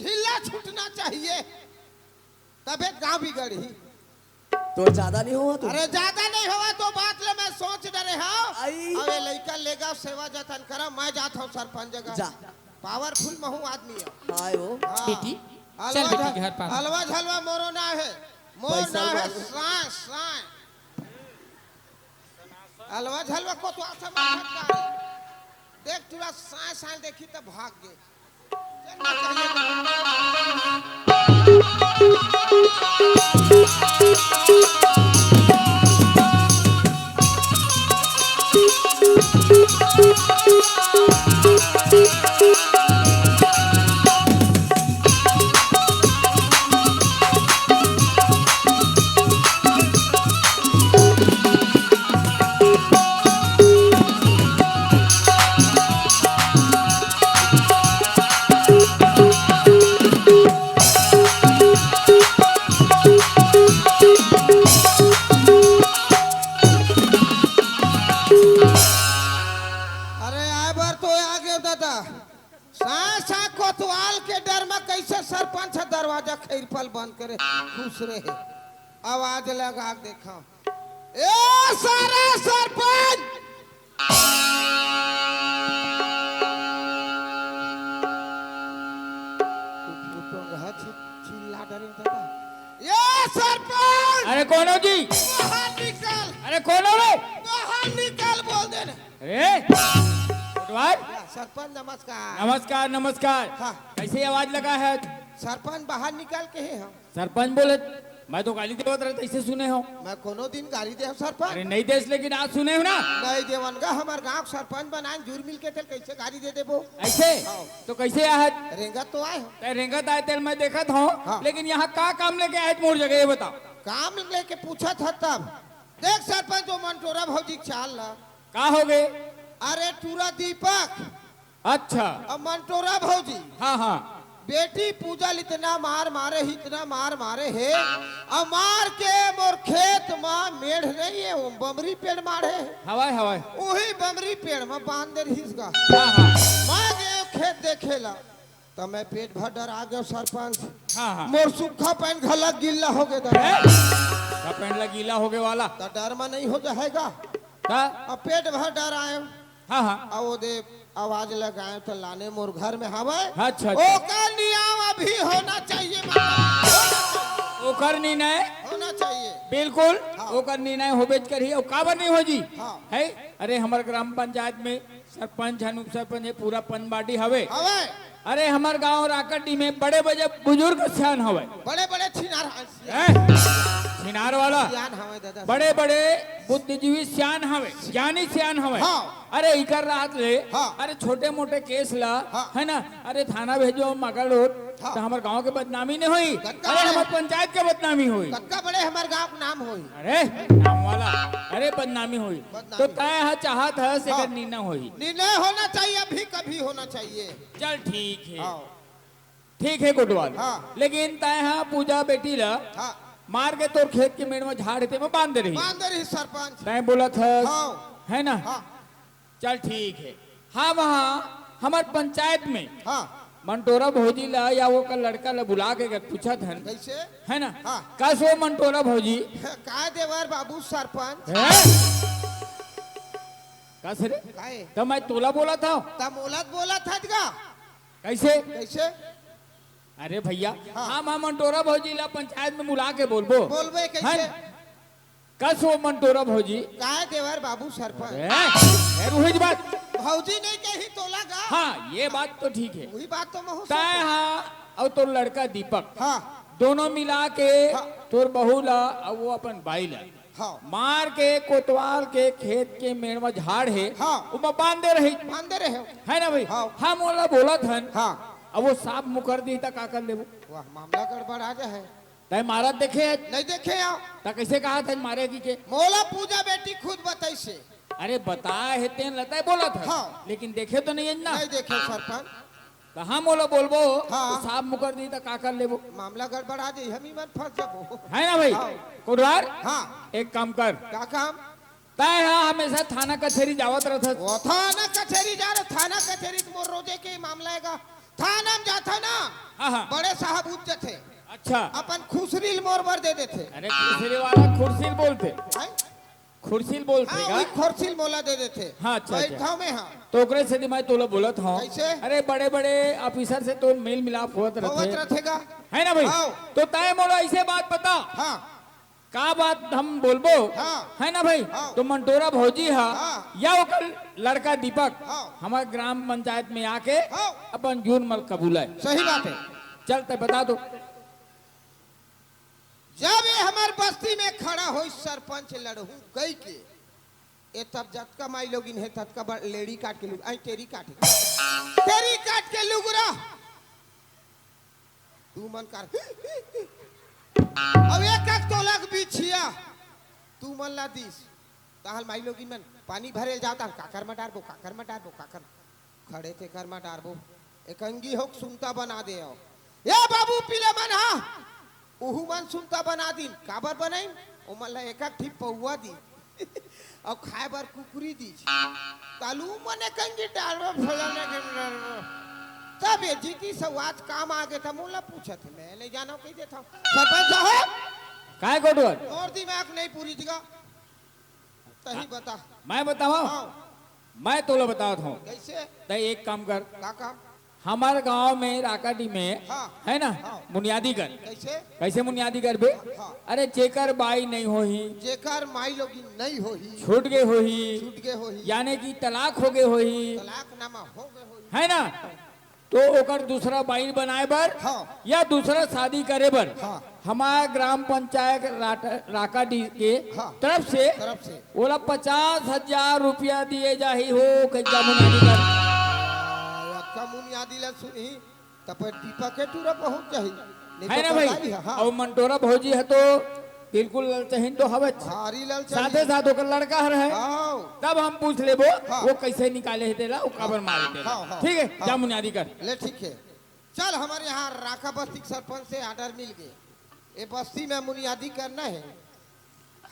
ढीला छूटना चाहिए। तबे गांव बिगड़ही। तोर ज्यादा नहीं होवा तू? अरे ज्यादा नहीं होवा तो बात ले मैं सोच डरे हूँ। आई। अबे लइका लेगा सेवा जतन करा, मैं जात हूँ सरपंच जगह। जा। पावरफुल महू आदमी है। आयो। हाँ। बेटी, अलवा चल बेटी झल-, घर पास। अलवा झलवा मोरो ना है। मोर पैसा ना है वाला। साय, साय। अलवा झलवा को तो आसा मार देख तुरा साय साय देखी तो भाग गए। अरे आए बर तो आ गए दादा। साय साय कोतवाल के डर में कैसे सरपंच ह दरवाजा खैरपल बंद करे, खुश रहे। आवाज लगा के देखा, ए सारा सरपंच। चिल्ला डरे दादा। ए सरपंच। अरे कोनो जी? बाहर निकल। अरे कोनो रे? बाहर निकल बोल देना। अरे कोटवार। सरपंच नमस्कार। नमस्कार, नमस्कार। हाँ। कैसे आवाज लगा है? सरपंच बाहर निकल के हे हम। सरपंच बोले, मैं तो गाली देवत रहे, तैसे सुने हो। मैं कोनो दिन गाली दे सरपंच? अरे नहीं देस, लेकिन आज सुने हो ना। नहीं देवन गा, हमर गांव सरपंच बनाए जुर मिल के तेल कैसे गाली दे देबो? ऐसे? हाँ। तो कैसे आए? रेंगत तो आए हो। ते रेंगत आए तेल मैं देखत हूँ, हाँ। लेकिन यहाँ का काम लेके आए मोर जगह, ये बताओ। काम लेके पूछत ह तब। देख सरपंच, वो मंटोरा भौजी के चाल ला। का हो गए? अरे टूरा दीपक। अच्छा। अब मंटोरा भौजी। हाँ, हाँ। बेटी पूजा ल इतना मार मारे ही, इतना मार मारे हे। अब मार के मोर खेत मा मेढ़ नहीं है, वो बमरी पेड़ मारे हे। हवाए, हवाए। वही बमरी पेड़ मा बांध दे रहीस गा। हाँ, हाँ। मैं गए खेत देखे ला। त मैं पेट भर डर आ गयो सरपंच। हाँ, हाँ। मोर सूखा पैंट घला गिल्ला हो गए दादा। हैं? सूखा पैंट ला गीला हो गए वाला। त डर में नहीं हो जाएगा। का? अब पेट भर डर आए। हाँ, हाँ। अब वो दे आवाज लगाए त लाने मोर घर में हवे। अच्छा, अच्छा। ओकर नियम अभी होना चाहिए मतलब। ओकर निर्णय? होना चाहिए। बिल्कुल। हाँ। ओकर निर्णय होबेच करही। और काबर नहीं हो जी? हाँ। है? अरे हमर ग्राम पंचायत में सरपंच हन, उप सरपंच हे, पूरा पनबाटी हवे। हवे। अरे हमर गांव राकटी में बड़े बड़े बुजुर्ग सियान हवे। बड़े बड़े छिनार हन। हैं? छिनार वाला। सियान हवे दादा। बड़े बड़े बुद्धिजीवी सियान हवे, ज्ञानी सियान हवे। हाँ। अरे इकर रात ले, हाँ। अरे छोटे मोटे केस ला, हाँ। है ना? अरे थाना भेजो मगर रोड, हाँ। तो हमर गांव के बदनामी नहीं होई। कतका अरे बड़े? हमर पंचायत के बदनामी होई। कतका बड़े हमर गांव के नाम होई। अरे नाम वाला, अरे बदनामी होई। बदनामी। तो तय ह चाहत ह से हाँ। कर नीना होई। निर्णय होना चाहिए, अभी कभी होना चाहिए। चल ठीक है। हाँ। ठीक है कोटवाल। हाँ। लेकिन तय ह पूजा बेटी ला हाँ। मार के तोर खेत के मेड़ में झाड़ हे, तेमा बांध दे रही। बांध दे रही सरपंच। तैं बोलत हस, हाँ। है ना? हाँ। चल ठीक है। हाँ, वहाँ हमर पंचायत में हाँ। मंटोरा भौजी ला या ओकर लड़का ला बुला के पूछत हन। कैसे? है ना? हाँ। कस वो मंटोरा भौजी? काय देवर बाबू सरपंच? हैं? कस रे? काय? त मैं तोला बोलत हंव। त मोला त बोलत हस गा। कैसे? कैसे? अरे भैया, हाँ। हम, हम मंटोरा भौजी ला पंचायत में बुला के बोलबो। बोलबे कैसे? हैं? कस वो मंटोरा भौजी? काय देवर बाबू सरपंच? ए, ए, रुहिज बात। भौजी नहीं कही तोला गा। हाँ, ये बात तो ठीक है। वही बात तो महूँ तय सोच। हाँ, अउ तोर लड़का दीपक। हाँ। दोनों मिला के हाँ। तोर बहू ला अउ वो अपन बाई ला हाँ। मार के कोतवाल के खेत के मेड़ में झाड़ हे, हाँ। ओमा बांध दे रही। बांध दे रहे हो। है ना भाई? हाँ। हम ओला बोलत हन। हाँ। अब वो सांप मुकर दी त का कर लेबो? वाह, मामला गड़बड़ा जाए। तैं मारत देखे हस? नहीं देखे हंव। त कैसे कहा था मारे की के? मोला पूजा बेटी खुद बताइसे। अरे बताए हे तेन ल तैं बोलत हस। हाँ। लेकिन देखे तो नहीं है ना। नहीं देखे सरपंच। त हम ओला बोलबो, हाँ। त सांप मुकर दी त का कर लेबो? मामला गड़बड़ा जाए, हम ही मन फंस जाबो। है ना भाई? हाँ। कोटवार? हाँ। एक काम कर। का काम? तैं हा हमेशा थाना कचहरी जावत रहथस। वो थाना कचहरी जा रहा, थाना कचहरी त मोर रोजे के मामला हे गा। थाना में जाथंव ना, हाँ, हाँ। बड़े साहब उठ जाथे। अच्छा। अपन खुसरी ल मोर बर दे देथे। अरे खुसरी वाला खुर्सी ल बोलथे। हैं? खुर्सी ल बोलथे हाँ, का? वही खुर्सी ल मोला दे देथे। हाँ, अच्छा, अच्छा। बैठा में हाँ। त ओकरे से मैं तोला बोलत हंव। कैसे? अरे बड़े-बड़े officer से तोर मेल मिलाप होवत होवत रथे। रथे गा। है ना भाई? हाँ। त तैं मोला ऐसे बात बता। हाँ। का बात हम बोलबो? हाँ। है ना भाई? हाँ। त मंटोरा भौजी हा हाँ। या ओकर लड़का दीपक हाँ। हमर ग्राम पंचायत में आके हाँ। अपन जुर्म ल कबूलय। सही बात है। चल तैं बता तो। जब ये हमर बस्ती में खड़ा होई सरपंच लड़हूं कहिके, ए तब जतका माई लोगिन हे ततका बड़ लेड़ी काट के लुग-, आई टेरी काट के। टेरी काट के लुगरा। तुमन कर। अब एक एक तोला के बिछिया तुमन ला दिस। तहाल माई लोगिन मन पानी भरे ल जाता, काकर म डारबो, काकर म डारबो, काकर खड़े तेकर म डारबो। एकंगी होक सुनता बना दे हो। ए बाबू पीले मन हा, उहू मन सुनता बना दिन। काबर बनाइन? ओमन ला एक एक ठी पौवा दी। अउ खाए बर कुकरी दीस। तालू मने कंगी डालबो, फलाने के डालबो। तब ये जीती सवाद काम आगे था, मोला पूछत हे, मैं नहीं जाना कही देता हूँ। सरपंच साहब, काय कोटवार? मोर दिमाग नहीं पूरी जगह। तही बता। मैं बतावंव? हाँ। मैं तोला बतावत हंव। कैसे? तैं एक काम कर। का काम? हमर गांव में राकाडी में हाँ। है ना हाँ। मुनियादी कर। कैसे? कैसे मुनियादी करबे? हाँ। अरे जेकर बाई नहीं होही, जेकर माई लोगिन नहीं होही, छूट गे होही, छूट गे होही, यानी कि तलाक हो गे होही, तलाक नामा हो गे होही। है ना? तो ओकर दूसरा बाई बनाए बर हाँ। या दूसरा शादी करे बर हाँ। हमार ग्राम पंचायत राट-, राकाडी के हाँ। तरफ से तरफ से। ओला पचास हजार रुपया दिए जाही हो, कइजा मुनियादी कर। आ, अतका मुनियादी ला सुनही, तब दीपक के टूरा पहुंच जाही। नहीं है तो ना भाई? बताई है, हाँ। अउ मंटोरा भौजी ह तो बिल्कुल ललचहिन तो हवच। भारी ललचहिन। साथे साथ ओकर लड़का हर है। हाँ। तब हम पूछ लेबो, हाँ। वो कैसे निकाले हे तेला, वो काबर मारे तेला। हाँ, हाँ, ठीक है, हाँ। जा मुनियादी कर। ले ठीक है। चल, हमर यहाँ राका बस्ती के सरपंच से order मिल गे। ए बस्ती में मुनियादी करना है।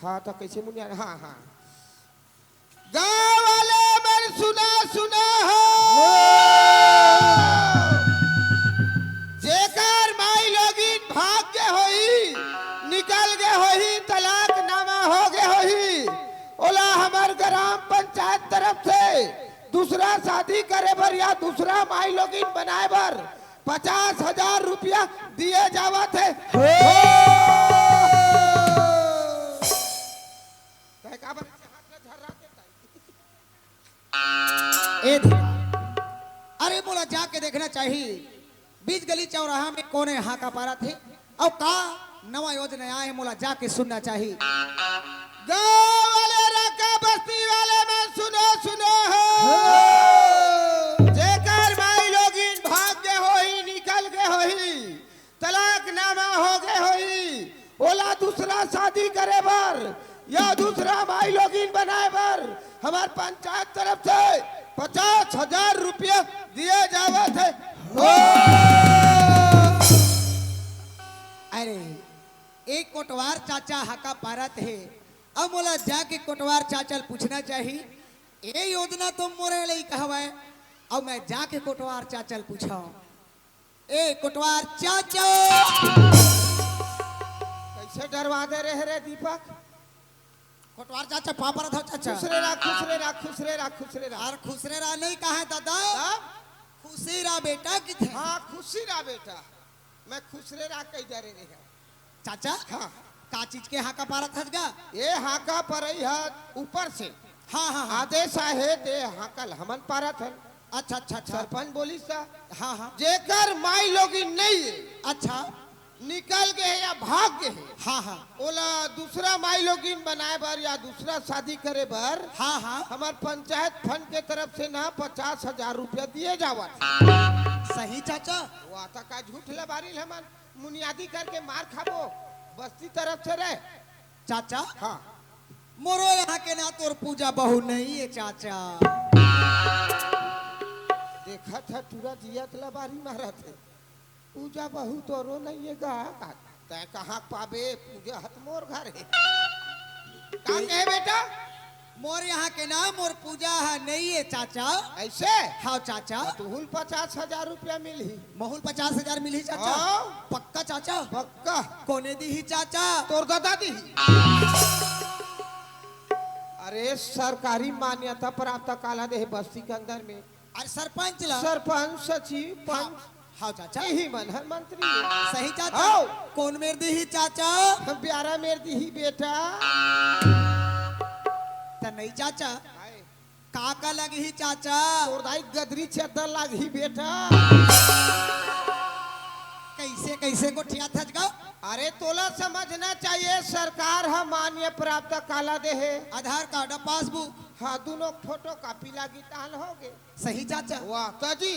हाँ, त कैसे मुनियादी? हाँ, हाँ। गाँव वाले मन सुना, सुना हो। जेकर माई लोगिन भाग गे होही, निकल गे होही, तलाक नामा हो गे होही, ओला हमर ग्राम पंचायत तरफ से दूसरा शादी करे बर या दूसरा माई लोगिन बनाए बर पचास हजार रुपया दिए जावत हे। हो। तय काबर हाथ में झर्रा के ताई? ए धीरा, अरे मोला जाके देखना चाही, बीच गली चौराहा में कोने हाका पारत हे, अउ का नवा योजना आए हे, मोला जाके सुनना चाही। गाँव वाले, राका बस्ती वाले मन सुनो, सुनो हो। हाँ। जेकर माई लोगिन भाग गे होही, निकल गे होही, तलाकनामा हो गे होही, ओला दूसरा शादी करे बर या दूसरा माई लोगिन बनाए बर हमर पंचायत तरफ से पचास हजार रुपया दिए जावत हे। हो। अरे, एक कोटवार चाचा हाका पारत हे, अब मोला जाके कोटवार चाचा ल पूछना चाही। ए योजना तो मोरे लइक हवय, अब मैं जाके कोटवार चाचा ल पूछव। ए कोटवार चाचा। कइसे डरवा दे रहे रे दीपक? कोटवार चाचा, पाँव परत हँव चाचा। खुश रे रा, खुश रे रा, खुश रे रा, खुश रे रा। अरे खुश रे रा नहीं कहे दादा। तब? खुशी रा बेटा किथे? हाँ, खुशी रा बेटा। मैं खुश रे रा कहि दे रहे हँव। चाचा, हाँ। का चीज के हाका पारत हस गा? ए हाका परई ह ऊपर से। हाँ, हाँ, हाँ। आदेश आहे ते हाका ल हमन पारत हन। अच्छा, अच्छा, अच्छा। सरपंच बोलिस त। हाँ, हाँ। जेकर माई लोगिन नइ हे, अच्छा। निकल गे हे या भाग गे हे, हाँ, हाँ। ओला दूसरा माई लोगिन बनाए बर या दूसरा शादी करे बर हाँ, हाँ। हमर पंचायत फंड के तरफ से ना पचास हजार रुपया दिए जावत हे। सही चाचा। वो आता का झूठ लबारी ल हमन मुनियादी करके मार खाबो बस्ती तरफ से रे। चाचा, हाँ। मोरो यहाँ के ना तोर पूजा बहू नहीं हे चाचा। देखत ह टूरा जियत लबारी मारत हे। पूजा बहू तोरो नहीं हे गा? तैं कहाँ पाबे? पूजा ह त मोर घर हे। का कहे बेटा? मोर यहाँ के ना मोर पूजा ह नहीं हे चाचा। अइसे? हाँ चाचा। तुहुल पचास हजार रुपया मिलही। मोहुल पचास हजार मिलही चाचा? हाँ। पक्का चाचा? पक्का। कोने दिही चाचा? तोर ददा दिही। अरे सरकारी मान्यता प्राप्त काला देहे बस्ती के अंदर में? अरे सरपंच ला। सरपंच, सचिव, हाँ, पंच। हाँ चाचा। यही मन हर मंत्री। सही चाचा। हाँ। कोन मेर दिही चाचा? हम प्यारा मेर दिही बेटा। त नहीं चाचा। हाय। का का लगही चाचा? तोर दाई गदरी चद्दर लगही बेटा। कइसे, कइसे गोठियाथस गा? अरे तोला समझना चाहिए, सरकार ह मान्य प्राप्त काला देहे। आधार कार्ड, पासबुक। हाँ, दूनों फोटो कॉपी लागी तान होगे। सही चाचा। वाह, त जी।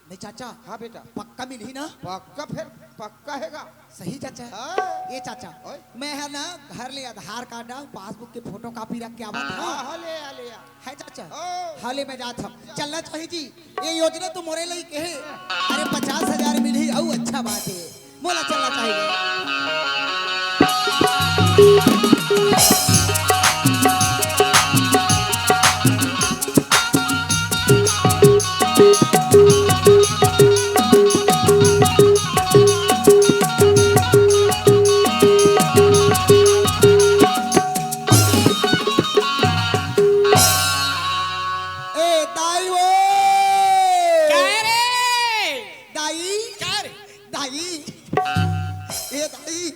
नहीं चाचा। हाँ बेटा। पक्का मिलही ना? पक्का फेर पक्का हे गा। सही चाचा। हाँ। ए चाचा, ओए। मैं ह ना घर ले आधार कार्ड अउ पासबुक के फोटो कॉपी रख के आवत हँव। हाँ, हाँ, ले आ, ले आ। हे चाचा, ओ। हाँ ले मैं जात हँव। चलना चाही जी, ए योजना तो मोरे लइक हे। अरे पचास हजार मिलही अउ अच्छा बात हे। मोला चलना चाही। ए दाई वो। का रे? दाई। का रे? दाई। ए दाई।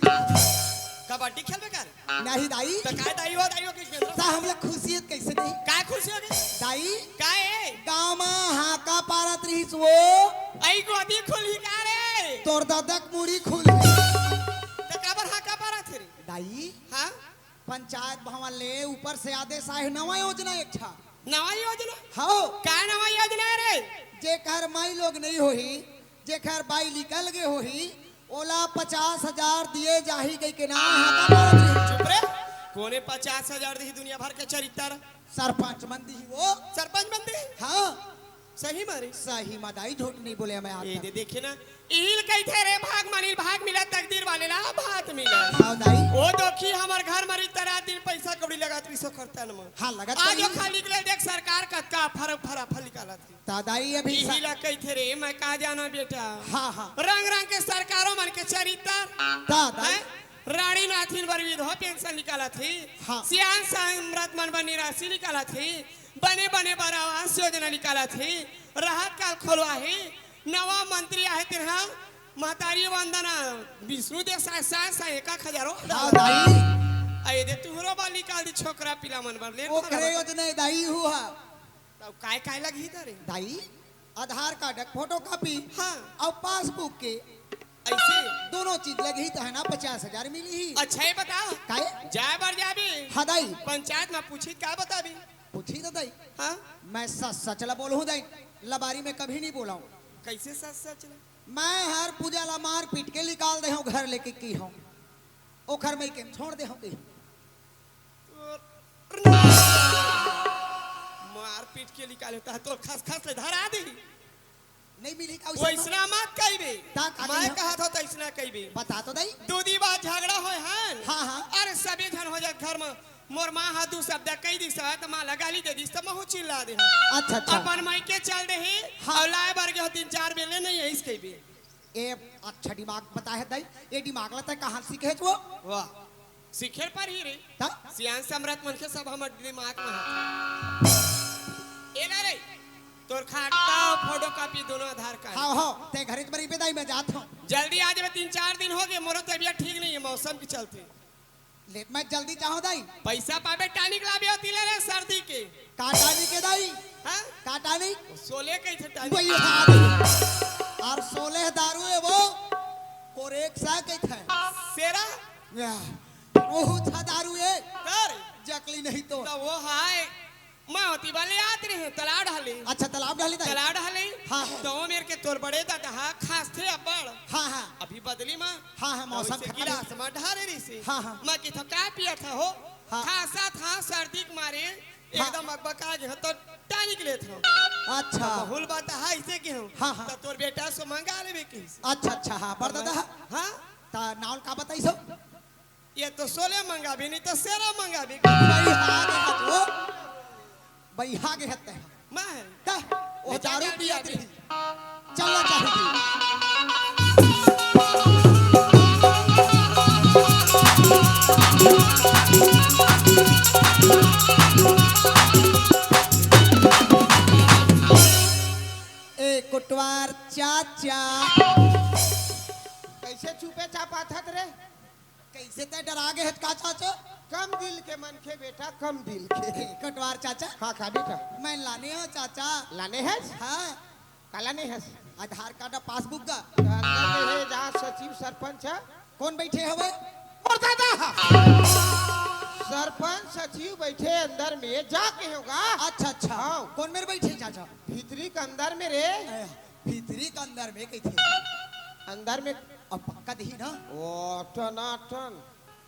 कबड्डी खेलबे का रे? नहीं दाई। त काय दाई हो, दाई हो, किस खेल रहा? त हमला खुशी हे, कइसे नहीं? काय खुशी होगे? दाई। काय हे? गाँव म हाका पारत रहिस वो। अई गोदी खुलही का रे? तोर ददा के मुड़ी खुलही। त काबर हाका पारत हे रे? दाई। हाँ? पंचायत भवन ले ऊपर से आदेश आए हे, नवा योजना एक ठा। नवा योजना? हव। काय नवा योजना हे रे? जेकर माई लोग नहीं होही, जेकर बाई निकल गे होही, ओला पचास हजार दिए जाही कहिके ना हाका पारत रहिस। चुप रे। कोने पचास हजार दिही दुनिया भर के चरित्तर? सरपंच मन दिही वो। सरपंच मन दिही? हाँ। सही म रे? सही म दाई, झूठ नहीं बोले मैं आज ए दे, तक। देखे ना, इही ल कहिथे रे, भाग मानिल भाग मिला, तकदीर वाले ला भाग मिला। हाँ दाई। ओ दोखी हमर घर म रहिस त रात दिन पइसा कौड़ी लगत रहिस ओखर तन म। हाँ, लगत आज रहिस। ओ खाली के ले देख सरकार कतका फर-, फराफर निकालत हे। त दाई अभी इही सा- ला कहिथे रे, मैं का जाना बेटा। हाँ, हाँ। रंग रंग के सरकारों मन के चरित्तर। त दाई। हैं? रानी नाथिन बर विधवा पेंशन निकालत हे। हाँ। सियान सामरथ मन बर निरासी निकालत हे। बने बने बर आवास योजना निकालत हे, राहत काल खोलवाही, नवा मंत्री आहे तेन हा महतारी वंदना विष्णु देव साय साय साय एक एक हजारो हाँ, दाई। अई दे तुहरो बर निकाल दी छोकरा पिला मन बर ले ओकरे योजना हे दाई हुआ। तब काय काय लगही त रे? दाई, आधार कार्ड के फोटोकॉपी हाँ। अउ पासबुक के अइसे? दोनों चीज लगही त हे ना पचास हजार मिलही। अच्छा, ये बता। काय? जाए बर जाबे? हाँ, दाई। पंचायत म पूछही त का बताबे? पूछही त दाई। हाँ? मैं सच सच ला बोलहूँ दाई, लबारी में कभी नहीं बोला हूँ। कइसे सच सच ला? मैं हर पूजा ला मार पीट के निकाल दे हूँ घर लेके की हूँ, ओखर मइके म छोड़ दे हूँ की हूँ। मार पीट के निकाले त तोर खस खस ले धरा दी। नहीं मिली का वैसना? वैसना मत कहिबे। ता का मैं कहियो? कहत हो तैसना कहिबे। बता तो दई। दू दी बार झगड़ा होय हन। हाँ, हाँ। अरे सबे झन हो जात घर में। मोर माँ हा दू शब्द कहि दिस त माँ ला गाली दे दिस त महू चिल्ला दे। अच्छा, अच्छा। अपन मायके चल दे हे। हाँ। अउ लाए बर गे हो तीन चार बेले नहीं आइस कहिबे। ए अच्छा दिमाग बताए हे दई। ए दिमाग ला तै कहाँ सीखे हे वो? वाह। सीखे पर ही रे। ता? सियान समरथ मनखे सब हमर दिमाग में हे। ए ला रे, तोर खाता अउ फोटो कॉपी दोनों आधार कार्ड। हाँ, हाँ, तै घरे त बरी पे दई, मैं जात हूँ। जल्दी आ जाबे, तीन चार दिन हो गए, मोरो तबीयत ठीक नहीं है, मौसम के चलते। ले, मैं जल्दी जाहूँ दई। पैसा पाबे टानिक लाबे होती ले रे सर्दी के। का टानिक हे दई? हाँ? का टानिक? सोले कहिथे टानिक। वही हाँ। अउ सोले दारू हे वो, कोरेक्सा कहिथे। सेरा? या, बहुत अच्छा दारू हे। सर। जकली नहीं तो। तो वो हाय, मैं होती वाले याद रहे, तलाव ढाले। अच्छा, तलाव ढाले दई? तलाव ढाले। हाँ। तो वो मेरे के तोर बड़े दादा हा, खास थे अब्बड़। हाँ, हाँ। अभी बदली माँ। हाँ, हाँ, तो मौसम उसे खराब हे। गिलास में ढारे रही से। हाँ, हाँ। मैं किथो का पिया था हो? हाँ। खासा था, सर्दी के मारे हाँ। एकदम अकबका गे हो, तो टानिक लेत हो। अच्छा। तो बहुल बात है, इसे के हो। हाँ, हाँ। तो तोर बेटा सो मंगा लेबे किस। अच्छा, अच्छा, हाँ, बड़ दादा। हाँ? ता नाव ल का बताइस हो? ये तो सोले मंगाबे, नहीं तो सेरा मंगाबे। बइहा गे हत हो। बइहा गे हत तै। मैं? ता, ओ ले जा, दारू जा, पियत जा, रही। चलना चाहिए। ए कोटवार चाचा। कैसे चुपे चाप आथत रे? कैसे तै डरा गे हस का चाचा? कम दिल के मनखे बेटा, कम दिल के। ए, कोटवार चाचा। हाँ, का बेटा? मैं लाने हो चाचा। लाने हस? हाँ। का लाने हस? आधार कार्ड अउ पासबुक का। तो अंदर में हे जा सचिव सरपंच। कौन बैठे हवे? मोर दादा हा। सरपंच सचिव बैठे अंदर में, जाके होगा। अच्छा, अच्छा। हाँ। कौन मेर बैठे चाचा? भीतरी के अंदर में रे। ए, भीतरी के अंदर में कहिथे। अंदर में। अब पक्का दिही ना? ओ, टनाटन।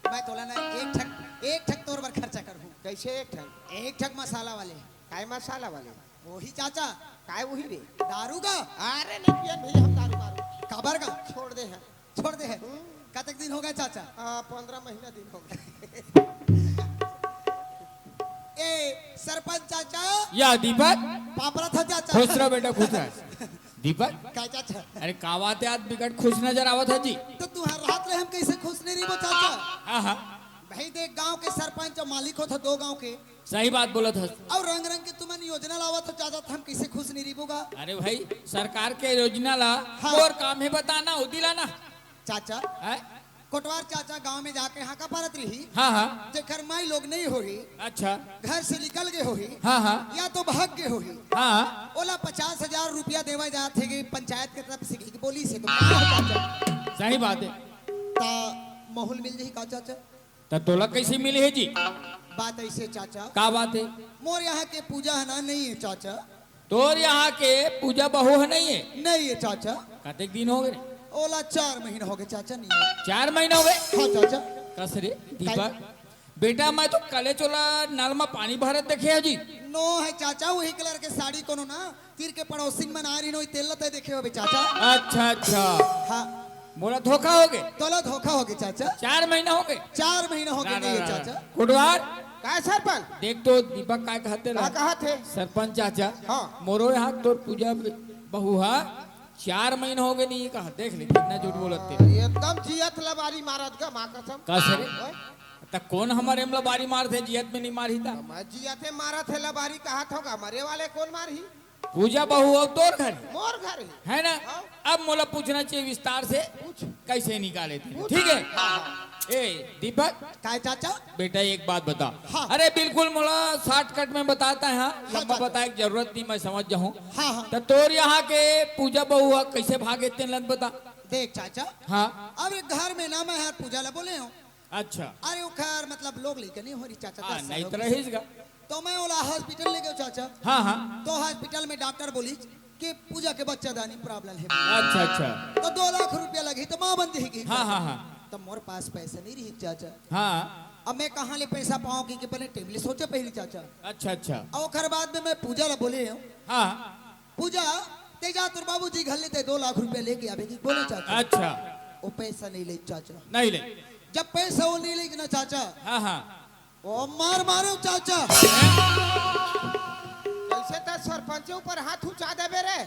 मैं तोला ना एक ठक, एक ठक तोर बर खर्चा करहूँ। कैसे एक ठक? एक ठक मसाला वाले। काय मसाला वाले? वही चाचा। काय वही रे? दारू का। अरे नहीं पियन भैया हम दारू मारू। काबर का? छोड़ दे हैं। छोड़ दे हैं। हम्म। कतक दिन हो गए चाचा? आ, पन्द्रह महीना दिन हो गए। ए, सरपंच चाचा। या दीपक। पापरा था चाचा। खुश रह बेटा, खुश रह। दीपक। काय चाचा? अरे का बात है, आज बिकट खुश नजर आवत है जी। तो तुहार रात ले हम कैसे खुश नहीं रहिबो चाचा? हाँ, हाँ। भाई देख, गांव के सरपंच अउ मालिक होत हो दो गांव के। सही बात बोलत हस। अउ रंग रंग के तुमन योजना लावत हो चाचा, त हम कैसे खुश नहीं रहिबो गा? अरे भाई, सरकार के योजना ला हाँ। अउ काम हे बताना, उदी ला ना। चाचा, हैं? कोटवार चाचा गांव में जाके हाका पारत रही। हाँ, हाँ। जेकर माई लोग नहीं होही, अच्छा। घर से निकल गए होही, हाँ, हाँ। या तो भाग गए होही, हाँ। ओला पचास हजार रुपया देवा जात हे कि पंचायत के तरफ से कि बोली से तो क्या होता चाचा? सही बात है। ता माहौल मिल जाही का चाचा? त तोला कैसे मिले हे जी? बात ऐसे चाचा। का बात है? मोर यहाँ के पूजा है ना, नहीं है चाचा। तोर यहाँ के पूजा बहू है नहीं है? नहीं है चाचा। कतेक दिन हो गए? ओला चार महीना हो गए चाचा, नहीं है। चार महीना हो गए? हाँ चाचा। कस रे दीपक? काई? बेटा, मैं तो कले चोला नल में पानी भरत देखे है जी। नो है चाचा, वही कलर के साड़ी कोनो ना, तीर के पड़ोसिन मन आय रहिन, ओही तेल ल तैं देखे होबे चाचा। अच्छा, अच्छा। हाँ। मोला धोखा होगे। तोला धोखा होगे चाचा। चार महीना होगे। चार महीना होगे ना, नहीं ना, है ना, चाचा। ना। कोटवार। काय सरपंच? देख तो दीपक काय कहत हे का ला। कहत हे? सरपंच चाचा। हाँ। मोरो यहाँ तोर पूजा बहू हा चार महीना होगे नहीं कहा। देख ले कितना झूठ बोलत हे। एकदम जियत लबारी मारत गा, माँ कसम। कस रे? ओए। त कोन हमर एम लबारी मारथे, जियत में नहीं मारही त? मैं जियत हे मारत हे लबारी कहत होगा, मरे वाले कोन मारही? पूजा बहू हो तोर घर हे। मोर घर हे। है ना? हाँ। अब मोला पूछना चाहिए विस्तार से, पूछ। कैसे निकाले थे? पूछ। ठीक है? हाँ, हाँ। ए, दीपक। काय चाचा? बेटा, एक बात बता। हाँ। अरे, बिल्कुल मोला shortcut में बताता है, हाँ? हाँ, लंबा चाचा। बताए की जरूरत नहीं, मैं समझ जाहूँ। हाँ, हाँ। त तोर यहाँ के पूजा बहू हा, कैसे भागे तेन ला बता। देख चाचा। हाँ। अब एक घर में ना मैं हर पूजा ला बोले हूँ। अच्छा। अरे ओखर मतलब लोग लइका नहीं हो रही चाचा, हाँ, दस साल नहीं हो तो गए। रहीस गा। तो मैं ओला hospital ले गयो चाचा। हाँ, हाँ। तो hospital में doctor बोलिस कि पूजा के बच्चादानी problem है। अच्छा, अच्छा। तो दो लाख रुपया लगही तो माँ बन जाएगी। हाँ, हाँ, हाँ। तो मोर पास पैसा नहीं रही चाचा। हाँ। अब मैं कहाँ ले पैसा पाऊँ कि, कि बने time ले सोचे पहली चाचा। अच्छा, अच्छा। और ओखर बाद में मैं पूजा ला बोले हूँ। हाँ। पूजा, ते जा, तोर बाबूजी घर ले ते दो लाख रुपया लेके आबे कि बोले चाचा। अच्छा। वो पैसा नहीं ले चाचा। नहीं ले। जब पैसा वो नहीं ले ना चाचा, हाँ, हाँ। वो मार मारे चाचा। कैसे ते सरपंच ऊपर हाथ उठा देबे रे?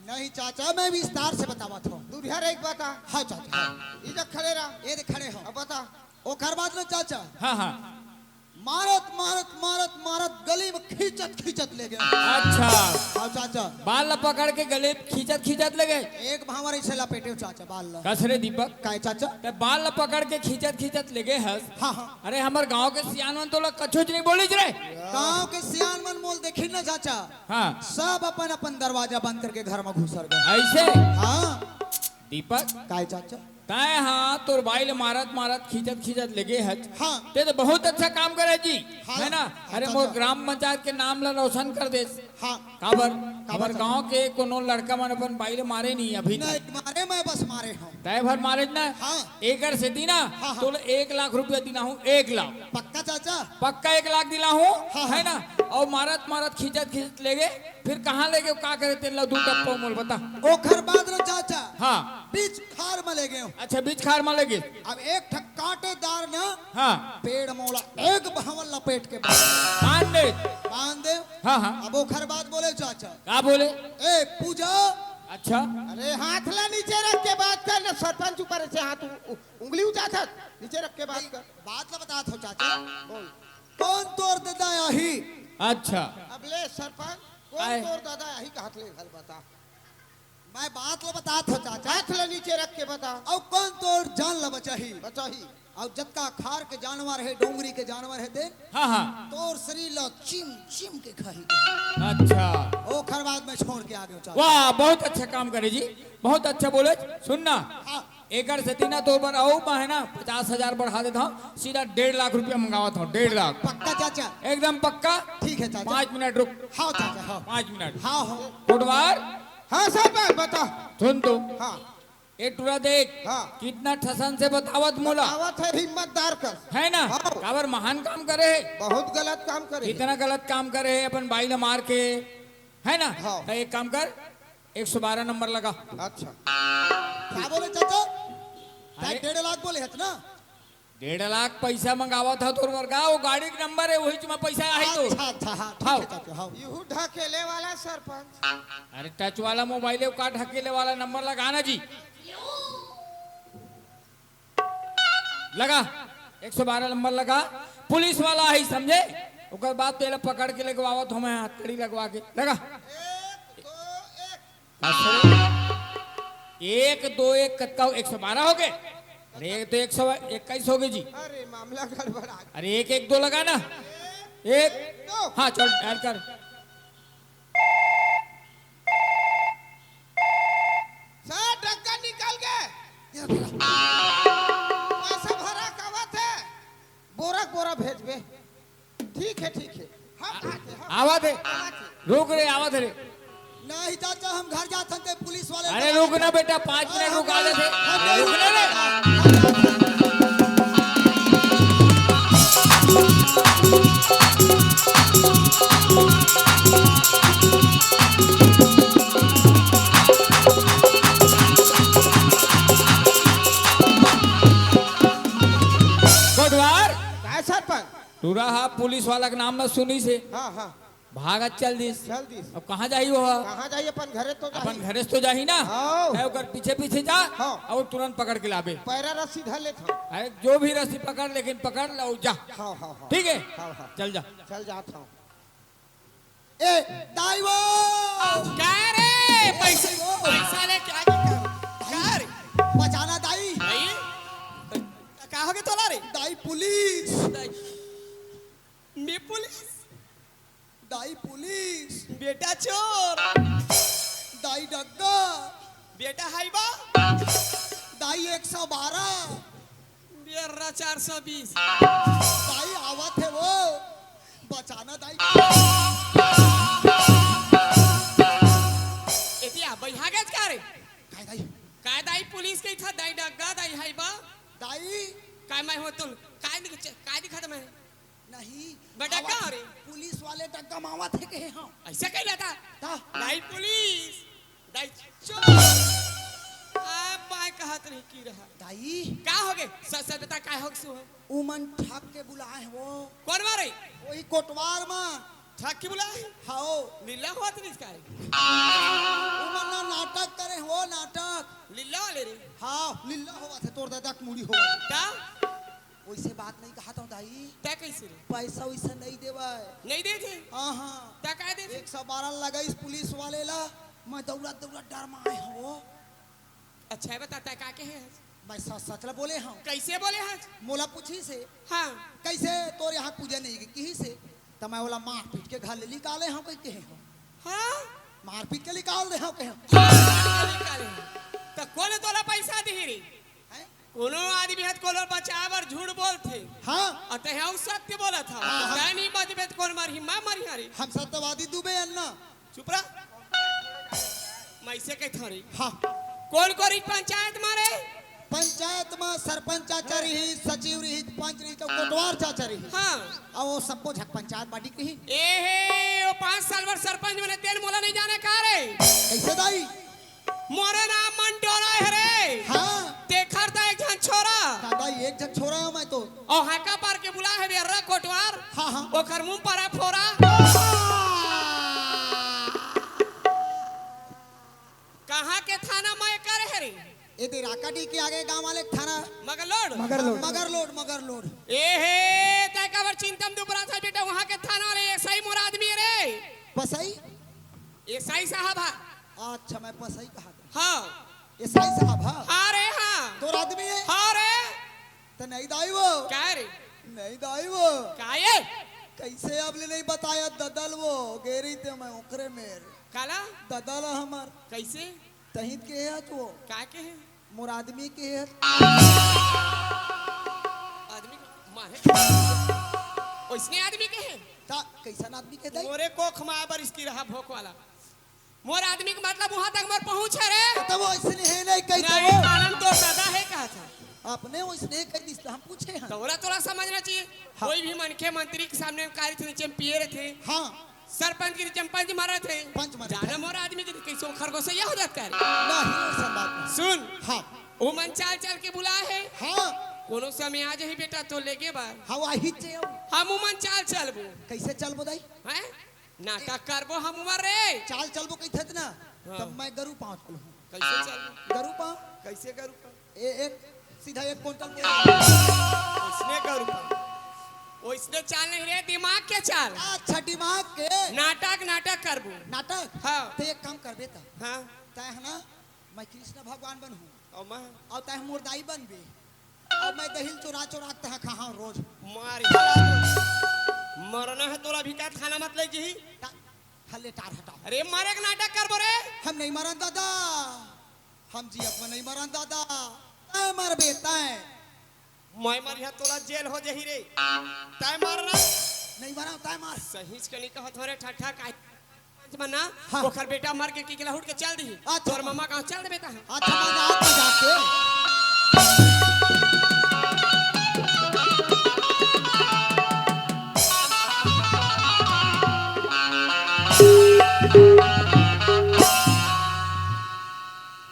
नहीं चाचा, मैं विस्तार से बतावत हूँ। दूरिहा रह के बता। हाँ चाचा, हाँ। इधर खड़े रह। ये दे खड़े हो। अब बता। ओकर बाद ना चाचा, हाँ, हाँ। मारत, मारत, मारत, मारत गली में खींचत, खींचत ले गए। अच्छा। हाँ चाचा। बाल ला पकड़ के गले खींचत, खींचत ले गए। एक भांवर ऐसे लपेटे हो चाचा, बाल ला। कस रे दीपक? काय चाचा? ते बाल ला पकड़ के खींचत, खींचत ले गए हस। हाँ, हाँ। अरे, हमर गांव के सियान मन तोला कछुच नहीं बोलिस रे। गांव के सियान मन मोल देखिन ना चाचा। हाँ। सब अपन, अपन दरवाजा बंद करके घर में घुसर गए। ऐसे? हाँ। दीपक? काय चाचा? तैं हा तोर बाई ले मारत मारत खींचत खींचत लेगे हच। हाँ। ते तो बहुत अच्छा काम करे जी, हाँ, है ना? हाँ, अरे, हाँ, मोर हाँ। ग्राम पंचायत के नाम ला रोशन कर देस। हाँ। काबर? काबर हमर चाचा? गांव के कोनो लड़का मन अपन बाई ले मारे नहीं अभी नहीं तक। मारे, मैं बस मारे हूँ। तैं भर मारे ना? हाँ। एकर सेती ना, हाँ, हाँ। तोला एक लाख रुपया दिला हूँ, एक लाख। पक्का चाचा? पक्का एक लाख दिला हूँ, हाँ, है हाँ। ना? और मारत मारत खींचत खींचत लेगे, फिर कहाँ लेगे, का करे, तेन ला दू टप्पा मोल बता। ओखर बाद ना चाचा, हाँ। बीच खार में ले गए हो। अच्छा, बीच खार में ले गए। अब एक ठक कांटेदार ना हाँ। पेड़ मोला एक भांवर लपेट के बांध बांध दे। बांध दे। हाँ, हाँ। अब ओखर बाद बोले चाचा। का बोले? ए, पूजा। अच्छा। अरे, हाथ ला नीचे रख के बात कर ना, सरपंच ऊपर से हाथ उ-, उ-, उंगली उठाथस, नीचे रख के बात कर। बात ला बतात हो चाचा। बोल। कौन तोर ददा आही? अच्छा। अब ले सरपंच, कौन आए। तोर ददा आही कहत ले घल बता। मैं बात ला बतात हो चाचा। हाथ ला नीचे रख के बता। अउ कौन तोर जान ला बचाही? बचाही। अउ जतका खार के जानवर हे, डोंगरी के जानवर हे ते, हाँ, हाँ। तोर शरीर ला चिम चिम के खाही। अच्छा। ओखर बाद मैं छोड़ के आ गयो चाचा। वाह, बहुत अच्छा काम करे जी, बहुत अच्छा बोले। सुन ना, हाँ। एकर सेती ना तोर बर अउ मैं ना पचास हजार बढ़ा देत हूँ, सीधा डेढ़ लाख रुपया मंगावत हूँ, डेढ़ लाख। पक्का चाचा? एकदम पक्का। ठीक है चाचा। पाँच मिनट रुक। हाँ चाचा, हाँ। पाँच मिनट। हाँ, हाँ। कोटवार। हाँ सरपंच, बता। सुन तो। हाँ। ए टुरा देख, हाँ। कितना ठसन से बतावत मोला। बतावत है हिम्मतदार कस। है ना? हाँ। काबर महान काम करे हे। बहुत गलत काम करे हे। कितना गलत काम करे हे अपन बाई ला मार के, है ना? हाँ। तो एक काम कर, एक सौ बारह नंबर लगा। अच्छा। का बोले चाचा? अरे। डेढ़ लाख बोले हत ना? डेढ़ लाख पैसा मंगावत ह तोर बर का, वो गाड़ी के नंबर हे, वही में पैसा आही तो। अच्छा, अच्छा, हाँ, ठीक हाँ। है चाचा, हाँ। यहू ढकेले वाला सरपंच। अरे, टच वाला मोबाइल हे, का ढकेले वाला नंबर लगा ना जी। लगा, एक सौ बारह नंबर लगा, पुलिस वाला आही समझे, ओकर बाद तेला पकड़ के लगवावत हूँ मैं हथकड़ी लगवा के। लगा। एक, दो, एक। एक, दो, एक, कतका हो? एक सौ बारह हो गए। अरे, एक तो एक सौ इक्कीस हो गए जी। अरे, मामला गड़बड़ा गया। अरे, एक, एक, दो लगा ना। एक, दो। हाँ, चल, डायल कर। सर, डग्गा निकल गए। पैसा भरा कावत है। बोरा, बोरा भेजबे। ठीक है, ठीक है। हम आते हैं, हम आवा दे। आवा दे। रुक रे, आवा दे रे। नहीं चाचा, हम घर जात हन ते पुलिस वाले अरे रुक ना बेटा, पाँच मिनट रुक, आ जाते। अरे रुक ना रे। कोटवार। काय सरपंच? टूरा हा पुलिस वाला के नाम में सुनिस हे। हाँ, हाँ। भागत चल दिस। चल दिस। अब कहाँ जाही वो? कहाँ जाही? अपन घरे तो जाही। अपन घरे तो जाही ना। हाँ। तै ओकर पीछे पीछे जा। हाँ। अउ तुरंत पकड़ के लाबे। पैरा रस्सी धर लेत हूँ। अरे जो भी रस्सी पकड़, लेकिन पकड़ ला जा। हाँ, हाँ, हाँ। ठीक है? हाँ, हाँ। चल जा। चल जात हूँ। ए, दाई वो! का रे? ए, पैसा, दाई वो! पैसा लेके आ गई का? का रे? बचाना दाई। भाई? का हो गया तोला रे? दाई पुलिस। दाई। मैं पुलिस? दाई पुलिस। बेटा चोर। दाई डग्गा। बेटा हाइबा। दाई एक सौ बारह। बेर्रा चार सौ बीस। दाई आवत हे वो। बचाना दाई। एतिया, बइहा गेच का रे? काय दाई? काय दाई पुलिस के था, दाई डग्गा, दाई हाइबा? दाई। काय मैं हो तुल? काय दिख-, काय दिखा था मैं? नहीं। बेटा, आवत का हे। रे? पुलिस वाले डग्गा मावत हे कहे हम। ऐसा कह रहा था? ता? दाई पुलिस। दाई, चुप। आ, मैं कहत नहीं की रहा। दाई। का होगे? सच सच बता, काय होगे सो? उमन ठग के बुलाए हे वो। कोन मारे? वही कोटवार मा। ठग के बुलाए? हाओ। लीला होवत नहीं का रे? उमन ना नाटक करे हे वो, नाटक। लीला वाले रे? हाँ, लीला होवत हे, तोर दादा के मुड़ी होवत हे। का? वैसे बात नहीं कहत हूँ दाई। तै कैसे रे? पैसा वैसा नहीं देवे। नहीं देथे? हाँ, हाँ। तै का देथे? एक सौ बारह लगाइस पुलिस वाले ला, मैं दौड़त दौड़त डर मा आए हूँ। अच्छा हे, बता, तै का कहे हस? मैं सच सच ला बोले हूँ। कैसे बोले हस? मोला पूछिस हे। हाँ। कैसे तोर यहाँ पूजा नहीं की, किहिस हे। त मैं ओला मार पीट के घर ले निकाले हूँ, कही कहे हूँ। हाँ? मार पीट के निकाल दे हूँ, कहे हूँ। हाँ, निकाले। त कोन तोला पैसा दिही रे? हैं? कोनो आदमी हे त कोनो बचाए बर झूठ बोलथे। हाँ। अउ तैं हा सत्य बोलत हस। हाँ, हाँ। तैं नहीं बचबे त कोन मरही, मैं मरही रे। हम सत्यवादी दुबे अन ना। चुप रह। मैं अइसे कहत हूँ रे। हाँ। कोन कोन रही पंचायत मा रे? पंचायत मा सरपंच चाचा रही, सचिव रही, पंच रही, त कोटवार चाचा रही। हाँ। अउ वो सबो झक पंचायत बाटी कही। ए हे, वो पाँच साल बर सरपंच बने, तेन मोला नहीं जाने का रे? कैसे दाई? मोरे नाम मंटोरा हे रे। हाँ। तेखर त एक झन छोरा। दादा, एक झन छोरा हूँ मैं तो। अउ हाका पार के बुला हे बेर्रा कोटवार। हाँ, हाँ। ओखर मुंह पर फोरा। कहाँ के थाना मैं करे हे रे? ए दे राकाडी के आगे गांव वाले थाना। मगरलोड? मगरलोड। मगरलोड, मगरलोड। ए हे, तै काबर चिंता म दुबरात हस बेटा, वहाँ के थाना वाले एसआई मोर आदमी हे रे। पसई? एसआई साहब हा। अच्छा, मैं पसई कहा था। हाँ। एसआई साहब हा? हाँ रे, हाँ। तोर आदमी हे? हाँ रे। त नहीं दाई वो। का रे? नहीं दाई वो। का ये? कैसे अब ले नहीं बताया ददल वो, गेरी ते मैं ओकरे मेर। काला? ददल हमर। कैसे? तहित के हे तो। का के हे? मोर आदमी के हे। आदमी के? मारे। ओइसने आदमी के हे? ता कैसन आदमी के दाई? मोरे कोख मा बरिस की रहा भोक वाला। मोर आदमी के मतलब उहाँ तक मोर पहुँच हे रे। तब वो अइसने हे नहीं कही नहीं, तो। कानन तो दादा हे कहा था। अपने वो इसने कही दिस, हम पूछे हैं। तोला, तोला समझना चाहिए। हाँ। कोई भी मनखे मंत्री के सामने कारी थे, नीचे में पिए रहे थे। हाँ। सरपंच के नीचे में पंच मारा थे। पंच मारा जाना थे। मोर आदमी के कैसे खरगोश ये हो जाता है। नहीं, वो सब बात नहीं। सुन। हाँ। वो मन चाल चाल के बुला है। हाँ। कोनो समय आ जाही बेटा तो लेगे बार। हाँ, वही चे हो। हम वो मन चाल चलबो। कैसे चलबो दाई? हैं? नाटक करबो हम उमर रे। चाल चलबो कहिथे त ना, हाँ। तब मैं गरु पाँव चलहूँ। कैसे चल? गरु पाँव। कैसे गरु पाँव? ए, एक, सीधा एक कुंटल के। ओइसने गरु पाँव। ओइसने चाल नहीं रे, दिमाग के चाल। अच्छा, दिमाग के। नाटक, नाटक करबो। नाटक? हाँ। त एक काम करबे त। हाँ। तैं ह ना, मैं कृष्ण भगवान बनहूँ। अउ मैं? अउ तैं मोर दाई बनबे। अउ मैं दही ल चोरा चोरा के तैं ह खाहूँ रोज। मार। मरना हे तोला भी का थाना मत ले जी। ता-, हल्ले टार हटाओ। अरे मारे के नाटक करबो रे। हम नहीं मरन दादा। हम जियत में नहीं मरन दादा। तैं मरबे तैं। मैं मरिहा तोला जेल हो जाही रे। तैं मरना। नहीं मरन, तैं मर। सहीच के नहीं कहत हँव रे ठट्ठा काहे। पंच मन ना, हाँ। ओखर बेटा मर के किकला उठ के चल दिही। अच्छा। तोर ममा कहाँ चल दे बेटा? अच्छा, मजाक, मजाक के।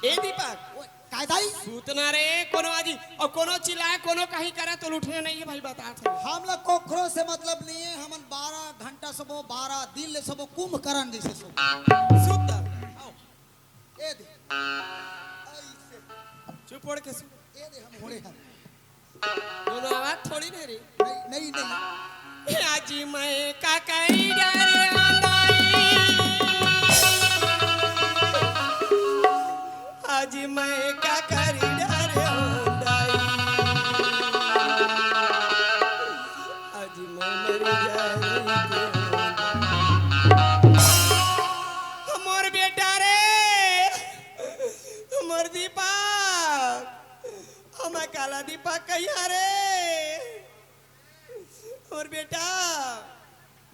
ए दीपक। ओ, काय दाई? सूतना रे, कोनो आजी, अउ कोनो चिल्लाए, कोनो कहीं करे तो उठना नहीं हे भाई, बतात हँव। हमला कोखरो से मतलब नहीं हे, हमन बारह घंटा सोबो, बारह दिन ले सोबो, कुंभकर्ण जैसे सोबो। सुत। आओ। ए दे। ऐसे। चुप ओढ़ के सुत। ए दे, हम ओढ़े हन। कोनो आवाज थोड़ी नहीं रे। नहीं, नहीं, नहीं। आज मैं का करी डरे हँव दाई। आज मैं का करी डरे हँव दाई। आज मैं मर जाई के हँव दाई। मोर बेटा रे, मोर दीपक, हमर काला दीपक कहिया रे? मोर बेटा।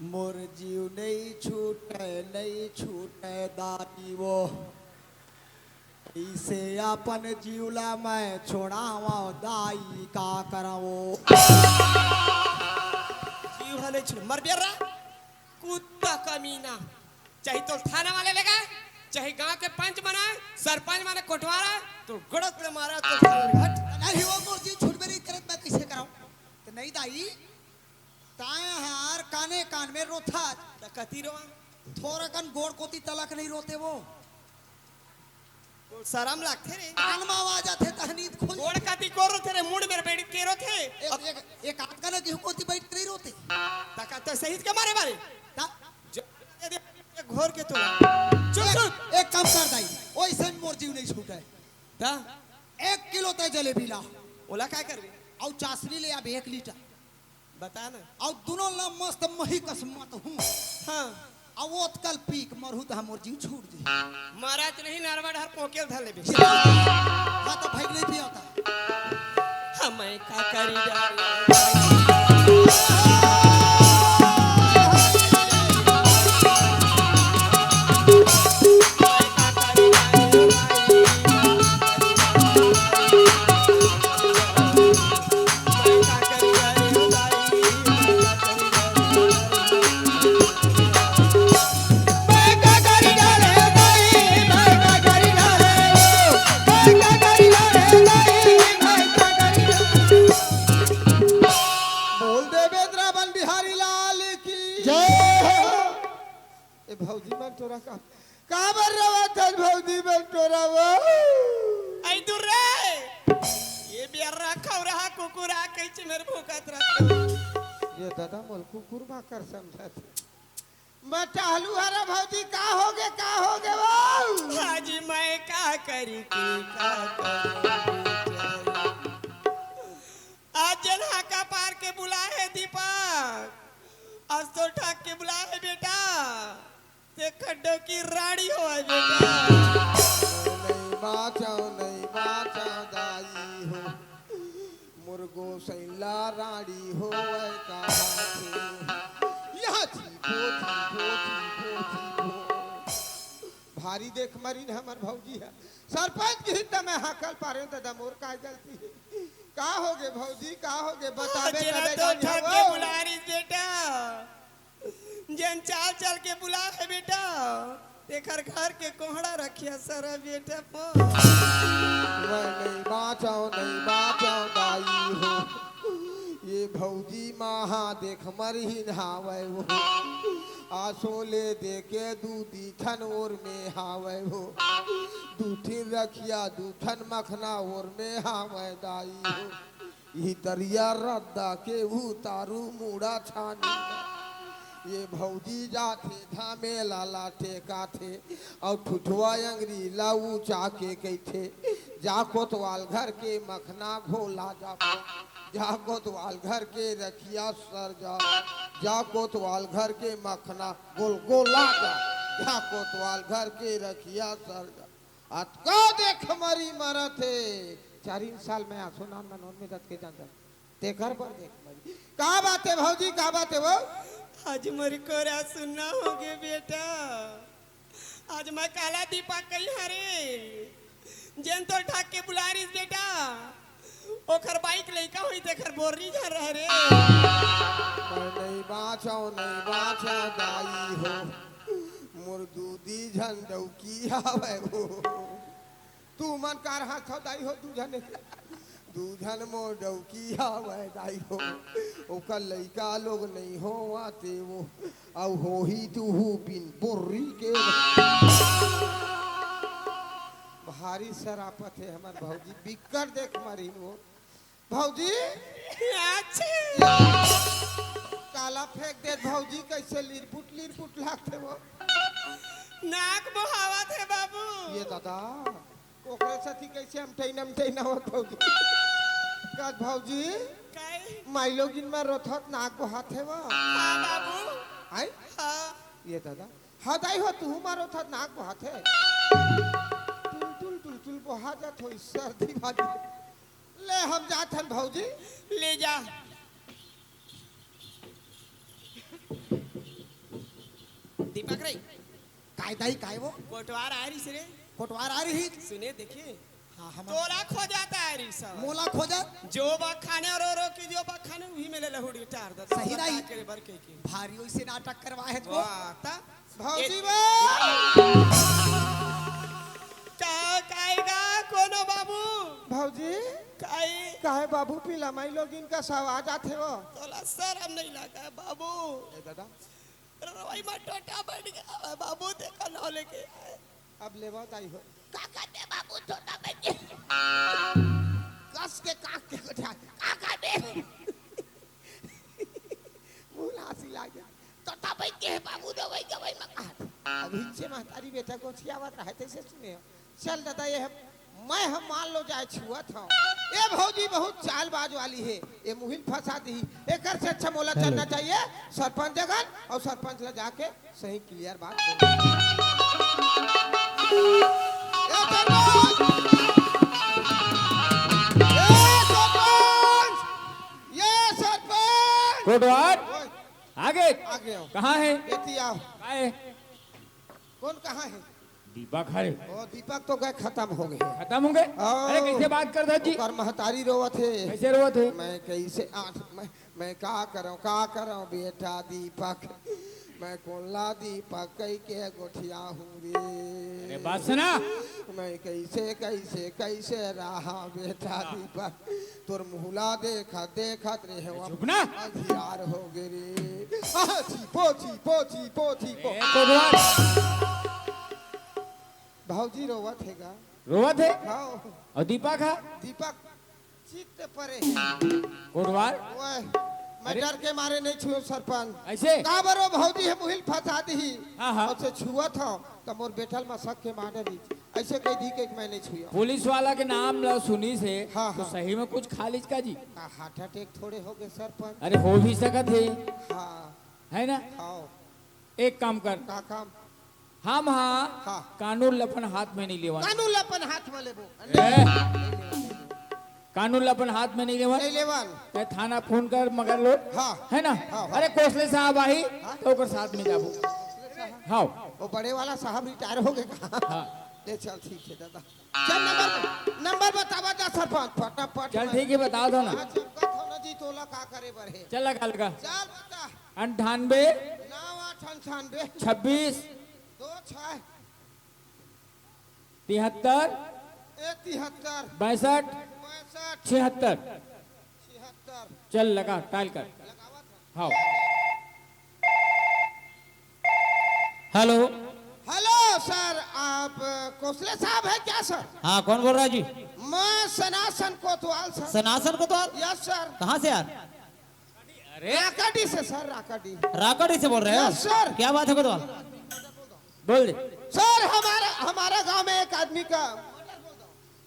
मोर जीव नहीं छूटे, नहीं छूटे दाई वो। इसे अपन जीव ला मैं छोड़ावँव दाई, का करँव वो? जीव ह नहीं छूटे, मर बेर्रा। कुत्ता कमीना। चाहे तो थाना वाले लेगा, चाहे गांव के पंच बनाए, सरपंच माने कोटवार आए, तो गड़त ले मारा तो हट। नहीं हो मोर जी, छूट मेरी करत मैं कैसे कराऊं? तो नहीं दाई, ताए हार काने कान में रोथा। त कति रोवा? थोरा कन गोड़ कोती तलक नहीं रोते वो। सरम लागथे रे। कान मा आवाज आथे तहनीत खोल। गोड़ कति को रोथे रे, मुड़ मेर बैठ के रोथे। एक, एक, एक आध कन केहू कोती बैठ के नहीं रोते। त का तो सही के मारे मारे। ता? जो दे दे, घोर के तोला। चुप, चुप। एक काम कर दाई, ओइसन मोर जीव नहीं छूटे। ता? एक किलो तय जलेबी ला। ओला काय करबे? अउ चासनी ले अब एक लीटर। बता ना। अउ दुनो ला मस्त मही कस मत हूँ। हाँ। अउ ओतकल पीक मरहू त हमर जीव छूट जी। महाराज नहीं, नरवा डहर पोकेल धर लेबे। हाँ, तो भाई नहीं पियाता। हमें का करी जा बोल दे बेदरा बन बिहारी लाल की जय हो। ए भौजी मन तोरा का, काबर रवा थन भौजी मन तोरा वो? आई दूर रे। ये बियर रखा रहा कुकुर आ कहीं मेरे भूखत रहते। ये दादा मोल कुकुर भाकर समझत। मैं टहलू हरा भौजी, का होगे, का होगे वो? आज मैं का करी की, का करी? आज जन हाका पार के बुलाए हे दीपक, आज तो ठाक के बुलाए हे बेटा, ते खड्डो की रानी होए बेटा। नहीं बाँचव, नहीं बाँचव दाई हो, मोर गोसैला रानी होए कहाथे। यहाँ चीपो, चीपो, चीपो, चीपो। भारी देख मरीन हमर भौजी हे। सरपंच के हित में हाकल पारे दादा, मोर काय गलती हे? का होगे भौजी, का होगे? बताबे जेला तबे तो जानी ठाक हवो। के बुला रही बेटा, जेन चाल चल के बुला हे बेटा, तेखर घर के कोहड़ा रखिया सरा बेटा पो। मैं नहीं बाँचव, नहीं बाँचव दाई हो। ये भौजी महा देख मरहिन हावय वो। आसो ले देके दू दी ठन ओर में हावय वो। दू ठिन रखिया, दू ठन मखना ओर में हावय दाई हो। इही तरिया रद्दा के उतारू मुड़ा छानी। ये भौजी जाथे धामे लाला टेकाथे, अउ ठुठवा अंगरी ला ऊंचा के कहिथे, "जा कोतवाल घर के मखना घोला जा, जा कोतवाल घर के रखिया सर जा, जा कोतवाल घर के मखना गोल गोला जा, जा कोतवाल घर के रखिया सर जा।" अतका देख मरी मरत हे। चारिन साल में आसो नान ननोन में दत के जान जान। तेकर बर देख मरी। का बात हे भौजी, का बात हे वो? आज मरी कोरा सुन्ना होगे बेटा। आज मैं काला दीपक कही हरे। जेन तोर ठाक के बुला रहीस बेटा। ओखर बाइक लइका होई तेखर बोर्री घर हरे। मैं नहीं बाँचव, नहीं बाँचव दाई हो। मोर दू दी झन डौकी हावय वो। तू मन कार हाथ हो दाई हो, दू झन, दू झन मोर डौकी हावय दाई हो। ओकर लइका लोग नहीं होवत हे वो, अउ होही तुहू बिन बोर्री के। भारी सरापत हे हमर भौजी, बिक्कट देख मारिन वो। भौजी। अच्छे। काला फेंक देत भौजी, कइसे लिरपुट लिरपुट लागथे वो। नाक बोहावत हे बाबू। ये दादा, ओकरे साथी कइसे अमटैना अमटैना होत भौजी। कस भौजी, काई? माईलोगिन म रोथत नाक बोहात हे वो। हाँ बाबू। आई? हाँ। ये दादा, हाँ दाई हो, तुहू म रोथत नाक बोहात हे। टुल टुल टुल टुल बोहा जात होई, सर्दी भाजी। ले, हम जात हन भौजी। ले जा। दीपक रे। काय दाई, काय वो? कोटवार आ रहीस रे। कोटवार आ रहीस? सुने, देखे। हाँ, हम तोला खोजत आ रहीस। मोला खोजत? जो बखाने रो रो की जो बखाने, उही में ले लहुड़ी टार दे। सही दाई। करे बर के के। भारी ओइसे नाटक करवाए हे तो। वाह, ता? भौजी बा। का, काहे गा कोनो बाबू? भौजी, काहे? काहे बाबू पीला माई लोगिन कस आवाज आथे वो? तोला सरम नहीं लगा बाबू? ए दादा। रवई मा टोटा बैठ गया बाबू, देखा ना लेके। अब लेवा दाई हो। का कहते बाबू टोटा बैठ गया? कस के कान के गोठा। का कहते? मुंह ला हंसी लागे। तो तब के बाबू दवाई दवाई में कहत। अब हिंसे महतारी बेटा गोठियावत रहे, तैसे सुने। चल दादा, ये हम, मैं हम मान लो जाए छुअत हूँ। ये भौजी बहुत चालबाज वाली है, ये मुहिल फंसा दी। एकर से अच्छा मोला चलना चाहिए सरपंच जगन और सरपंच ला जाके सही clear बात बोल। ए सरपंच! ए सरपंच! ये सरपंच! कोटवार, ओए, आगे। आगे आओ। कहाँ है? एती आओ। कहाँ है? कौन कहाँ है? दीपक है। ओ, दीपक तो गए, खत्म हो गए। खत्म हो गए? ओ, अरे, कैसे बात करता जी? ओकर महतारी रोवत है। कैसे रोवत है? मैं कैसे, आ, मैं मैं का करंव, का करंव बेटा दीपक, मैं कोन ला दीपक कहि के गोठियाहूँ रे। अरे बात सुना। मैं कइसे, कइसे, कइसे रहा बेटा दीपक, तोर मुँह ला देखत, देखत रेहेंव। चुप ना। अंधियार हो गे रे। आह, चीपो, चीपो, चीपो, चीपो। ए, कोटवार। भौजी रोवत हे गा। रोवत हे? हाँ। अउ दीपक हा? दीपक चित्त परे। कोटवार? ओए, मैं अरे। डर के मारे नहीं छुएंव सरपंच। ऐसे? काबर ओ भौजी हे मुहिल फंसा दिही। हाँ, हाँ। अउ से छुअत हंव, त मोर बेटा ल मसक के मार दिही। ऐसे कहि दिही कि मैं नहीं छुएंव। पुलिस वाला के नाम ला सुनिस हे, हाँ, तो हाँ। सही में कुछ खा लिस का जी? का heart attack थोड़े हो गे सरपंच? अरे हो भी सकत हे। हाँ। है ना? हाँ। एक काम कर। का काम? हम हा हाँ। कानून ल अपन हाथ में नहीं लेवन। कानून ल अपन हाथ में लेबो। ए। कानून ल अपन हाथ में नहीं लेवन। नहीं लेवन। तैं थाना फोन कर मगर लो। हाँ। है ना? हाँ, हाँ। अरे कोसले साहब आही हाँ। तो ओकर साथ में जाबो। हाँ। वो बड़े वाला साहब retire हो गए का? हाँ। ले चल ठीक है दादा। चल नंबर, नंबर बतावा जा सरपंच, फटाफट चल में। ठीक है, बता दो ना। हाँ, चमकत हो ना जी, तोला का करे बर हे? चल लगा, लगा। चल बता। अंठानबे। नौ आठ अंठानबे। छब्बीस। दो छः। तिहत्तर। ए, तिहत्तर। बासठ। बासठ। छिहत्तर। छिहत्तर। चल लगा, dial कर। लगावत हंव। हाँ। Hello। Hello sir, आप कोसले साहब हैं क्या sir? हाँ, कौन बोल रहा है जी? मैं सनासन कोतवाल sir। सनासन कोतवाल? Yes sir। कहाँ से यार? अरे राकाडी से sir, राकाडी। राकाडी से बोल रहे हो? Yes sir। क्या बात है कोतवाल? बोल दे। Sir, हमारा, हमारा गांव में एक आदमी का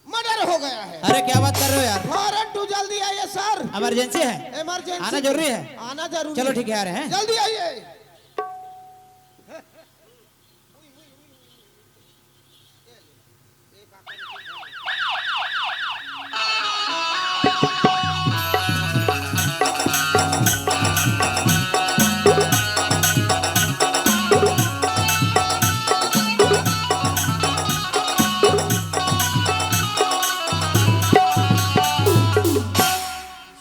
murder हो गया है। अरे क्या बात कर रहे हो यार? फौरन तू जल्दी आइए sir। Emergency है? Emergency। आना जरूरी है? आना जरूरी चलो है। ठीक है, आ रहे हैं। जल्दी आइए।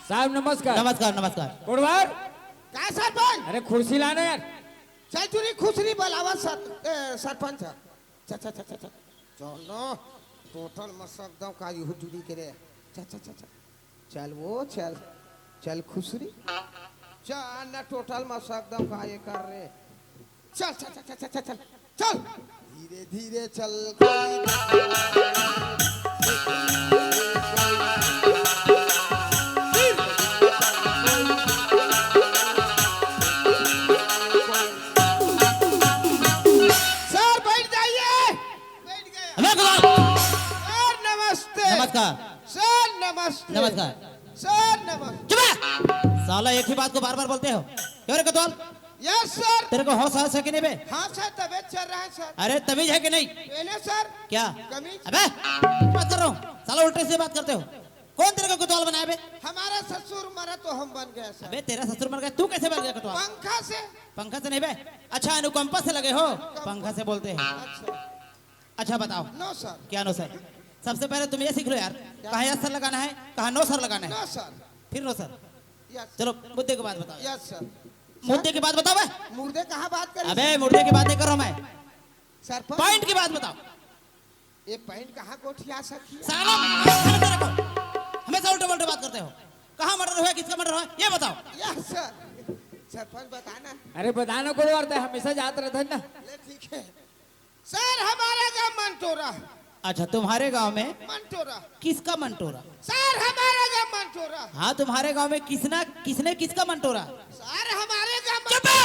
साहब नमस्कार। नमस्कार, नमस्कार। कोटवार। का सरपंच? अरे कुर्सी लाना यार। चल चुरी खुसरी बलावा सर-, ए, सरपंच। चल, चल, चल, चल, चल। चल ना, टोटल मसक दंव का यहू जुड़ी के रे। चल, चल, चल, चल। चल वो, चल। चल खुसरी। चल ना, टोटल मसक दंव का ये कर रे। चल, चल, चल, चल, चल, चल, चल। धीरे, धीरे चल। Sir, बैठ जाइए। बैठ गए। अबे गुलाम। Sir, नमस्ते। नमस्कार। Sir, नमस्ते। नमस्कार। Sir, नमस्ते। चुप है। साला एक ही बात को बार बार बोलते हो। क्यों रे कोतवाल? Yes sir। तेरे को होश आस है कि नहीं बे? हाँ sir, तबीयत चल रहा है sir। अरे तमीज है कि नहीं? पहले sir। क्या? कमीज। अबे बात कर रहा हूँ, साला उल्टे से बात करते हो। कौन तेरे को कोतवाल बनाया बे? हमारा ससुर मरा तो हम बन गए sir। अबे तेरा ससुर मर गया, तू कैसे बन गया कोतवाल? पंखा से। पंखा से नहीं बे, अच्छा अनुकंपा से लगे हो, पंखा से बोलते हैं। अच्छा। अच्छा बताओ। No sir। क्या no sir? सबसे पहले तुम ये सीख लो यार, क्या? कहाँ yes sir लगाना है, कहाँ no sir लगाना है। No sir। फिर no sir। Yes। चलो मुद्दे की बात बताओ। Yes sir। मुद्दे की बात बताओ बे। मुर्दे कहाँ बात करी? अबे, मुर्दे की बात नहीं कर रहा हूँ मैं। सरपंच। पॉइंट की बात बताओ। ये पॉइंट कहाँ गोठिया सकी है? साला, मार तेरे को। हमेशा उल्टे पुल्टे बात करते हो। कहाँ मर्डर हुआ, किसका मर्डर हुआ, ये बताओ। Yes sir. सरपंच बताना। अरे बताना कोई बात है, हमेशा जात रहता है ना। ले ठीक है। सर, हमारा गांव मंटोरा। अच्छा, तुम्हारे गांव में मंटोरा। किसका मंटोरा? सर, हमारा गांव मंटोरा। हाँ, तुम्हारे गांव में किसना किसने किसका मंटोरा? सर, हमारे गांव चुप है।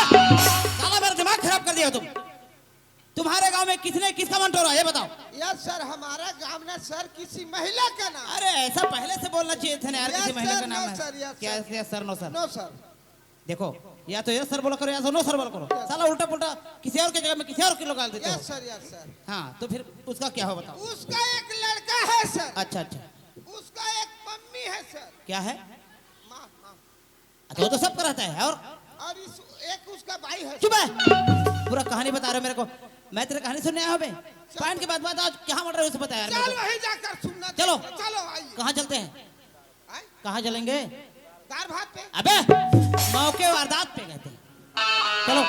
साला, मेरा दिमाग खराब कर दिया तुम। तुम्हारे गांव में किसने किसका मंटोरा, ये बताओ। यस सर, हमारा गांव ना सर किसी महिला का नाम। अरे, ऐसा पहले से बोलना चाहिए था ना यार, यस किसी महिला सर, का नाम नो है। सर, यस क्या सर। यस सर, नो सर? नो सर। देखो, या तो यस सर बोला करो, या तो नो सर बोला करो। यस। साला उल्टा पुल्टा किसी और के जगह में किसी और की लगा देते हो। Yes sir, yes sir. हाँ, तो फिर उसका क्या हो बताओ? उसका एक लड़का है सर। अच्छा, अच्छा। उसका एक मम्मी है सर। क्या है? माँ, माँ। अच्छा, वो तो सबका रहता है। और? और इस, एक उसका भाई है। चुप है। पूरा कहानी बता रहे हो मेरे को। मैं तेरे कहानी सुनने आया हूँ बे। चल। पॉइंट की बात, बात आज कहाँ मर्डर हुआ उसे बताया यार मेरे चल को। वहीं जाकर सुनना। चलो। चलो आइए। कहाँ चलते हैं? आए? कहाँ चलेंगे? दार भात पे। अबे, मौके वारदात पे कहते हैं। चलो।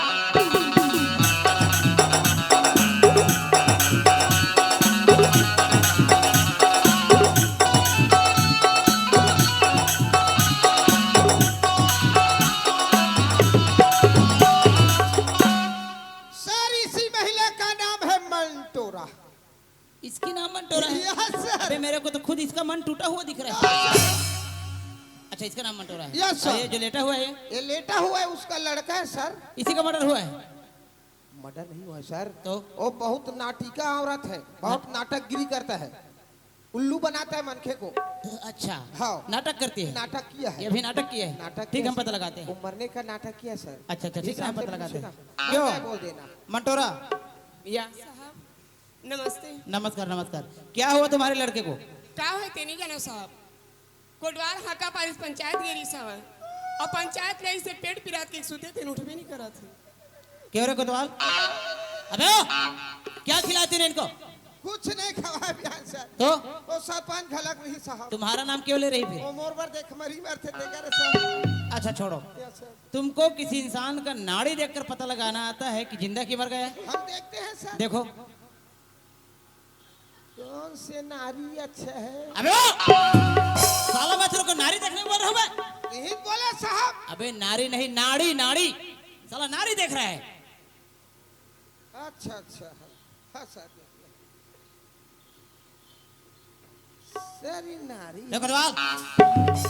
सर, इसी महिला का नाम है मंटोरा। इसकी नाम मंटोरा है? Yes sir. अबे, मेरे को तो खुद इसका मन टूटा हुआ दिख रहा है। अच्छा, इसका नाम मंटोरा है। Yes sir. और ये जो लेटा हुआ है? ये लेटा हुआ है, उसका लड़का है सर। इसी का मर्डर हुआ है? मर्डर नहीं हुआ है सर। तो? वो बहुत नाटिका औरत है, बहुत नाटकगिरी करता है, उल्लू बनाता है मनखे को। अच्छा। हाँ। नाटक करती है? नाटक किया है। ये भी नाटक किया है? नाटक ठीक, किया हम सर। पता लगाते हैं। वो मरने का नाटक किया सर। अच्छा, अच्छा, ठीक है, हम पता लगाते हैं। क्यों? बोल देना। मंटोरा। या साहब, नमस्ते। नमस्कार, नमस्कार। क्या हुआ तुम्हारे लड़के को? का है तेनी जाना साहब, कोटवार हाका पारिस पंचायत गे रहिस हवय। अउ पंचायत ले से पेट पिरात के सुते तेन उठबे नहीं करत हे। क्यों रे कोतवाल? अबे ओ! क्या खिलाते ने इनको? कुछ नहीं खवाए बिहान सर। तो? वो सरपंच घलक नहीं साहब। तुम्हारा नाम क्यों ले रही फिर? वो मोर बर देख मरी मरथे तेकर सर। अच्छा छोड़ो। Yes sir. तुमको किसी इंसान का नाड़ी देखकर पता लगाना आता है कि जिंदा कि मर गया? हम देखते हैं सर। देखो। कौन से नारी अच्छा है? अबे ओ! साला मैं तेरे को नारी देखने बोल रहा हूँ मैं। यही बोला साहब। अबे नारी नहीं, नाड़ी, नाड़ी। साला नारी देख रहा है। अच्छा, अच्छा। हाँ, सर, देख लिया। सर, ये नारी देखो दवाल,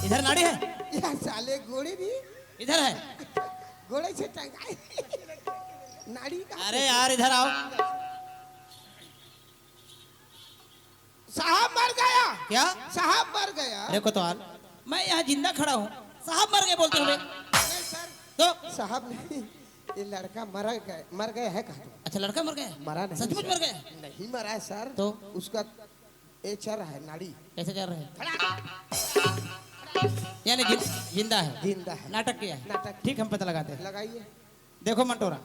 इधर नाड़ी है। या साले गोड़ी भी इधर है। गोड़े से टंगाई। नाड़ी का अरे यार, इधर आओ। साहब मर गया। क्या? साहब मर गया। अरे कोतवाल, मैं यहाँ जिंदा खड़ा हूँ, साहब मर गए बोलते हो बे? नहीं सर। तो? साहब नहीं, ये लड़का मर गया, मर गया है कहा तो। अच्छा, लड़का मर गया? मरा नहीं सचमुच सर। मर गया? नहीं मरा है सर। तो? उसका ये चल रहा है नाड़ी। कैसे चल रहा है? यानी जिन-, जिंदा है? जिंदा है। नाटक किया है? नाटक। ठीक, हम पता लगाते हैं। लगाइए। देखो मंटोरा,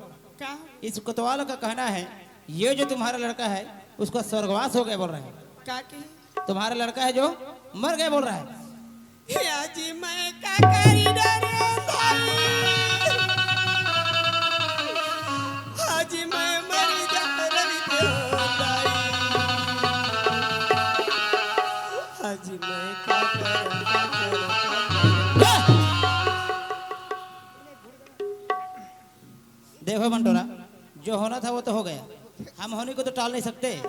का? इस कोतवाल का कहना है, ये जो तुम्हारा लड़का है, उसका स्वर्गवास हो गया बोल रहा है। का की? तुम्हारा लड़का है जो मर गया बोल रहा है। हे आजी मैं का करी डरे दाई, आजी मैं मरी जा रही दाई, आजी मैं का करी, का करी, का करी। देखो मंटोरा, जो होना था वो तो हो गया, हम होनी को तो टाल नहीं सकते,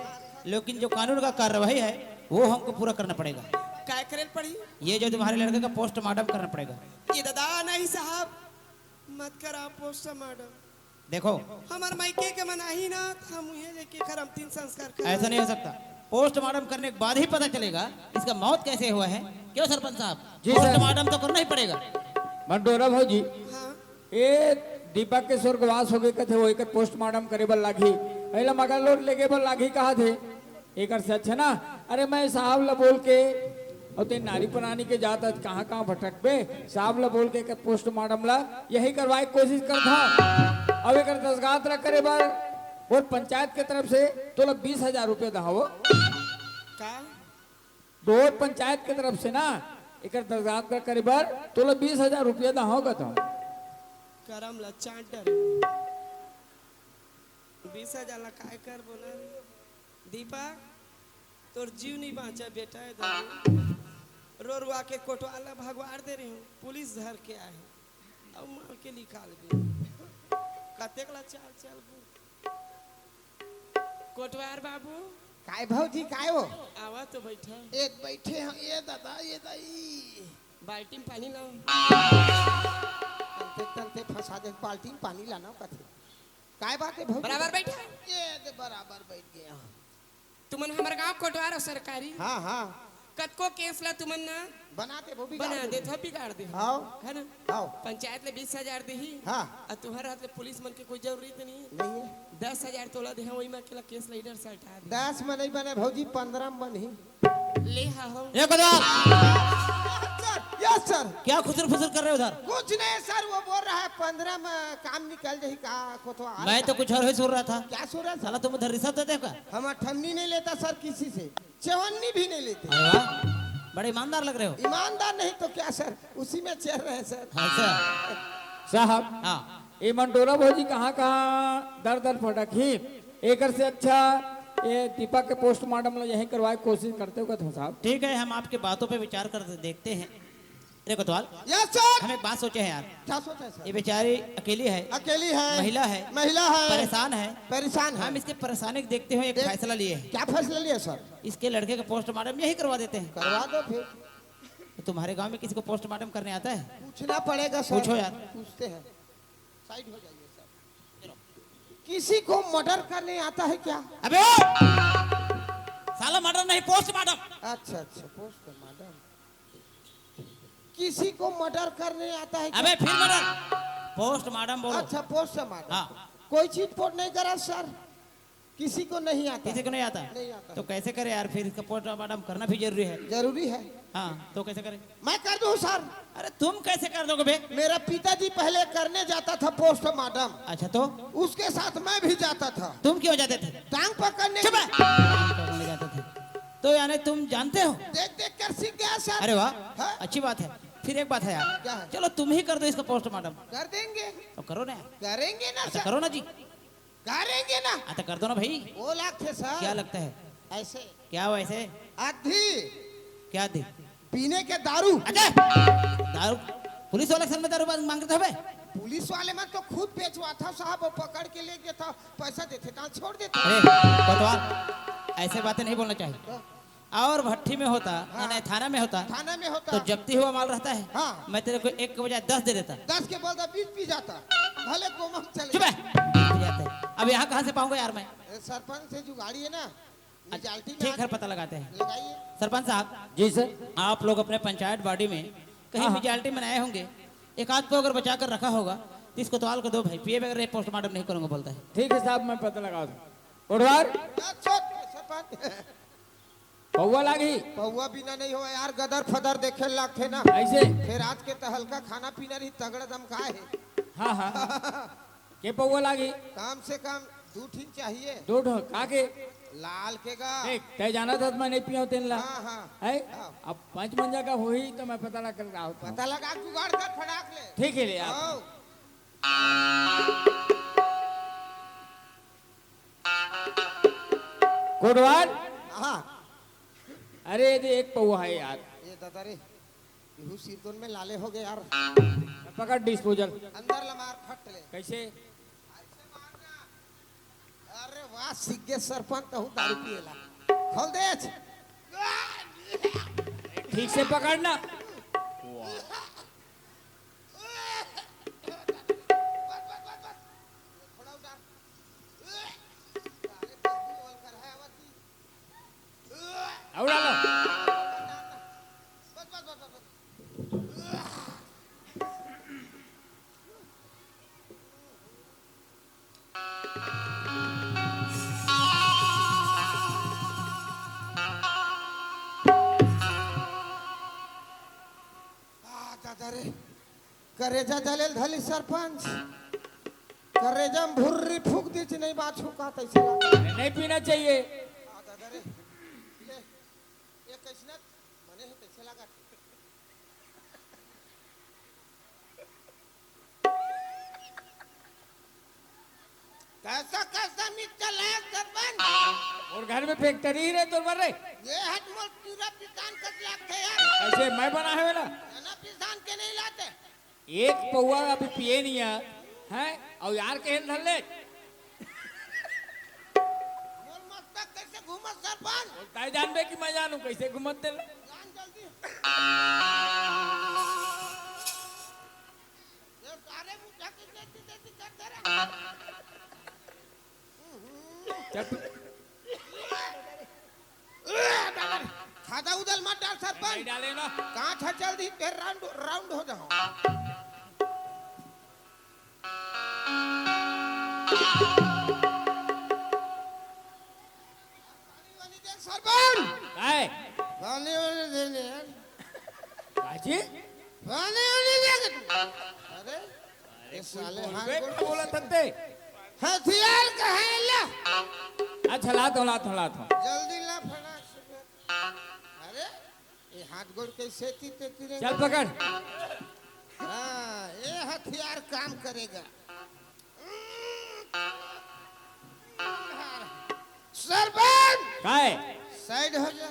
लेकिन जो कानून का कार्रवाई है वो हमको पूरा करना पड़ेगा। काय करे पड़ी? ये जो तुम्हारे लड़के का पोस्टमार्टम करना पड़ेगा। ये दादा नहीं साहब, मत करा पोस्टमार्टम। देखो, हमार मायके के मनाही ना, त हम उहे लेके कर अंतिम संस्कार करा। ऐसा नहीं हो सकता, पोस्टमार्टम करने के बाद ही पता चलेगा इसका मौत कैसे हुआ है। क्यों सरपंच साहब? जी सर। पोस्टमार्टम तो करना ही पड़ेगा। मंटोरा भौजी, हाँ। ए दीपक के स्वर्गवास होगे कथे, वो एकर पोस्टमार्टम करे बर लागही, एला मगरलोड लेगे बर लागही कहा थे। एकर से अच्छा ना, अरे मैं साहब ला बोल के, अउ ते नारी परानी के जात आज कहाँ-कहाँ भटकबे, साहब ला बोल के एकर पोस्टमार्टम ला यही करवाए के कोशिश करत हँव। अउ एकर दसगात्र करे बर मोर पंचायत के तरफ से तोला बीस हजार रुपया दहावो। का? तोर पंचायत के तरफ से ना, एकर दरगाह करे बर तोला बीस हजार रुपया दहाव कथव। करम ला चांट डरे। बीस हजार ला काय करबो ना रे? दीपक, तोर जीव नहीं बांचा बेटा, ए दादा। रो रुआ के कोटवार ला भगवार दे रहे हूँ, पुलिस धर के आए हैं। अब मार के निकाल दे। कतेक ला चाल चल बो। कोटवार बाबू। काय भौजी, काय हो? आवा तो बैठा। ए, बैठे हम, ए दादा, ए दाई। बाल्टी में पानी लाओ। तंते, तंते फंसा दे, बाल्टी में पानी लाना कथे। काय बात है भौजी? बराबर बैठा। ए दे, बराबर बैठ गया। तुमन हमर गांव कोटवार हो सरकारी। हाँ, हाँ। कतको केस ला तुमन ना बनाते वो बिगाड़ बना दे। देथो, बिगाड़ दे। हाँ। है ना? हाँ। पंचायत ले बीस हजार देही। हाँ। अउ तुम्हारे हाथ ले पुलिस मन के कोई जरूरत नहीं है। नहीं है। दस हजार तोला देहा, वही में अकेला केस ला इधर से हटा दे। दस में नहीं बने भौजी, पंद्रह में बनही। ले हा हो। ये कोतवाल। Sir, yes sir. क्या खुसर फुसर कर रहे हो उधर? कुछ नहीं सर, वो बोल रहा है पंद्रह में काम निकल जाही का कोतवाल। मैं तो कुछ और ही सुन रहा था। क्या सुन रहा है सर? साला तुम उधर रिश्वत देते हो क्या? हम अठन्नी नहीं लेता सर किसी से, चवन्नी भी नहीं लेते। अरे वाह, बड़े ईमानदार लग रहे हो। ईमानदार नहीं तो क्या सर, उसी में चल रहे हैं सर। अच्छा। साहब, हाँ। ये मंटोरा भौजी कहाँ कहाँ दर दर भटकही, एकर से अच्छा ये दीपक के पोस्टमार्टम ला यहीं करवाए के कोशिश करते हो तुम साहब। ठीक है, हम आपके बातों पे विचार कर देखते हैं। अरे कोतवाल, यस सर। हम एक बात सोचे हैं यार। क्या सोचा है सर? ये बेचारी अकेली है, अकेली है। महिला है। महिला है। परेशान है। परेशान है। हम इसके परेशानी को देखते हुए एक देख- फैसला लिए हैं। क्या फैसला लिया सर? इसके लड़के का पोस्टमार्टम यहीं करवा देते हैं। करवा दो फिर। तो तुम्हारे गांव में किसी को पोस्टमार्टम करने आता है? पूछना पड़ेगा सर। पूछो यार। पूछते हैं। साइड हो जाइए सर। किसी को मर्डर करने आता है क्या? अबे ओ! साला मर्डर नहीं, पोस्टमार्टम। अच्छा, अच्छा, पोस्टमार्टम। किसी को मर्डर करने आता है क्या? अबे फिर मर्डर, पोस्टमार्टम बोलो। अच्छा, पोस्टमार्टम। हाँ। कोई चीट पोट नहीं करा सर, किसी को नहीं आता। किसी को नहीं आता? नहीं आता। तो कैसे करे यार, फिर इसका पोस्टमार्टम करना भी जरूरी है। जरूरी है। हाँ, तो कैसे करे? मैं कर दूं सर। अरे तुम कैसे कर दोगे बे? मेरा पिताजी पहले करने जाता था पोस्टमार्टम। अच्छा, तो? उसके साथ मैं भी जाता था। तुम क्यों जाते थे? टांग पकड़ने। चुप है। टांग पकड़ने जाते थे। तो यानी तुम जानते हो? देख देख कर सीख गया सर। अरे वाह, हाँ? अच्छी बात है। फिर एक बात है यार, क्या है? चलो तुम ही कर दो इसका पोस्टमार्टम। कर देंगे। तो करो ना। करेंगे ना अच्छा, सर। करो ना जी। करेंगे ना। हाँ, तो कर दो ना भाई। वो लगथे सर। क्या लगता है? ऐसे। क्या वैसे? आधी। क्या दी? पीने के दारू। अजय, दारू, पुलिस वाले सर में दारू मांगते थे बे? पुलिस वाले मन तो खुद बेचवाथे साहब, वो पकड़ के ले गया था, पैसा देथे तो छोड़ देथे। अरे कोतवाल, ऐसे बातें नहीं बोलना चाहिए। तो? और भट्टी में होता, हाँ। नहीं, थाना में होता, थाना में होता। तो जब्ती हुआ माल रहता है। हाँ। मैं तेरे को एक के बजाय दस दे देता। दस के बदला बीस पी जाता, भले कोमा में चले चुप है। जाता। अब यहाँ कहाँ से पाऊंगा यार मैं? ए, सरपंच से जुगाड़ी है ना, अच्छा, निजाल्टी में ठीक है, आके पता लगाते हैं। लगाइए। सरपंच साहब। जी सर। आप लोग अपने पंचायत बॉडी में कहीं हाँ, हाँ। मेजोरिटी में आए होंगे, एक आध को अगर बचा कर रखा होगा तो इस कोतवाल को दो भाई, पिए बगैर पोस्टमार्टम नहीं करूंगा बोलता है। ठीक है साहब, मैं पता लगा दूं। कोटवार। सरपंच। पौवा लागी। पौवा बिना नहीं हो यार, गदर फदर देखे लागथे ना। ऐसे? फिर आज के तहलका खाना पीना नहीं, तगड़ा दम का है। हाँ, हाँ। के पौवा लागी? कम से कम दू ठिन चाहिए। दू ठो, का के? लाल के गा। देख, तै जानत हस मैं नहीं पियंव तेन ला। हाँ, हाँ। है? हाँ। अब पंच मंजा का होही तो मैं पता लगा कर रहा हूँ। पता लगा, जुगाड़ कर फटाक ले। ठीक है, ले आप। आओ। कोटवार। हाँ। अरे, ये दे एक पौवा है यार। ये दादा रे, इहू सिरतोन में लाले हो गए यार। पकड़ डिस्पोजल। अंदर ला मार, फट ले। कैसे? अरे वाह, सीख गे सरपंच, तहू दारू पिएला। खोल दे। ठीक से पकड़ना। थोड़ा उतार। और डालो। आ, दादा रे, करेजा जलेल धली सरपंच। करेजा में भुर्री फूक दीच नहीं बात छुका तैसे। नहीं पीना चाहिए। आ, दादा रे, ले, ये कैसना मने है तैसे लगा। ऐसा कैसा मिक्सचर लाया सरपंच? और घर में फैक्ट्री ही रहे तोर बर रे। ये हट मोर पूरा पिसान कट लागथे यार। कैसे मैं बना है वेला? ना पिसान के नहीं लाते। एक पौवा अभी पिए नहीं है, हैं? और यार के धर ले। मोर मस्तक कैसे घूमत सरपंच? और तय जानबे कि मैं जानू कैसे घूमत तेला। जान जल्दी। ये सारे मुझे कितने कितने करते रहे। चल तू। खाता उदल मत डाल सरपंच। नहीं डाले ना। कांच ह चल दी, फिर राउंड, राउंड हो जाओ। पानी वानी दे सरपंच। काय? पानी वानी दे ले यार। काजी? पानी वानी दे के तू। अरे, अरे, ये कोई साले बोलबे हाथ गोड़ का बोला कैसे थते? हथियार कहाँ है ला? अच्छा, लात हूँ, लात हूँ, लात हूँ। जल्दी ला फटाक से। अरे, ये हाथ गोड़ कैसे थी तेती रे? चल पकड़। हाँ, ये हथियार काम करेगा। सरपंच! काय? साइड हो जा।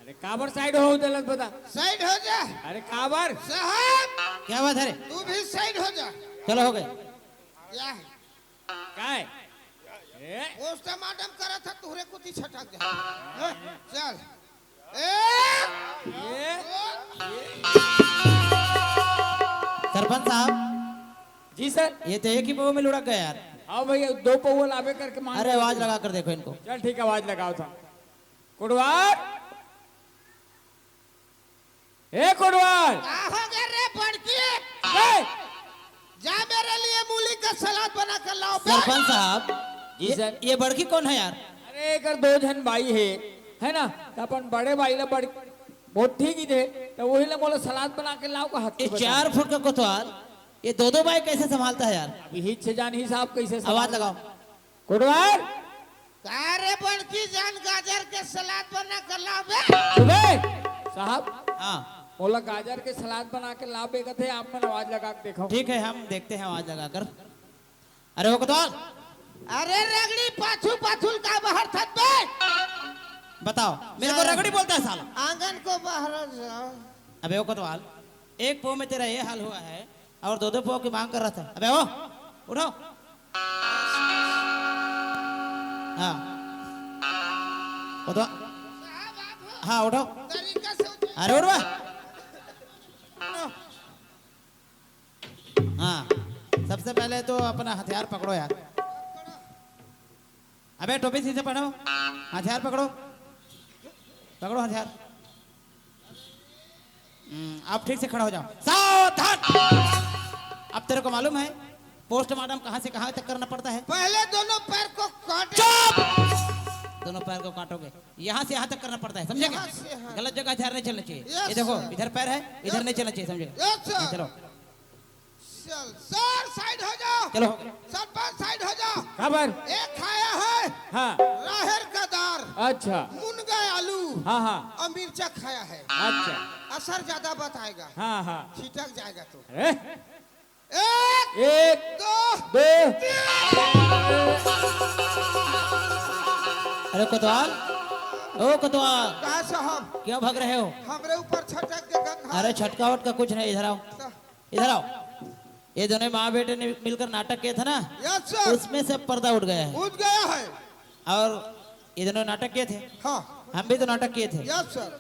अरे काबर साइड हो, गलत बता। साइड हो जा। अरे काबर? साहब! क्या बात है रे? तू भी साइड हो जा। चलो, हो गए। क्या है? काय? ए? पोस्टमार्टम करा था, तुहरे कुती छटक जा। चल। ए? ये? सरपंच साहब, जी सर। ये तो एक ही पौवा में लुढ़क गया यार। हाँ भैया, दो पौवा लाबे करके मान अरे, लो। आवाज लगा कर देखो इनको। चल ठीक है, आवाज लगाओ था। कोटवार, ए कोटवार। का हो गया रे बड़की? ए! जा मेरे लिए मूली का सलाद बना कर लाओ बे। सरपंच साहब, जी ये, सर। ये बड़की कौन है यार? अरे एकर दो झन बाई हे, है ना? त अपन बड़े बाई ला बड़-, बहुत ठीक ही थे, त वही ला मोला सलाद बना के लाओ का हाथ ये में बता। चार फुट का कोतवाल, ये दो दो बाई कैसे संभालता है यार? अभी हिच से जान ही साहब कैसे आवाज संभालता। लगाओ। कोटवार। का रे बड़की जान गाजर के सलाद बना कर लाओ बे। सुबे। साहब। हाँ। मोला गाजर के सलाद बना के लाबे कथे, आप मन आवाज लगा के देखो। ठीक है, हम देखते हैं आवाज लगाकर। अरे ओ कोतवाल। अरे रगड़ी पाछू पाछू ल का बहरथस बे? बताओ, मेरे को सर। रगड़ी बोलता है साला। आंगन को बहरो जाओ। अबे ओ कोतवाल, एक पौ में तेरा ये हाल हुआ है और दो दो पौ की मांग कर रहा था। अबे ओ, उठो। हाँ। कोतवाल। हाँ, उठो। तरीका से उठो। अरे उठ बे। हाँ, सबसे पहले तो अपना हथियार पकड़ो यार। अबे टोपी ठीक से पहनो, हथियार पकड़ो, पकड़ो हथियार। हम्म, आप ठीक से खड़ा हो जाओ, सावधान। अब तेरे को मालूम है पोस्टमार्टम कहाँ से कहाँ तक करना पड़ता है? पहले दोनों पैर को काटो। चुप! दोनों पैर को काटोगे, यहाँ से यहाँ तक करना पड़ता है, समझे क्या? यहाँ से यहाँ। गलत जगह हथियार नहीं चलना चाहिए। Yes, ये देखो, sir। इधर पैर है, इधर नहीं चलना चाहिए, समझे? Yes, sir। नहीं चलो। चल, सर, साइड हो जाओ। चलो। सरपंच, साइड हो जाओ। काबर? एक खाया है हाँ। राहेर का दार, अच्छा। मुनगा आलू हाँ, हाँ। और मिर्चा खाया है। अच्छा। असर ज्यादा बताएगा। हाँ, हाँ। छिटक जाएगा तो। अरे? एक, एक, दो, दो। तीन। अरे कोतवाल, ओ कोतवाल, का साहब? क्यों भाग रहे हो? हमरे ऊपर छटक के गंधा अरे है। छटका वटका कुछ नहीं, इधर आओ, तो इधर आओ। ये दोनों माँ बेटे ने मिलकर नाटक किया था ना, Yes, sir। उसमें से पर्दा उठ गया है। उठ गया है। और ये दोनों नाटक किए थे, हाँ। हम भी तो नाटक किए थे। Yes, sir।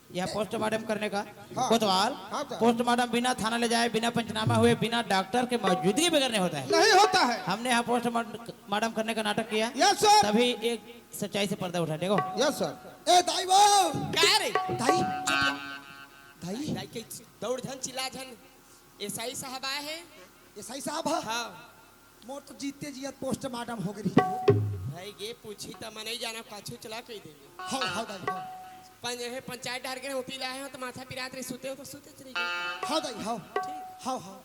यह पोस्टमार्टम करने का हाँ। कोतवाल, हाँ, sir। पोस्टमार्टम बिना थाना ले जाए, बिना पंचनामा हुए, बिना डॉक्टर के मौजूदगी में करने होता है। नहीं होता है। हमने यहाँ पोस्टमार्टम करने का नाटक किया, Yes, sir। तभी एक सच्चाई से पर्दा उठा। देखो। Yes, sir। ए दाई वो। का रे? दाई। चुप। दाई। दाई के दौड़ झन चिल्ला झन। एसआई साहब आए हैं। एसआई साहब, हाँ। हाँ। मोर तो जीते जियत पोस्टमार्टम हो गई। भाई, ये पूछी त मैं नहीं जाना, पाछू चला कह देंगे। हाँ, हाँ दाई, हाँ। पंच-, हे पंचायत डार के होती लाए हो तो माथा पिरात रही, सुते हो तो सुते चली गई। हाँ दाई, हाँ। ठीक। हाँ, हाँ।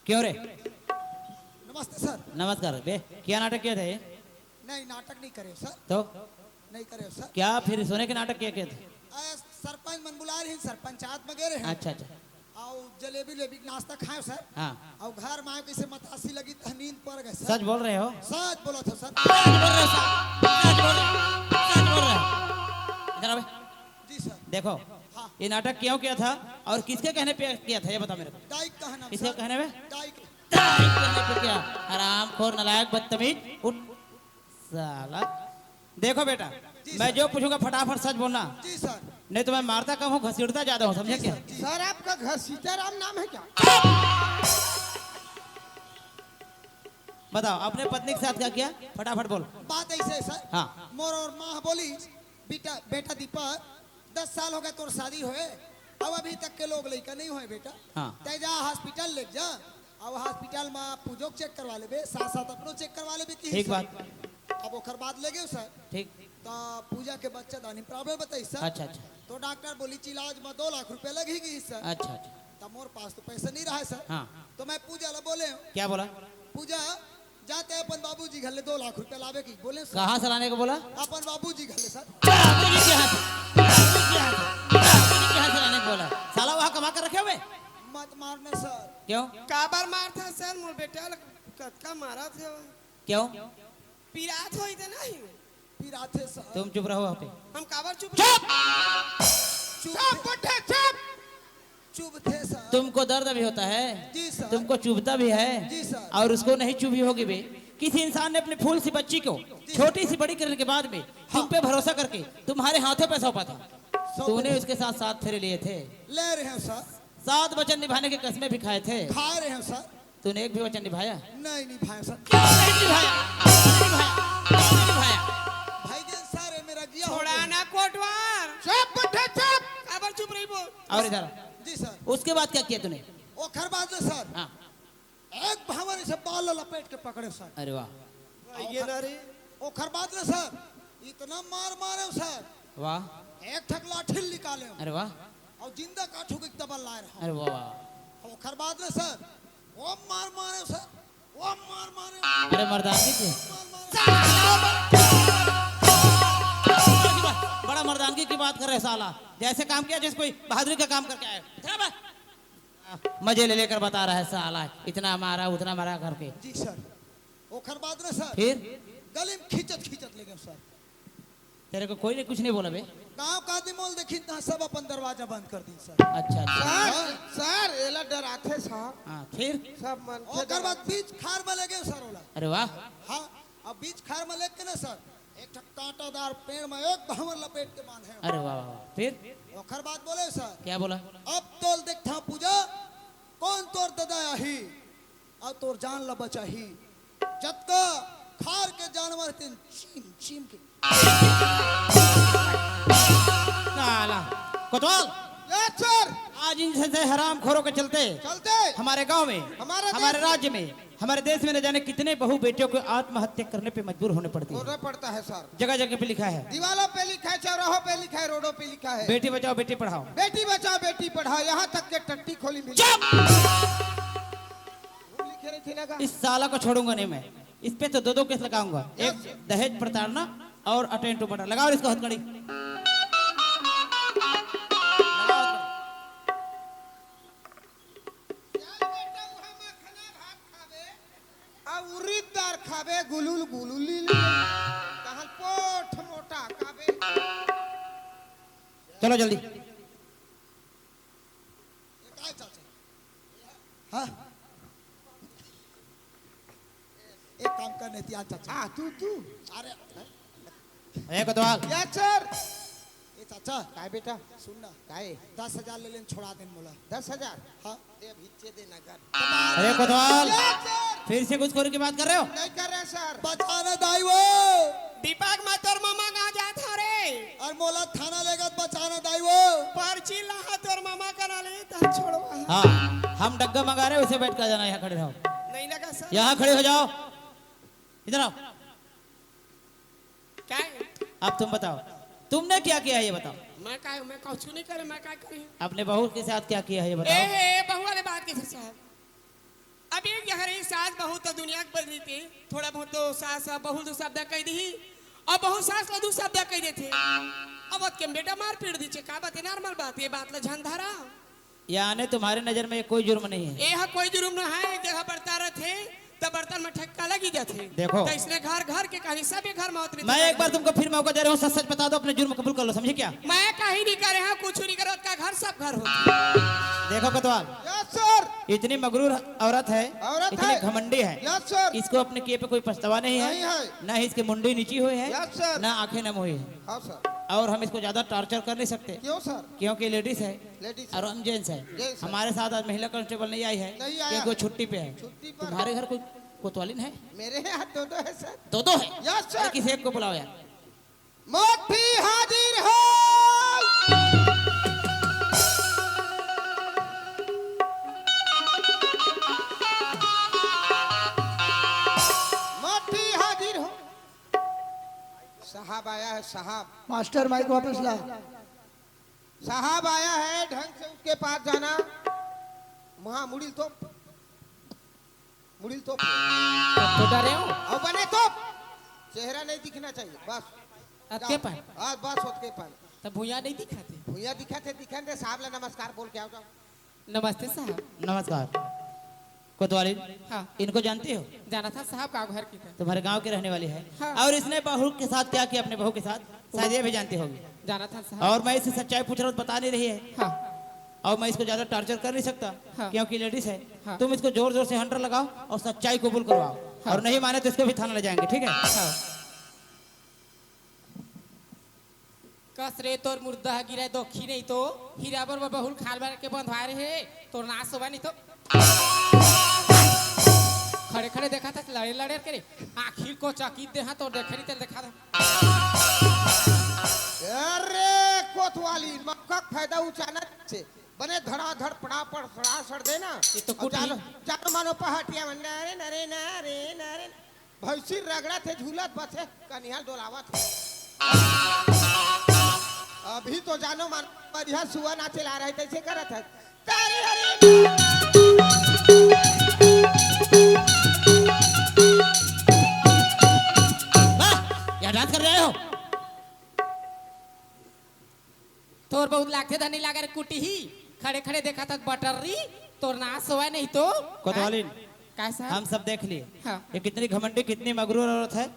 क्यों रे? नमस्ते सर। नमस्कार। बे, क्या नाटक किया था ये? नहीं, नाटक नहीं करे सर। तो? नहीं करे सर। क्या फिर सोने के नाटक किया, किया था? अ, सरपंच मन बुला रहे हैं सर, पंचायत में गए रहे हैं। अच्छा, अच्छा। और जलेबी लेबी नाश्ता खाए सर। हाँ। अउ घर में आए कइसे मतासी लगी त नींद पड़ गए सर। सच बोल रहे हो? सच बोलत हो सर। सच बोल रहे हो सर, सच बोल रहे हो, सच बोल रहे हो। इधर आ बे। जी सर। देखो, हाँ। ये नाटक क्यों किया था और किसके कहने पे किया था, ये बता मेरे को। दाई के कहना किसके सर। कहने में? दाई के। दाई के कहने पे किया। हरामखोर, नालायक, बदतमीज, उठ। साला, देखो बेटा, जी मैं सर। जो पूछूंगा फटाफट सच बोलना। जी सर। नहीं तो मैं मारता कम हूँ, घसीटता ज्यादा हूँ, समझे जी क्या? सर, जी। सर, आपका घसीटाराम नाम है क्या? बताओ, अपने पत्नी के साथ क्या किया? फटाफट बोल। बात ऐसे है सर। हाँ। मोर और माँ बोली, बेटा, बेटा दीपक, दस साल हो गए तोर शादी होए, अब अभी तक के लोग लइका नहीं होए बेटा। हाँ। तै जा हॉस्पिटल ले जा, अब हॉस्पिटल में पूजो के चेक करवा लेबे, साथ साथ अपनो चेक करवा लेबे कि ठीक सर। बात। अब ओकर बाद ले गए सर। ठीक। तो पूजा के बच्चादानी प्रॉब्लम बताई सर। अच्छा, अच्छा। तो डॉक्टर बोली इलाज में दो लाख रुपया लग ही गई सर। अच्छा, अच्छा। तो मोर पास तो पैसा नहीं रहा है सर। हाँ। तो मैं पूजा ला बोले हूँ। क्या बोला? पूजा, जाते अपन बाबूजी घर ले दो लाख रुपया लावे की बोले सर। कहाँ से लाने को बोला? अपन बाबूजी घर ले सर। बाबूजी के यहाँ से, बाबूजी के यहाँ से, बाबूजी के यहाँ से लाने को बोला। साला वहाँ कमा कर रखे हुए? मत मारना सर। क्यों? काबर मारथा सर, मोर बेटा ल कतका मारत हे। क्यों? पिरात होई त नहीं? पिरात हे सर। तुम चुप रहो वहाँ पे। हम काबर चुप चुप! रहो? चुप चुप, थे। बुड्ढे, चुप! चुप थे सर। तुमको दर्द भी होता है, जी सर। तुमको चुभता भी है, जी सर। और उसको नहीं चुभी होगी भी। किसी इंसान ने अपनी फूल सी बच्ची को जी। छोटी सी बड़ी करने के बाद में तुम हाँ। पे भरोसा करके तुम्हारे हाथों पे सौंपा था, सौंपा तूने था। उसके साथ सात फेरे लिए थे, ले रहे हैं सर। सात वचन निभाने के कस्में भी खाए थे, खा रहे हैं सर। तूने एक भी वचन निभाया? नहीं निभाया सर। क्यों नहीं निभाया? क्यों नहीं निभाया? क्यों नहीं निभाया? भाई जान सर, ये मेरा जिया हो छोड़ा गया। ना कोटवार। चुप, बुड्ढे, चुप। काबर चुप रही बोल। और इधर। जी सर। उसके बाद क्या किया तूने? ओखर बाद ले सर। हाँ। एक भावर इसे बाल लपेट के पकड़े सर। अरे वाह। ये ना रे। ओखर बाद ले सर, इतना मार मारे सर। वाह। एक ठक लाठी निकाले। अरे वाह। और जिंदा काठू के दबल लाए रहा। अरे वाह, वाह। ओखर बाद ले सर, वो मार मारे सर, वो मार मारे। अरे मर्दानगी की। मार मारे। बड़ा मर्दानगी की बात कर रहे साला, जैसे काम किया जैसे कोई बहादुरी का काम करके आए। इधर आ बे। मजे ले लेकर बता रहा है साला, इतना मारा उतना मारा करके। जी सर। ओखर बाद ना सर, फिर? गले में खींचत खींचत ले गए सर। तेरे को कोई ने कुछ नहीं बोला बे? गांव का आदमी मोल देखी ना, सब अपन दरवाजा बंद कर दी सर। अच्छा, अच्छा। सर, हाँ? सर, एला डराथे सर। हाँ, फिर? सब मन के ओकर बाद डराथे। बीच खार में ले गए सर ओला। अरे वाह। हाँ, अब बीच खार में लेके ना सर, एक ठक कांटादार पेड़ में एक भावर लपेट के बांधे। अरे वाह, वाह, वाह। फिर? ओकर बाद बोले सर, क्या बोला? अब तोल देखता पूजा, कौन तोर ददा आही? अउ तोर जान ल बचाही। जतका खार के जानवर तेन चीम चीम के। साला, कोतवाल। Yes sir. आज इन जैसे हरामखोरों के चलते चलते हमारे गांव में, हमारे हमारे देश राज्य में, हमारे देश में न जाने कितने बहू बेटियों को आत्महत्या करने पे मजबूर होने पड़ती है। होना पड़ता है सर। जगह जगह पे लिखा है। दीवालों पे लिखा है, चौराहों पे लिखा है, रोडों पे लिखा है। बेटी बचाओ, बेटी पढ़ाओ। बेटी बचाओ, बेटी पढ़ाओ, यहाँ तक के टट्टी खोली मिली। चुप! वो लिखे रहे थे ना का? इस साला को छोड़ूंगा नहीं मैं। इस पे तो दो दो केस लगाऊंगा। एक दहेज प्रताड़ना और अटेम्प्ट टू मर्डर। लगाओ इसको हथकड़ी। लगाओ हथकड़ी। चल बेटा, उहाँ मखना भात खाबे, आ उरीद दार खाबे, गुलुल गुलुल लील। तहन पोठ मोटा खाबे। चलो जल्दी। ये काय चाचा? हाँ? एक काम कर नेतिया चाचा। हाँ, तू, तू। अरे, ए कोतवाल। Yes sir. ए चाचा। काय बेटा? सुन ना। काय? दस हजार ले लेन, छोड़ा देन मोला। दस हजार? हाँ। दे, अब हिच्चे दे नगद। अरे कोतवाल, यस सर। फिर से घूसखोरी की बात कर रहे हो? नहीं कर रहे सर। बचाना दाई वो। दीपक, मैं तोर मामा कहाँ जात हूँ रे? और मोला थाना लेगा बचाना दाई वो। पर्ची लाहा तोर मामा करा ले, तब छोड़वा। हाँ, हम डग्गा मंगा रहे हैं, उसे बैठ कर जाना, यहाँ खड़े रहो। नहीं लगा सर। यहाँ खड़े हो जाओ, इधर आओ। क्या है? अब तुम बताओ, तुमने क्या किया है ये बताओ। मैं का, मैं कुछ नहीं करे, मैं का करी? अपने बहू के साथ क्या किया है ये ए, बताओ। ए, बहू वाले बात कैसे साहब? अब एक यहाँ रही सास बहू तो दुनिया के बदली थी, थोड़ा बहुत तो सास बहू दो शब्द कह दी, और बहू सास ला दो शब्द कह देते। अब ओतके में बेटा मार पीट दीचे, का बात है, नॉर्मल बात, ये बात ला झन धरा। यानी तुम्हारे नजर में ये कोई जुर्म नहीं है? ये हा कोई जुर्म ना है, एक जगह बरता रथे, त बर्तन में ठक्का लगी जाथे। देखो। त इसने घर, घर के कहानी, सबे घर में उतरी मैं एक बार तुमको फिर मौका दे रहा हूँ, सच सच बता दो, अपने जुर्म कबूल कर लो, समझे क्या? मैं कहीं नहीं करे हूँ, कुछ नहीं करो, का घर सब घर हो। देखो कोतवाल, यस सर। इतनी मगरूर औरत है, औरत इतनी है। घमंडी है। Yes sir. इसको अपने किए पे कोई पछतावा नहीं है, नहीं है। ना ही इसकी मुंडी नीची हुई है, यस सर। ना आंखें नम हुई है। हाँ सर। और हम इसको ज्यादा टॉर्चर कर नहीं सकते। क्यों सर? क्योंकि लेडीज है लेडीज और हम जेंट्स हैं। जेंट्स हैं। हमारे साथ आज महिला कांस्टेबल नहीं आई है, नहीं आया। क्योंकि वो छुट्टी पे है। छुट्टी पर। तुम्हारे घर कोई कोतवालिन है? मेरे यहाँ दो दो है सर। दो दो है? Yes sir. अरे, किसी एक को बुलाओ यार। मोटी हाजिर हो। मोटी हाजिर हो। साहब आया है साहब। मास्टर माइक वापस ला। साहब आया है, ढंग से उसके पास जाना। वहां मुड़िल तो, मुड़िल तो। तो डरे हो? अब बने तो चेहरा नहीं दिखना चाहिए, बस। अतके जाओ। पान? हाँ, बस ओतके पान। तब भुइया नहीं दिखाते? भुइया दिखाते, दिखाते, साहब ला नमस्कार बोल के आओ, जाओ। नमस्ते साहब। नमस्कार। कोतवाली, हाँ। इनको जानती हो? जाना था साहब, गाँव घर की था। तुम्हारे गांव की रहने वाली है। हाँ। और इसने बहू के साथ क्या किया, अपने बहू के साथ? शायद ये भी जानती होगी। जाना था साहब। और मैं इससे सच्चाई पूछ रहा हूँ, बता नहीं रही है। हाँ। और मैं इसको ज्यादा टॉर्चर कर नहीं सकता, हाँ। क्योंकि लेडीज है। हाँ। तुम इसको जोर जोर से हंटर लगाओ और सच्चाई कबूल करवाओ, हाँ। और नहीं माने तो इसको भी थाना ले जाएंगे, ठीक है? हाँ। कस रे, तोर मुर्दा ह गिरे दोखी नहीं तो, हीरा बर बहुल खाल बर के बंधवाए रहे, तोर नाश होवा नहीं तो। खड़े खड़े देखा था, लड़े लड़े के रे, आखिर को चकित दे, हाँ, तोर देखे नहीं तेल देखा था। अरे कोतवाली, मौका के फायदा उठाना से बने धड़ा धड़ पड़ा पड़ सड़ा सड़ देना। ये तो अब कुटी। जानो, जानो मानो पहाटिया मन, अरे नरे नरे नरे। भैंसी रगड़त हे, झूलत बस हे, कनिहा ल डोलावत हे। अभी तो जानो मन बढ़िया सुआ नाचे ला रहे, तैसे करत हे। तारी हरी। वाह, क्या डांस कर रहे हो? तोर बहुत लागथे धनी लागे रे कुटी ही। खड़े खड़े देखा था बटर री, तोर नाश होवा नहीं तो। कोतवालिन, हाँ? काय साहब? हम सब देख लिए। हाँ। ये कितनी घमंडी, कितनी मगरूर औरत है,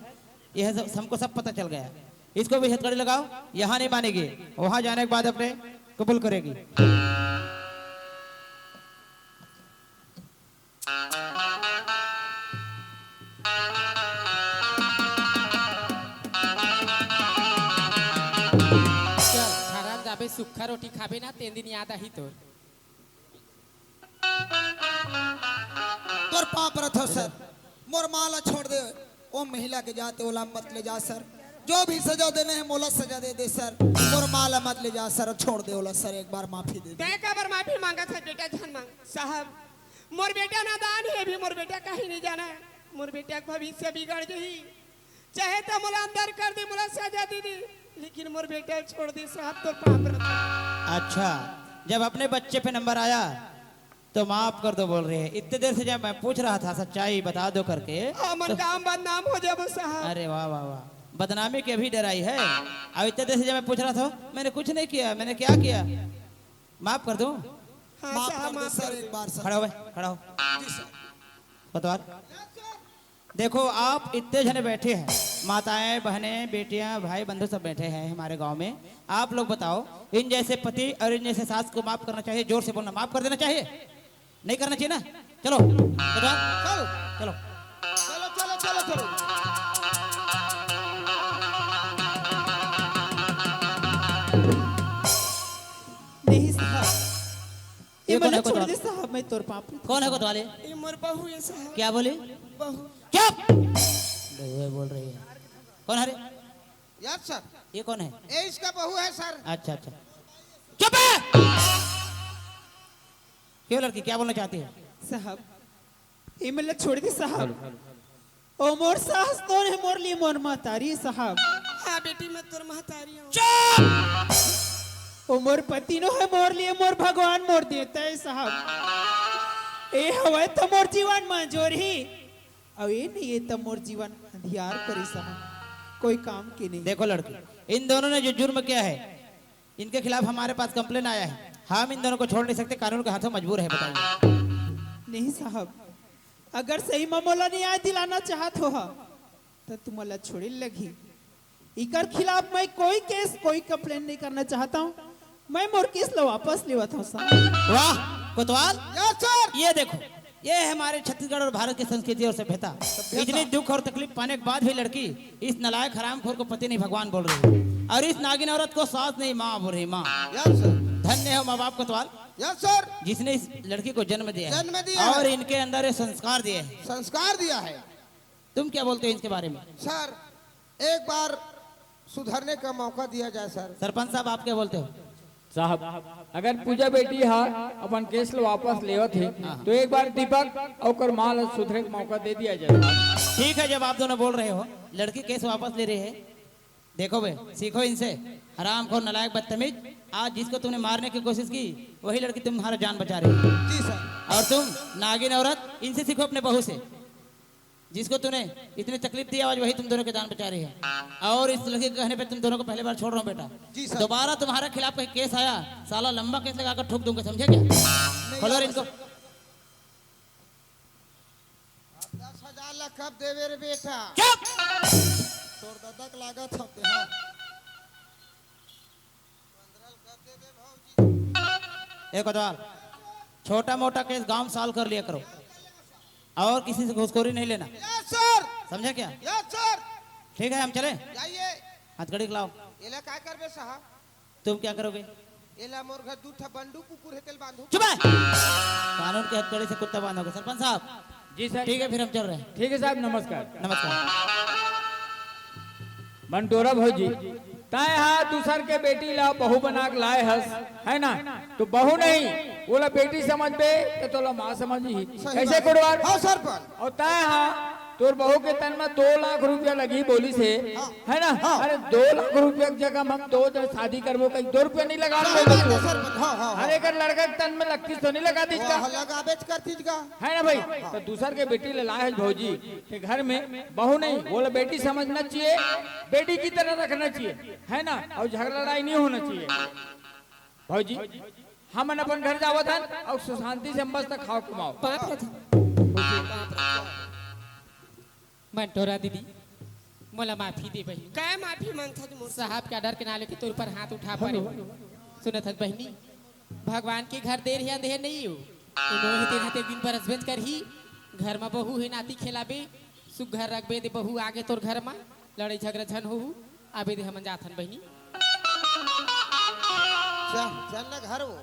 यह सब, हमको सब पता चल गया। इसको भी हथकड़ी लगाओ, यहाँ नहीं मानेगी, वहाँ जाने के बाद अपने कबूल करेगी। चल, हराम जाबे, सुक्खा रोटी खाबे ना, तेन दिन याद आही तोर। तोर पाँव परत हो सर, मोर माँ ला छोड़ दे। ओ महिला के जाते ओला मत ले जा सर, जो भी सजा देने हे मोला सजा दे दे सर, मोर माँ ला मत ले जा सर, छोड़ दे ओला सर, एक बार माफी दे दे। तैं काबर माफी मांगत हे बेटा, झन मांग। साहब, मोर बेटा नादान हे, अभी मोर बेटा कहीं नहीं जाना है, मोर बेटा के भविष्य बिगड़ जही। चाहे तो मोला अंदर कर दे, मोला सजा दे दे, लेकिन मोर बेटा छोड़ दे साहब, तोर पाँव परत। अच्छा, जब अपने बच्चे पे नंबर आया तो माफ कर दो बोल रहे हैं। इतने देर से जब मैं पूछ रहा था सच्चाई बता दो करके, हमन तो गांव बदनाम हो जाबो साहब। अरे वाह, वाह, वाह। बदनामी के भी डराई है। अब इतने देर से जब मैं पूछ रहा था, मैंने कुछ नहीं किया, मैंने क्या किया? माफ कर दूं? हाँ माफ साहब, कर दो माफ सर, कर दो। एक बार सर। खड़ा हो भाई, खड़ा हो। जी सर। कोतवाल। देखो, आप इतने जने बैठे हैं, माताएं, बहनें, बेटियां, भाई, बंधु सब बैठे हैं हमारे गांव में। आप लोग बताओ, इन जैसे पति और इन जैसे सास को माफ करना चाहिए? जोर से बोलना, माफ कर देना चाहिए, नहीं करना चाहिए ना? चलो, बताओ। चलो। चलो। चलो, चलो, चलो, चलो। नहीं साहब, ये ये कौन मन है छोड़ कोतवाल? दे साहब, मैं तोर पाँव परत। कौन है कोतवाल ये? ये मोर बहू है साहब। क्या बोली? बहू। चुप! बहू है बोल रही है। कौन है रे? Yes sir. ये कौन है? ये इसका बहू है सर। अच्छा, अच्छा। चुप है! क्यों लड़की, क्या बोलना चाहती है? साहब, ये मन ला छोड़ दे साहब। ओ मोर सास तो नहीं, मोर लिए मोर महतारी साहब। हाँ बेटी, मैं तोर महतारी हूँ। चुप! ओ मोर पति नो हे, मोर लिए मोर भगवान, मोर देवता हे साहब। ए हवय त मोर जीवन म अंजोर ही, अउ ए नहीं हे त मोर जीवन अंधियार परी साहब, कोई काम के नहीं। देखो लड़की, इन दोनों ने जो जुर्म किया है, इनके खिलाफ हमारे पास कंप्लेन आया है। हम इन दोनों को छोड़ नहीं सकते, कानून के हाथों मजबूर है, बताइए। नहीं साहब, अगर सही में मोला न्याय दिलाना चाहत हो, तो तुमला छोड़े लगही। इकर खिलाफ मैं कोई केस, कोई कंप्लेंट नहीं करना चाहता हूँ। मैं मोर केस ला वापस लेवत हूँ साहब। वाह कोतवाल, यस सर। ये देखो, ये हमारे छत्तीसगढ़ और भारत की संस्कृति और सभ्यता। सभ्यता। इतनी दुख और तकलीफ पाने के बाद भी लड़की इस नालायक हरामखोर को पति नहीं भगवान बोल रही है, और इस नागिन औरत को सास नहीं माँ बोल रही, माँ। Yes sir. धन्य हो माँ बाप कोतवाल, यस सर। जिसने इस लड़की को जन्म दिया है जन्म दिया और है। इनके अंदर ये संस्कार दिए हैं। संस्कार दिया है। तुम क्या बोलते हो इसके बारे में? सर, एक बार सुधरने का मौका दिया जाए सर। सरपंच साहब, आप क्या बोलते हो? साहब, अगर पूजा बेटी हा अपन केस ल वापस लेवत हे, हाँ। तो एक बार दीपक अउ ओकर माँ ल सुधरे के मौका दे दिया जाए। ठीक है, जब आप दोनों बोल रहे हो, लड़की केस वापस ले रही है, देखो बे, सीखो इनसे। हरामखोर, नालायक, बदतमीज। आज जिसको तुमने मारने की कोशिश की, वही लड़की तुम्हारा जान बचा रही है। जी सर। और तुम नागिन औरत, इनसे सीखो अपने बहू से। जिसको तूने इतनी तकलीफ दी, आज वही तुम दोनों की जान बचा रही है। और इस लड़की के कहने पे तुम दोनों को पहली बार छोड़ रहा हूँ बेटा। जी सर। दोबारा तुम्हारे खिलाफ कहीं केस आया, साला लंबा केस लगाकर ठोक दूंगा, समझे क्या? नहीं, खोलो रे इनको। दस हजार ला कब देवे रे बेटा? चुप। तोर ददक लागत होते हैं। ए कोतवाल, छोटा मोटा केस गांव में सॉल्व कर लिया करो, और किसी से घूसखोरी नहीं लेना। Yes sir. समझे क्या? Yes sir. ठीक है, हम चले। जाइए। हथकड़ी लाओ। एला का करबे साहब? तुम क्या करोगे? एला मोर घर दू ठा बंडू कुकुर हे, तेल बांधू। चुप है। कानून के हथकड़ी से कुत्ता बांधोगे। सरपंच साहब। जी सर। ठीक है, फिर हम चल रहे हैं। ठीक है साहब, नमस्कार। नमस्कार। बंटोरा भौजी, तैं हा दूसर के बेटी ला बहू बना के लाए हस, है ना? तो बहू नहीं, ओला बेटी समझबे, तो तोला माँ समझही। सही कैसे बात है। कुड़वार? हाँ सरपंच। और तैं हा, तोर बहू के तन में दो लाख रुपया लगी बोलिस हे, हाँ। है ना? हाँ। अरे दो लाख रुपया की जगह हम दो जन शादी करबो, कहीं दो रुपया नहीं लगा सही बात है सरपंच। हाँ, हाँ, हाँ। अरे अगर लड़का के तन में लगतीस तो नहीं लगा दीस का? हाँ, लगाबेच करतीस का। है ना भाई? हाँ। तो दूसर के बेटी ले लाए हस भौजी, के घर में बहू नहीं, ओला बेटी समझना चाहिए, बेटी की तरह रखना चाहिए, है ना? और झगड़ा लड़ाई नहीं होना चाहिए। भौजी, हमन अपन घर जावत हन और सुख शांति से मस्त खाओ कमाओ। बाप रे। बंटोरा दीदी, मोला माफी दे बहिनी। काय माफी मांगथस मोर? साहब के order के ना लेके तोर ऊपर हाथ उठा परे। सुनत हस बहिनी, भगवान के घर देर हे अंधेर नहीं हो। उन्होंने तेरा ते दिन बरस बेंच कर ही घर में बहू हे, नाती खेलाबे, सुख घर रखबे दे बहू आगे तोर घर में लड़ाई झगड़ा झन होहू। आबे दे हमन जाथन बहिनी। जा, चल ना घर वो।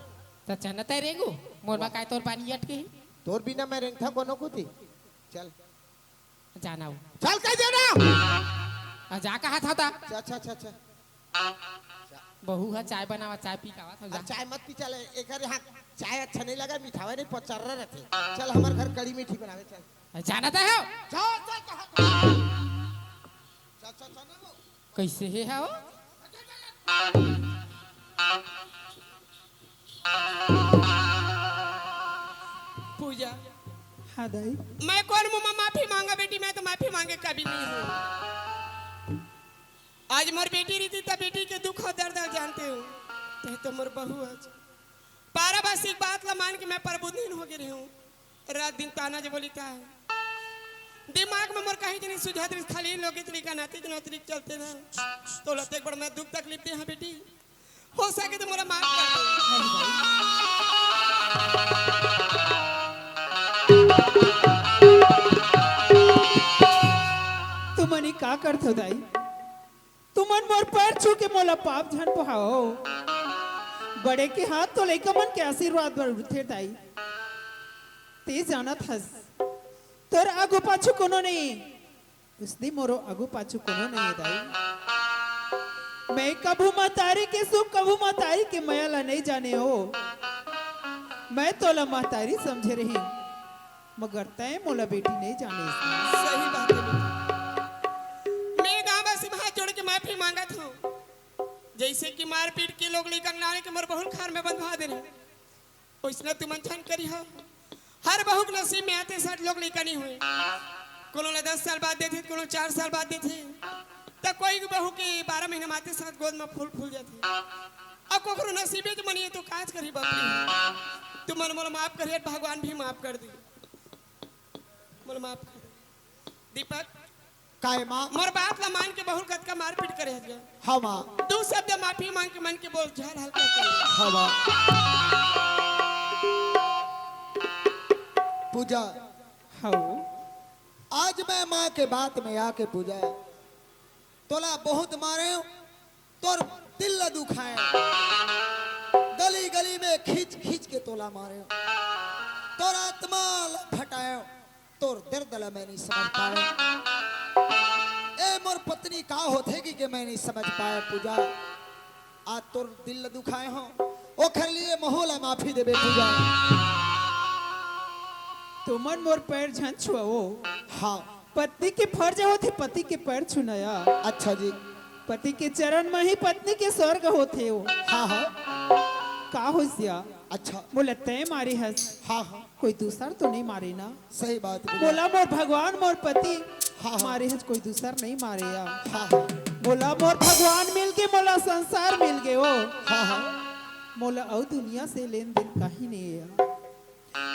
त चल ना तै रेंगो, मोर मा काय तोर पानी अटके हे? तोर बिना मैं रेंगथा कोनो कुती। चल। जाना हो। चल कह देना। आ जा कहा था ता? अच्छा, अच्छा, अच्छा, अच्छा। बहू हा चाय बनावा, चाय पी कावा था, जा। चाय मत पी, चल, एकर यहाँ चाय अच्छा नहीं लगा, मिठावा नहीं, पचर्रा रहते। चल, हमार घर कड़ी मीठी बनावे, चल। आ, जाना तै हो? चल, चल, कहा था? चल, चल, चल, ना वो। कैसे हे हा वो? पूजा। हाँ दाई। मैं कौन मुँह मा माफी मांगा बेटी, मैं तो माफी मांगे काबिल नहीं हूँ। आज मोर बेटी रहितिस त बेटी के दुख और दर्द जानते हो, तै तो मोर बहू आज। पारा बस एक बात ला मान के मैं परबुद्धिन हो गे रहे हूँ। रात दिन ताना जो बोली था, दिमाग में मोर कहीं नहीं सुझात रहिस, खाली लोग इतनी का नाती के नौतरी चलते ना। तो लते एक बार मैं दुख तकलीफ दे हाँ बेटी, हो सके तो मोला माफ कर दे। तुमन का करथो दाई? तुमन मोर पैर छू के मोला पाप झन पहाओ। बड़े के हाथ तो लइका मन के आशीर्वाद बर उठथे दाई। ते जानत हस, तोर आगू पाछू कोनो नहीं। उसने मोरो आगू पाछू कोनो नहीं हे दाई। मैं कभू महतारी के सुख, कभू महतारी के मया ला नहीं जाने हो। मैं तोला महतारी समझे रही, मगर तैं मोला बेटी नहीं जाने। सही बात है बेटी। मैं गाँव वासी में हाथ जोड़ के माफी मांगत हूँ। जैसे कि मारपीट के लोग लेकर नारे के मोर बहुत घर में बंधवा दे रहे। ओइसना तुमन झन करिहा। हर बहू के नसीब में आते साथ लोग लइका नहीं होए। कोनो ला दस साल बाद देथे, कोनो चार साल बाद देथे। त कोई बहू के बारह महीना में आते साथ गोद में फूल फूल जाथे। अब कोकरो नसीबे च मनिए तो काज करही बाप रे। तू मन मोला माफ करिए, भगवान भी माफ कर दी। मोला माफ कर दे। दीपक, काय माँ? मोर बात ला मान के बहुत कतका मारपीट करे हस गा। हाँ माँ। दू शब्द माफी मांग के मन के बोल, झाल हल्का कर। हाँ माँ। पूजा। हाँ। आज मैं माँ के बात में आके पूजा, तोला बहुत मारे, तोर दिल ला दुखाए, गली गली में खींच खींच के तोला मारे, तोर आत्मा ला फटाए, तोर दर्द ला मैं नहीं समझ पाए। ए मोर पत्नी, का होथे कि के मैं नहीं समझ पाए पूजा। आज तोर दिल ला दुखाए हो, ओखर लिए महू ला माफी देबे पूजा। तुमन मोर पैर झन छुआओ। हाँ। पत्नी के फर्ज होथे पति के पैर छुना। अच्छा जी। पति के चरण में ही पत्नी के स्वर्ग होथे ओ। हाँ, हाँ। का होइस या? अच्छा। मोला तैं मारे हस। हाँ, हाँ। कोई दूसर तो नहीं मारे ना? सही बात है। मोला मोर भगवान, मोर पति हाँ, हाँ। मारे हस, कोई दूसर नहीं मारे या। हाँ, हाँ। मोला मोर भगवान मिल गे, मोला संसार मिल गे ओ। हाँ, हाँ। मोला अउ दुनिया से लेन देन कहीं नहीं है।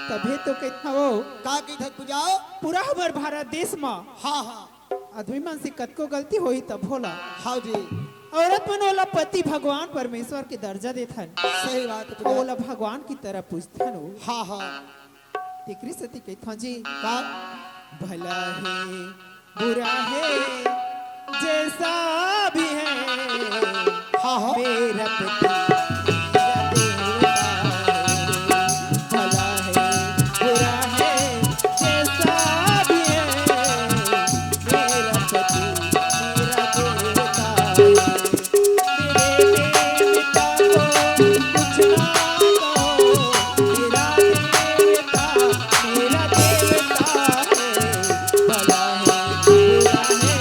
तभे तो कहिथंव। का कहिथस पूजा? पूरा हमर भारत देश म हाँ, हाँ। आदमी मन से कतको गलती होही तभो ला हाँ जी। औरत मन ओला पति भगवान परमेश्वर के दर्जा देथन। सही बात है अउ पूजा। ओला भगवान की तरह पूजथन ओ। हाँ, हाँ। तेकरे सेती कहिथंव जी। का? भला हे बुरा है, जैसा भी है, हाँ, हाँ। मेरा पति मेरा देवता है। भला है, बुरा है, जैसा भी है, मेरा पति मेरा देवता है। मेरे देवता को कुछ ना कहो, मेरा देवता मेरा देवता है। भला है, बुरा है,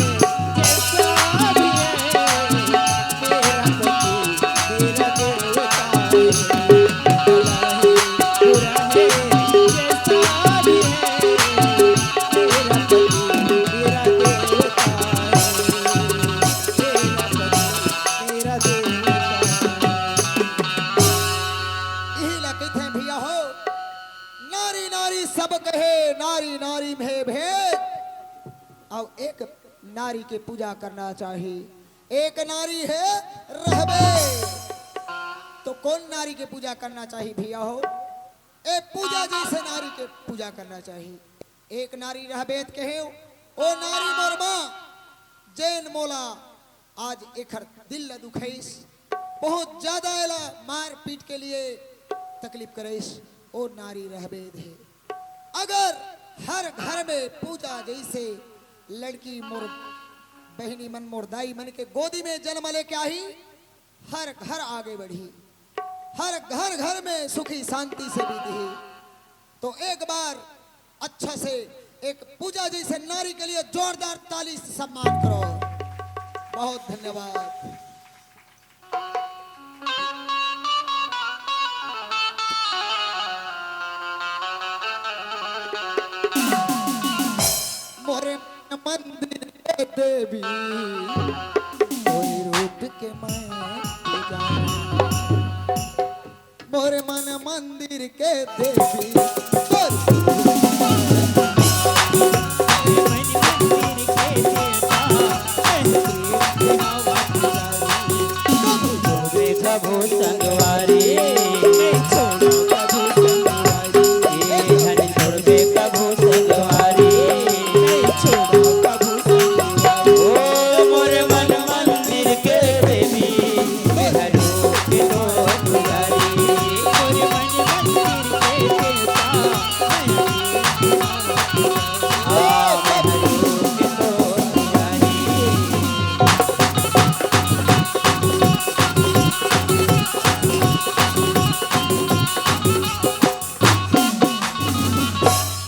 जैसा भी है, मेरा पति मेरा देवता है। भला है, बुरा है, जैसा भी है, मेरा पति मेरा देवता है। मेरा पति मेरा देवता है। इही ला कहिथे भैया हो, नारी नारी सब कहे, नारी नारी में भेद। अउ एक नारी के पूजा करना चाही, एक नारी हे रहबे। तो कोन नारी के पूजा करना चाही भैया हो? ए पूजा जैसे नारी के पूजा करना चाही। एक नारी रहबे त कहे, ओ नारी मोर माँ, जेन मोला आज एखर दिल ल दुखइस, बहुत ज्यादा एला मार पीट के लिए तकलीफ करइस, ओ नारी रहबे दे। अगर हर घर में पूजा जैसे लड़की मोर बहिनी मन, मोर दाई मन के गोदी में जन्म लेके आही, हर घर आगे बढ़ी, हर घर घर में सुखी शांति से बीतही। तो एक बार अच्छा से एक पूजा जैसे नारी के लिए जोरदार ताली से सम्मान करो। बहुत धन्यवाद। मोरे मन मंदिर के देवी, तोरे रूप के मैं पूजा। मोरे मन मंदिर के देवी, तोरे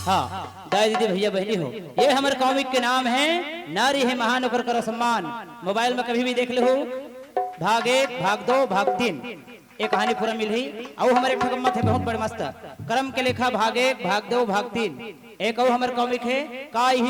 हाँ, दाई दीदी भैया बहिनी हो, ये हमर comic के नाम हे नारी हे महान ओकर करो सम्मान। Mobile में कभी भी देख लेहू, भाग एक, भाग दो, भाग तीन, ये कहानी पूरा मिलही। अउ हमर एक ठो गम्मत हे बहुत बड़ मस्त, करम के लेखा भाग एक, भाग दो, भाग तीन, एक अउ हमर comic हे का इही